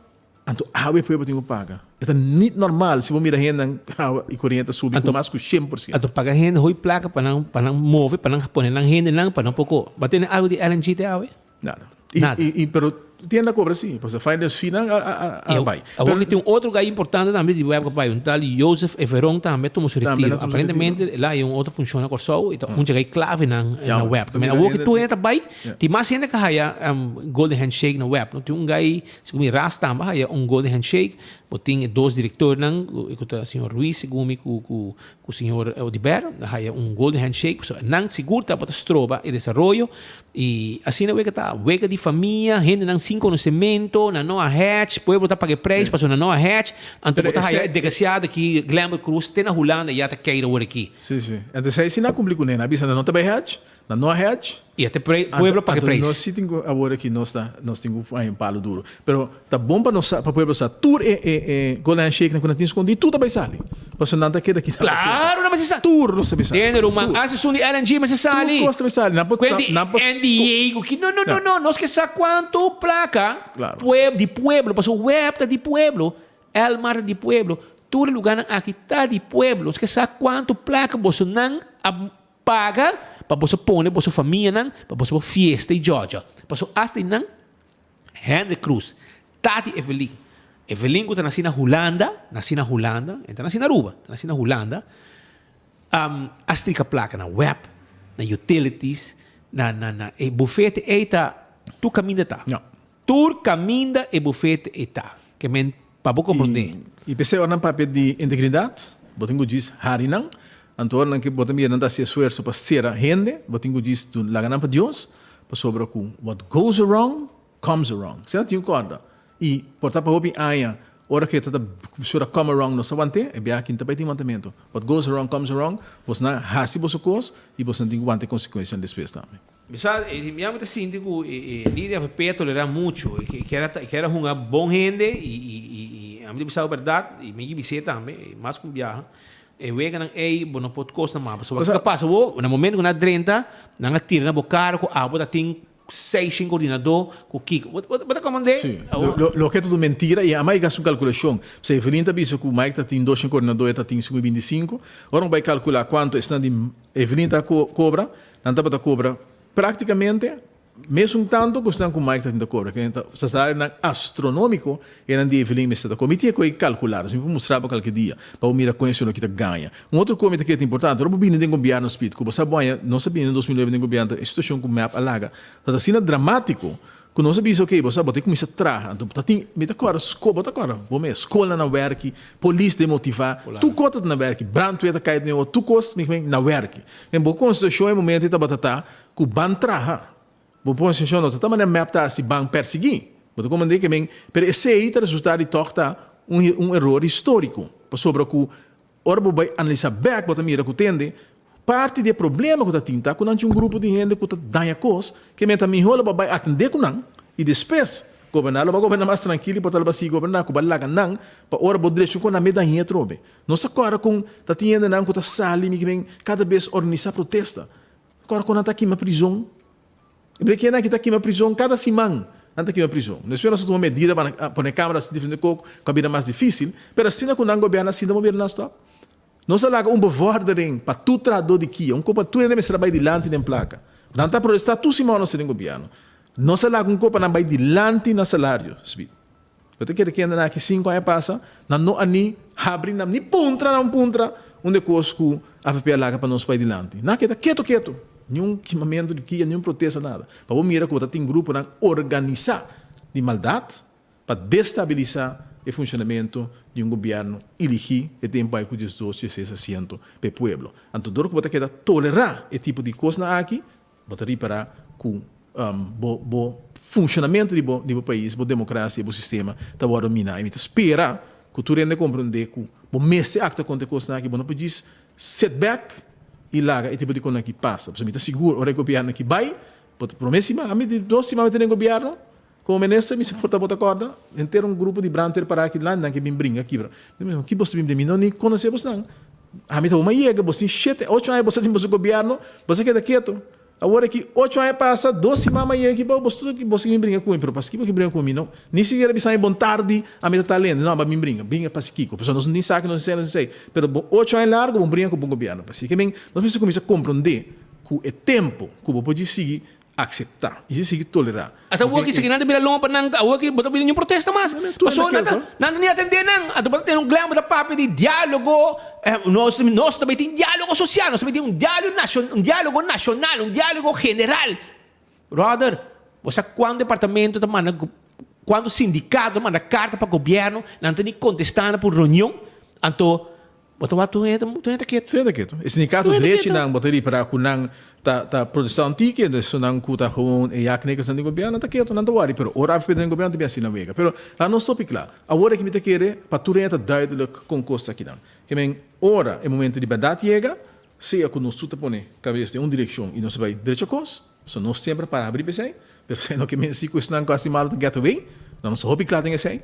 Anto awe e pueblo tin ku paga. E ta nit normal si bo mira hendenan awa i koriente ta subi ku mas ku 100%. Anto paga hende hoy plaka pa nan pa nan move pa nan pone nan hendenan pa nan por ko. Bo a tene algo di LNG te awe? Nada. I i pero tienda kobra si pasobra finance fee nan a a a bai. Awor ki tin un otro guy importante tambe di web ku a bai un tal Joseph Everon tambe a tuma su retiro. Aparentemente el a haña un otro funcion na Kòrsou i ta un dje guy clave nan na web. Awor ki tur hende ta bai tin mas hende ku a haya golden handshake na web. Tin un guy Segun mi ras tambe haya un golden handshake, bo tin e dos directornan cu ta señor Ruiz segun mi cu cu cu señor Oduber haya un golden handshake pasobra nan sigur tabata stroba e desaroyo y asina wega ta wega di famia hendenan sin conocemento nan no a hatch pueblo ta paga e prijs pasobra nan no a hatch anto bo ta haya e desgraciado aki Glenbert Croes te na Hulanda ya ta keira awor aki. Si si entonces esey si nan a cumpli cune nan a bisa nan no ta bay hatch Nan no a hedge. I a te pueblo paga e preis. Anto nos si tin ku awor aki nos ta nos tin ku haña un palo duro. Pero ta bon pa nos sa pa pueblo sa tur e e e golden handshake nan ku nan tin skondi tur ta bai sali. Pasobra nan ta keda kita Claro nan mester sali. Tur nos ta bai sali. Tende ruman as esun di LNG mester sali. Tur kos ta bai sali. Nan por Kuenti nan por NDA ku ki no no no no nos ke sa kuantu plaka Claro. pueb di pueblo pasobra web ta di pueblo Elmar ta di pueblo. Tur e lugánan aki ta di pueblo. Nos ke sa kuantu plaka bosonan a paga pa boso pone boso famianan pa boso por fiesta i djòdjò. Paso asta einan Henry Cruz, tati Evelyn, Evelyn ku ta nasi na Hulanda, nasi na Hulanda, e ta nasi na Aruba, ta nasi na Hulanda, a strika plaka na web, na utilities, na na na e bufete ei ta tur kaminda ta. Tur kaminda e bufete ei ta. Ke men pa bo komprondé. I p'esei ora nan papia di integridat, bo tin ku djis hari nan. Anto ora nan ke bo ta mira nan ta hasi esfuerso pa sera hende, bo tin ku djis laga nan pa Dios, pasobra ku what goes around comes around. Esei nan tin ku kòrda. I por ta pa hopi aña ora ku e ta ta sura come around nos ta want'é, e biaha aki no ta bai tin wantamentu. What goes around comes around, bosnan hasi boso kos i bosnan tin ku wanta e konsekuensianan despues tambe. Mi sa, mi a ta sinti ku e lider di avp a tolerá muchu. E kier a, e kier a hunga bon hende i, i, i, i ami ta bisa bo bèrdat, i mi a bis'é tambe, mas ku un biaha, e weganan ei bo no por kos nan mas. Pasobra kiko a pasa bo, na momento ku nan a drenta, nan a tira na bo kara ku abo ta tin seis shen koordinadó ku kiko. Bo, bo, bo ta komprendé? Sí. Lo, lo, loke ta tur mentira i a Mike a hasi un kalkulashon. P'esei Evelyn ta bisa ku Mike ta tin dos shen koordinadó, e ta tin 525. Ora bo bai kalkulá kuantu esnan di Evelyn ta kobra, Nan tabata kobra praktikamente mesun tantu ku esnan ku Mike tatin ta kobra, ke ta salarionan astronomiko enan di Evelyn mester ta kobra. Mi tin e koe kalkulá, dus mi por mustra bo kalke dia pa bo mira kon e suelo aki ta gaña. Un otro koe mi ta kere ta importante, ora bo bini den gobièrnu Speed, ku bo sa bo aña, nos a bini den 2009 den gobièrnu, e situashon ku mep a laga ta asina dramatiko Ku nos a bisa oke bo sa bo ta kuminsá traha anto bo ta tin mi ta kòrda skol bo ta kòrda bo mes skolnan na wèrki polis demotivá tur kos ta na wèrki brandweer ta kai den otro tur kos mi men na wèrki en bo konsentrashon e momento ei tabata ta ku ban traha bo konsentrashon no ta ta manera mep ta hasi ban persiguí bo ta komprendé ke men pero esei ta resultá di tòg ta un un eror históriko pasobra ku Ora bo bai analisá bèk bo ta mira ku tende parti di e problema ku ta tin ta ku nan tin un grupo di hende ku ta daña kos ke mester mihó lo bo bai atendé ku nan i despues goberná lo bo goberná mas trankil i por ta lo bo sigui goberná ku bo a laga nan pa ora bo drecha ku nan me dañ'é atrobe. Nos ta kòrda kon ta tin hendenan ku ta sali mi ke men kada bes organisá protesta. Kòrda kon nan ta kima prizon. E brekenan aki ta kima prizon kada siman nan ta kima prizon. Despues nos a tuma medida pa pone kameras diferente kok ku a bira mas difisil, pero asina ku nan gobierno asinta bo bira nan stop. Nos a laga un bevordering pa tur trahadó di kia, un kop pa tur hende mester a bai dilanti den plaka. Nan ta protestá tur siman nos ta den gobierno. Nos a laga un kop pa nan bai dilanti na salario. Sbi. Bo ta kere kende nan aki sinku aña pasa, nan no a ni habri nan, ni puntra nan puntra un de kos ku avp a laga pa nos bai dilanti. Nan a keda ketu ketu, ni un kimamentu di kia, ni un protesta, nada. Pa bo mira ku bo ta tin gruponan organisá di maldat pa destabilisá e funshonamentu di un gobièrnu iligí e tempu ai ku diesdos, dieseis asiento pa e pueblo. Anto dor ku bo ta keda tolerá e tipo di kosnan aki, Bo ta ripará ku bo bo funshonamentu di bo di bo pais, bo demokrasia, bo sistema ta wòrdu miná. I mi ta spera ku tur hende komprondé ku bo mester aktua kontra e kosnan aki. Bo no por djis sit back i laga e tipo di kosnan aki pasa. Pasobra mi ta sigur ora e gobièrnu aki bai, bo ta promé siman, ami di dos siman mi ta den gobièrnu komo minister, mi por ta bo ta kòrda, henter un grupo di brandweer pará aki dilanti, nan ke bin bringa kibra. Mi bisa, ki bos ta bin bringa? Mi no ni konosé bosnan. Ami ta huma yega, bos tin shete, ocho aña bos ta tin boso gobièrnu, bos a keda ketu. Awor aki ocho aña pasa, dos siman mi a yega aki bou, bos tur bos a bin bringa ku mi, pero paskiko bo bringa ku mi? No, ni sikiera bisa mi bon tardi, ami ta ta lende, no, aba bin bringa, bringa paskiko? Pasobra nos no tin sa ki nos tin esei, nos tin esei, pero bo ocho aña largu bo bringa ku bo gobièrnu. Paskiko men nos mester kuminsá komprondé ku e tempu ku bo por djis sigui akseptá i si sigui tolerá. Ata awor ki esaki nan ta bira lomba pa nan, awor ki bo ta bira niun protesta mas. Pasobra nan ta, nan ta ni atendé nan. Anto bo ta tene un glen bo ta papia di diálogo, nos, nos ta bai tin diálogo sosial, nos ta bai tin un diálogo nashon, un diálogo nashonal, un diálogo general. Brother, bo sa kuantu departamento ta manda, kuantu sindikato ta manda karta pa gobièrnu, nan ta ni kontestá nan pa un reunion. Anto Bo ta wak tur hende, tur hende ta ketu. Tur hende ta ketu. E sindikato Tur hende drechi ketu. nan bo ta ripará ku nan ta ta protestá un tiki, entonces esunnan ku ta gewoon e ja-knikkers nan di gobièrnu ta ketu, nan ta wòri. Pero ora avp ta den gobièrnu ta bin asina wega. Pero laat nos topi kla. Awor aki mi ta kere pa tur hende ta duidelijk kon kos ta kinan. Ke men ora e momento di bèrdat yega, sea ku nos tur ta pone kabes den un direkshon i nos ta bai drecha kos, pasobra nos semper a para habrí pa esei, pero esei no ke men si ku esunnan ku hasi malu ta get away. Nos ta hopi kla den esei.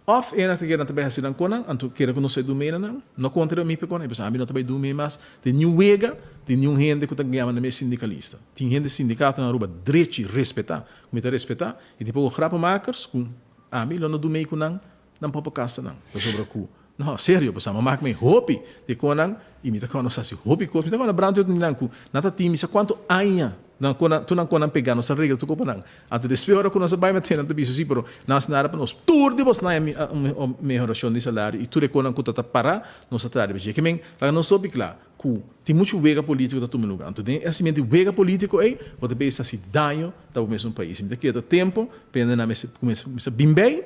Of e nan ta kere nan ta bai hasi nan konan, anto kere ku nos bai dumi na nan. No kontra mi pekon, e pensa ami no ta bai dumi mas den niun wega di niun hende ku ta yama nan mes sindikalista. Tin hende sindikato na Aruba drechi respetá, ku mi ta respetá, i tin poko grappenmakers ku ami lo no dumei ku nan, nan popo kasa nan. Pasobra ku. No, serio, pasobra mi a mak mi hopi di konan i mi ta kòrda nos hasi hopi kos. Mi ta kòrda brandweer di nan ku nan ta tin mi sa kuantu aña nan kon nan tur nan konan pegá, nos a regla tur kopa nan. Anto despues ora ku nos a bai mete nan ta bisa si, pero nan hasi nada pa nos. Tur di bos nan a un mehorashon di salario i tur e konan ku ta ta pará nos a traha riba dje. Ke men laga nos hopi kla ku tin muchu wega polítiko ta tuma luga. Anto den e hasimentu di wega polítiko ei bo ta bisa hasi daño ta bo mesun pais. Mi ta kere ta tempu pa hende nan mester kuminsá bin bei.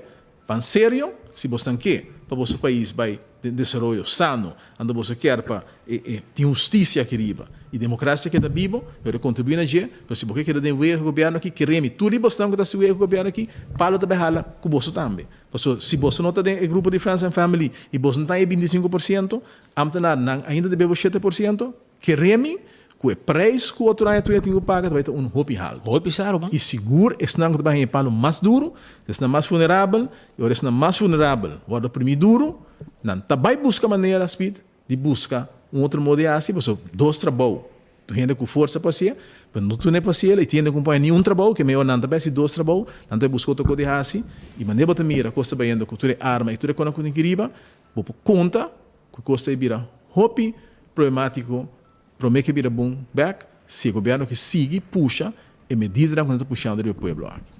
Pan serio, si bosnan ke pa boso pais bai den desaroyo sano, anto boso kier pa e e tin hustisia aki riba i demokrasia keda bibo, yo ta kontribuí na dje, pero si bo ke keda den wega ku gobièrnu aki, keremi tur di bosnan ku ta hasi wega ku gobièrnu aki, palo ta bai hala ku boso tambe. Pasobra si boso no ta den e grupo di Friends and Family i boso no ta e 25%, ambtenarnan ainda ta bebe bo 7%, Keremi ku e preis ku otro aña tur tin ku paga ta bai ta un hopi haltu. Hopi saru man. I sigur esnan ku ta bai haña e palu mas duru, ta esnan mas vulnerabel, i ora esnan mas vulnerabel wòrdu oprimí duru, nan ta bai buska manera, Speed, di buska un otro modo di hasi, pasobra dos trabou, tur hende ku forsa pa hasié, pero no tur hende pa hasiel, i tin hende ku no por haña niun trabou, ke mehor nan ta bai hasi dos trabou, nan ta bai buska otro kos di hasi, i manera bo ta mira kos ta bayendo ku tur e arma i tur e kosnan ku tin aki riba, bo por konta ku kos ta bira hopi problemátiko promé ke bira bon bèk si e gobièrnu ke sigui pusha e medidanan ku nan ta pushando riba e pueblo aki.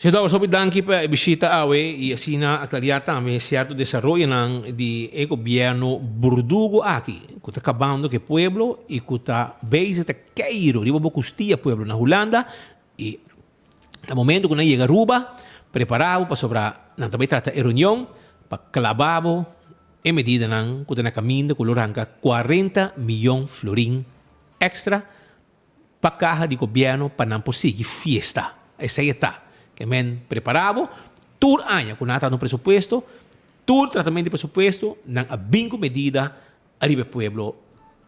Señor Dowers, hopi danki pa e bishita awe i asina aklariá tambe sierto desaroyonan di e gobièrnu burdugo aki ku ta kabando ku e pueblo i ku ta bezig ta keiru riba bo kustia pueblo na Hulanda i Na momento ku nan yega Aruba, prepará bo pasobra nan ta bai trata e reunion pa klabá bo e medidanan ku ta na kaminda ku lo ranka 40 miyon florin èkstra pa kaha di gobièrnu pa nan por sigui fiesta. Esei e ta. Ke men prepará bo tur aña ku nan a trata un presupuesto, tur tratamentu di presupuesto nan a bin ku medida ariba e pueblo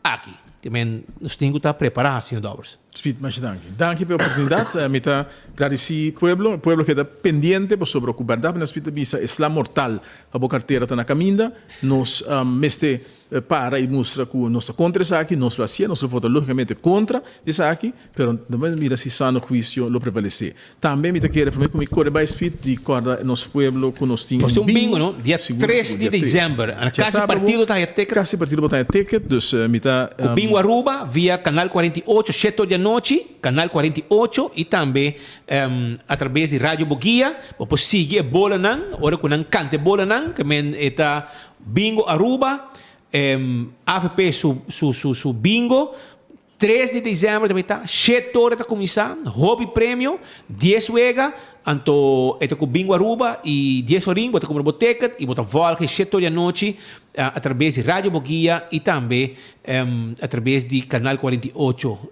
aki. Te men nos tin ku ta prepará, señor Dowers. Speed, masha danki. Danki pa e oportunidat. Mi ta gradisí pueblo. E pueblo keda pendiente pasobra ku bèrdat mi ta Speed ta bisa e sla mortal pa bo kartera ta na kaminda. Nos mester para i mustra ku nos ta kontra esaki. Nos lo hasié, nos lo vota lógikamente kontra di esaki, pero no mester mira si sano huisio lo prevalesé. Tambe mi ta kere prome ku mi kore bai Speed di kòrda nos pueblo ku nos tin Nos tin un bingo no? Dia Sigur, 3 sigur, di dia 3. december. Ana kasi Djasabra bo partido ta haya ticket. Kasi partido bo ta haya ticket, dus mi ta Ku Bingo Aruba via Canal 48 shete or di anochi, Canal 48 i tambe atrabes di Radio Boguia bo por sigui e bolanan ora ku nan kanta e bolanan ke men e ta Bingo Aruba, avp su su su su bingo. 3 di december ta bay ta, shete ora ta cuminsa, hopi premio, dies wega, anto e ta cu Bingo Aruba y dies orin bo ta cumpra bo ticket y bo ta volg e shete ora di anochi a traves di Radio Boguia y tambe a traves di Canal 48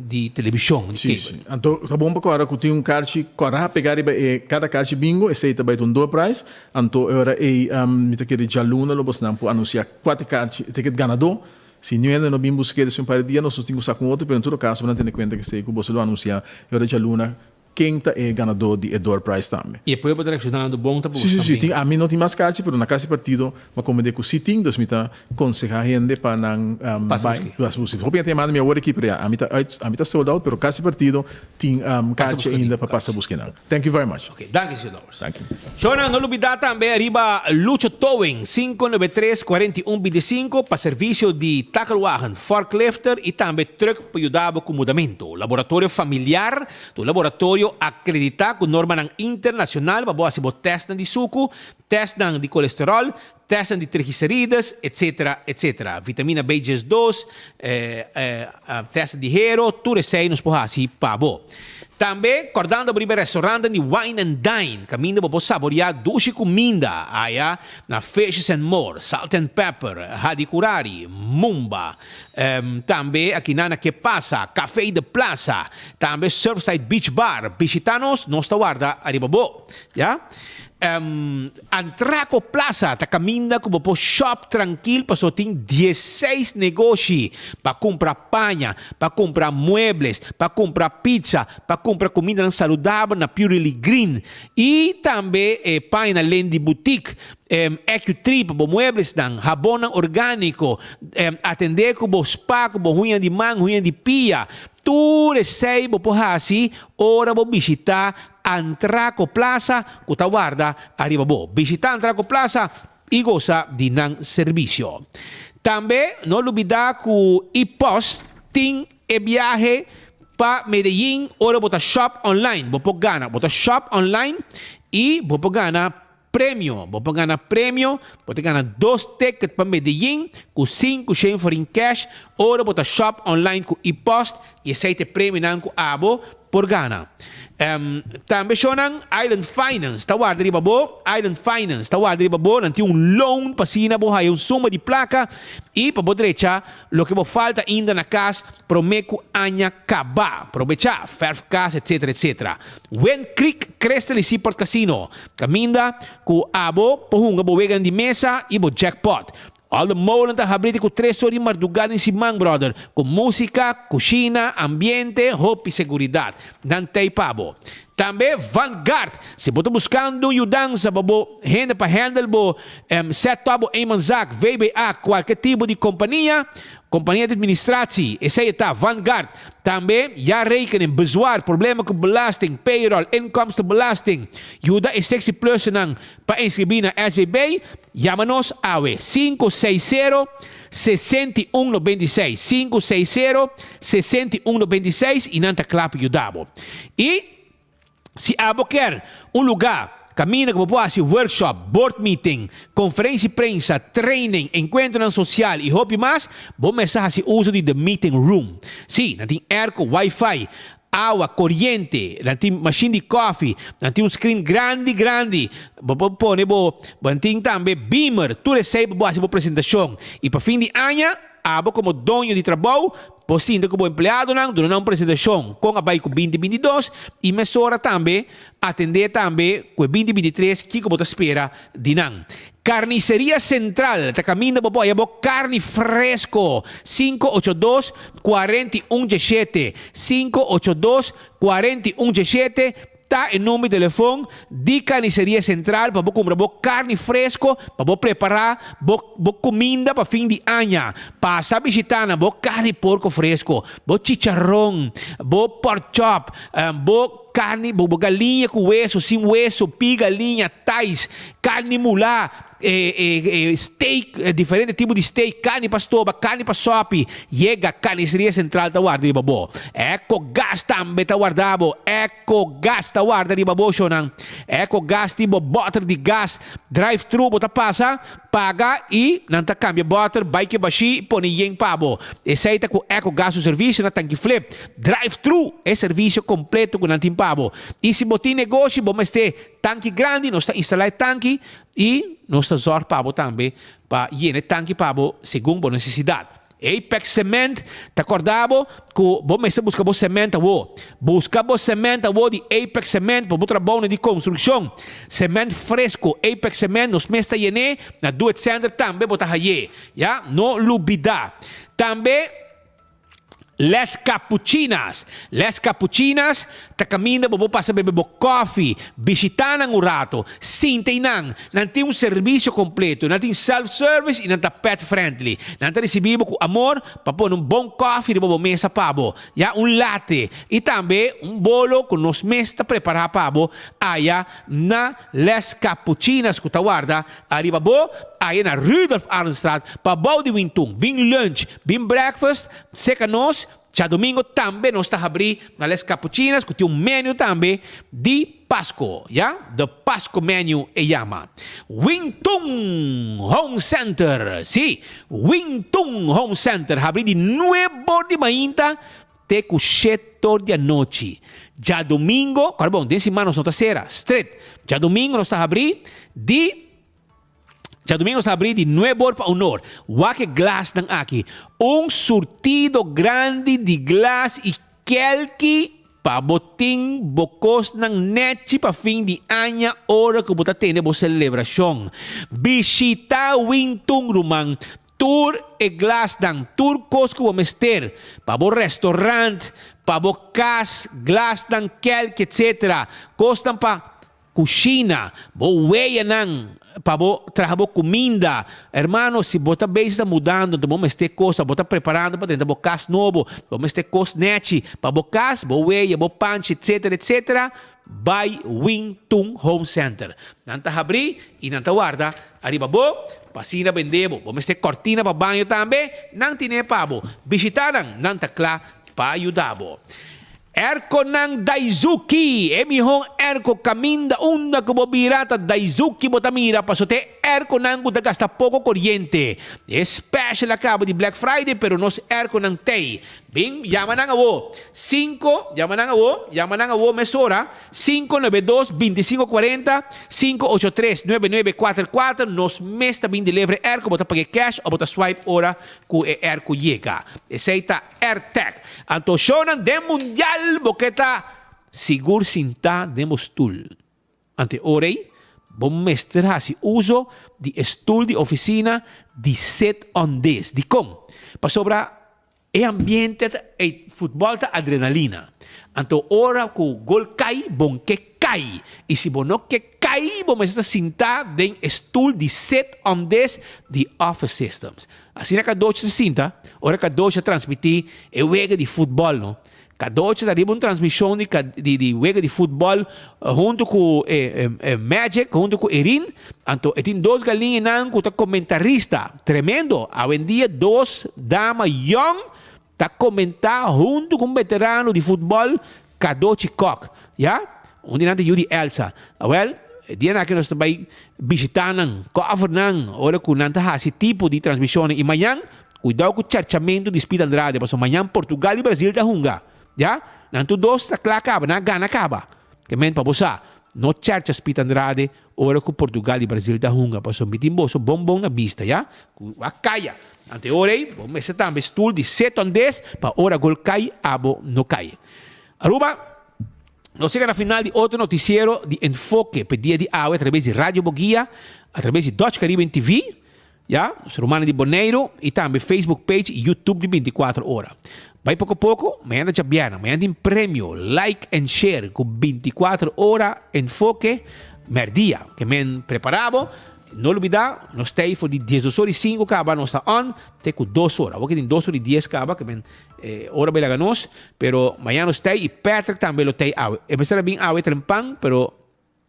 di television, di Sí, cable. sí. Anto ta bon pa cora cu tin un carchi cora pega riba e cada carchi bingo, esey ta bay ta un door prize. Anto e ora ey mi ta kere djaluna lo bosnan por anuncia cua ta e carchi, ticket ganador. Si niun hende no bin busk'é despues un par di dia, nos tin ku sa ku un otro, pero en todo kaso bo nan tene kuenta ku esei ku boso lo anunsiá e ora djaluna ken ta e ganadó di e door prize tambe. I e pueblo ta reakshonando bon ta pa Sí, boso sí, sí. tambe? Tin, ami no tin mas karchi, pero na kasi partido mi a komprendé ku sí tin, dus mi ta konsehá hende pa nan Pasa bai busk'é. pasa busk'é. Hopi hende ta yamando mi awor aki, pero ya, ami ta uit, ami ta sold out, pero kasi partido tin Pasa karchi buska ainda tin pa pasa karchi. busk'é nan. Thank you very much. Ok, danki señor Dowers. Danki. Shownan no lubida tambe ariba Lucho Towing 593 41 25 pa servicio di takelwagen, forklifter y tambe truck pa yuda bo cu mudamento. Laboratorio Familiar ta un laboratorio acredita cu normanan internacional pa bo haci bo testnan di sucu, testnan di colesterol, testnan di triglicerides, etc. Etc. Vitamina B 12, test di hero, tur esei nos por haci pa bo. Tambe, cordando bo riba e restaurantnan di Wine and Dine, caminda bo por saborea dushi cuminda aya na Fishes and More, Salt and Pepper, Hadicurari, Mumba, tambe akinan na Que Pasa, Café de Plaza, tambe Surfside Beach Bar. Bishita nos, nos ta warda ariba bo. Ya. Antraco Plaza ta caminda cu bo por shop trankil paso tin dieseis negoshi pa cumpra paña, pa cumpra muebles, pa cumpra pizza, pa cumpra cumindanan saludabel na Purely Green y tambe e paña na Lendy Boutique, Ecu-Tree pa bo mueblesnan, habonnan organico, atende cu bo spa cu bo huña di man, huña di pia. Tur esey bo por haci ora bo bishita Antraco Plaza cu ta warda ariba bo. Bishita Antraco Plaza. i gosa di nan servisio. Tambe no lubida ku e-post tin e biahe pa Medellin ora bo ta shop online. Bo por gana. Bo ta shop online i bo por gana premio. Bo por gana premio. Bo ta gana dos ticket pa Medellin ku 500 forin cash ora bo ta shop online ku e-post i esei ta e premionan ku abo por gana. Tambe shownan Island Finance ta warda riba bo, Island Finance ta warda riba bo, nan tin un loan pa asina bo haya un suma di plaka i pa bo drecha loke bo falta ainda na kas prome ku aña kaba. Probecha, verf kas etc etc. Wind Creek Crystal i Seaport Casino, kaminda ku abo por hunga bo weganan di mesa i bo jackpot. All the molen ta habri te ku tres or di mardugá den siman, brother. Ku músika, kushina, ambiente, hopi seguridat. Nan tei pa bo. Tambe Vanguard. Si bo ta buskando un yudansa pa bo hende pa handle bo set up bo eenmanszaak, VBA, kualke tipo di kompania, kompania di administratie, esei e ta, Vanguard. Tambe jaarrekening, bezwaar, problema ku belasting, payroll, inkomstenbelasting. Yuda e 60 plussernan Pa inskribí na SVB, yama nos awe, 560 6196, 560 6196 i nan ta kla pa yuda bo. I si abo kier un lugá kaminda ku bo por hasi workshop, board meeting, konferensia di prensa, training, enkuentronan sosial i hopi mas, bo mester hasi uso di The Meeting Room. Sí, nan tin airco, wifi, Awa, koriente, nan tin mashin di kòfi, nan tin un screen grandi grandi, bo por pone bo, bo tin tambe beamer, tur esei pa bo hasi bo presentashon. I pa fin di aña, abo komo doño di trabou por sinta ku bo empleadonan duna nan un presentashon kon a bai ku binti 22 i mesora tambe atendé tambe ku e binti 23 kiko bo ta spera di nan. Carniceria Central ta caminda bo por haya bo carni fresco 582 41 17 582 41 17 ta e number di telefon di Carniceria Central pa bo cumpra bo carni fresco pa bo prepara bo bo cuminda pa fin di aña. Pasa bishita nan bo carni porco fresco, bo chicharron, bo pork chop, bo Carni, bo bo galiña cu weso, sin weso, pi galiña, tais, carni mulá, e, e, e steak, e diferente tipo di steak, carni pa stoba, carni pa sopi. Yega, Carniceria Central ta warda riba bo. Ecogas tambe ta warda bo. Ecogas ta warda riba bo, shownan. Ecogas tin bo boter di gas. Drive-thru bo ta pasa, paga y nan ta cambia boter, bai ke bashí, pone yen pa bo. Esey ta cu Ecogas su servicio na Tanki Flip. Drive thru e servicio completo cu nan tin pa bo. Y si bo tin negoshi bo mester tanki grandi nos ta instala e tanki y nos ta zorg pa bo tambe pa yena e tanki pa bo segun bo necesidad. Apex Cement ta corda bo cu bo mester busca bo cement awo. Busca bo cement awo di Apex Cement pa bo trabounan di construccion. Cement fresco Apex Cement nos mes ta yene na Do It Center tambe bo ta haye. Ya, no lubida. Tambe. Les Capuchinas. Les Capuchinas ta caminda bo por pasa bebe bo koffie, bishita nan un rato, sinta einan. Nan tin un servicio completo, nan tin self service y nan ta pet friendly. Nan ta ricibi bo cu amor pa pone un bon koffie riba bo mesa pa bo, ya, un latte y tambe un bolo cu nos mes ta prepara pa bo aya na Les Capuchinas cu ta warda ariba bo aya na Rudolf Arendstraat pabou di Wintun. Bin lunch. Bin breakfast seca nos, djadomingo tambe nos ta habri na Les Capuchinas cu tin un menu tambe di Pasco, ya, the Pasco menu e yama. Wing Tun Home Center, si, Wing Tun Home Center habri di nuebe or di mainta te cu shete or di anochi. Djadomingo, kòrda bon, den siman nos no ta cera, stret, djadomingo nos ta habri di. Djadumingo nos ta abrí di nuebe or pa un or. Wak e glasnan aki. Un surtido grandi di glas i kelki pa bo tin bo kosnan nèchi pa fin di aña ora ku bo ta tene bo selebrashon. Bishitá Wintun ruman. Tur e glasnan, tur kos ku bo mester pa bo restaurant, pa bo kas, glasnan, kelki etc. Kosnan pa Kushina, bo weyanan. pa bo traha bo kuminda. Hermano, si bo ta bezig ta mudando, anto bo mester kos, bo ta preparando pa drenta bo kas nobo, bo mester kos nechi pa bo kas, bo weya, bo panchi, etcetera, etcetera, bai Wing Tun Home Center. Nan ta habrí i nan ta warda ariba bo pa asina bende bo. Bo mester kòrtina pa baño tambe, nan tine pa bo. Bishitá nan, nan ta kla pa yuda bo. Erkonan Daizuki, e mihó erko kaminda unda ku bo bira ta Daizuki bo ta mira paso ta e erkonan ku ta gasta poko koriente. E special a kaba di Black Friday pero nos erkonan tei. Bin yama nan awo sinku yama nan awo yama nan awo mesora 592 2540 583 9944 nos mes ta bin deliver e erko bo ta paga e cash o bo ta swipe ora ku e erko yega. Esei ta. Airtag. Anto shownan den mundial bo ke ta sigur sintá den bo stul. Ante ora ei, bo mester hasi uso di e stul di ofisina di Sit on This. Dikon? Pasobra e ambiente ta, ei futbòl ta adrenalina. Anto ora ku gol kai, bon ke kai. I si bo no ke kai, bo mester ta sintá den e stul di Sit on This di Office Systems. Asina Kadocha ta sinta ora Kadocha transmití e wega di futbòl no. Kadocha ta riba un transmishon di di di wega di futbòl huntu ku e e Magic huntu ku Erin. Anto e tin dos galinyanan ku ta komentarista. Tremendo! Awendia dos dama yòn ta komentá huntu ku un beterano di futbòl Kadochi Kok. Ya? Un di nan ta yu di Elsa. Awèl, e dianan aki nos ta bai bishitá nan, kòfer nan, ora ku nan ta hasi tipo di transmishonnan. I mañan, kuidou ku charchamentu di Speed Andrade, pasobra mañan Portugal i Brazil ta hunga. Ya? Nan tur dos ta kla kaba, nan a gana kaba. Ke men pa bo sa, no charcha Speed Andrade ora ku Portugal i Brazil ta hunga, pasobra mi tin boso bon bon na bista, ya? Ku a kaya. Anto e ora ei, bo mester tambe stul di setondes pa ora gol kai, abo no kai. Aruba, Nos yega na final di otro noticiero di Enfoke p'e dia di awe a traves di Radio Boguia, a traves di Dutch Caribbean TV, ya, nos rumannan di Boneiru, y tambe Facebook page y YouTube di 24 ora. Bai poco poco, mañana ta djabièrnè, mañana tin premio Like and Share cu 24 ora Enfoke merdia. Ke men prepara bo. No lubida, nos ta ei for di diesdos ora i sinku kaba nos ta on te ku dos ora. Awor ke tin dos ora i dies kaba ke men ora bai laga nos, pero mañana nos ta ei i Patrick tambe lo ta ei awe. E mester a bin awe trempan, pero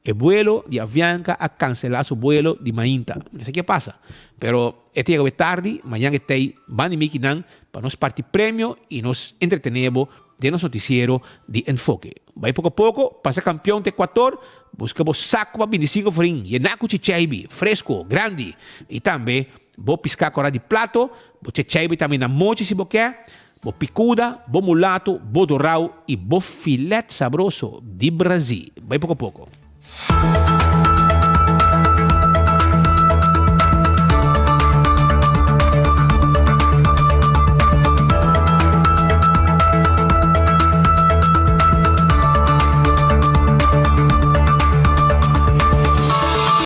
e buelo di Avianca a cancela su buelo di mainta. Mi no sa ke a pasa, pero e ta yega awe tardi, mañana e ta ei banda di mi kinan pa nos parti premio i nos entretene bo den nos noticiero di Enfoke. Bai poco poco, pasa campeon te Ecuator, busca bo saco pa 25 florin, yena cu chichaibi, fresco, grandi, y tambe bo pisca cora di plato, bo chichaibi tambe na mochi si bo ke, bo picuda, bo mulato, bo dorao y bo filet sabroso di Brazi. Bai poco poco.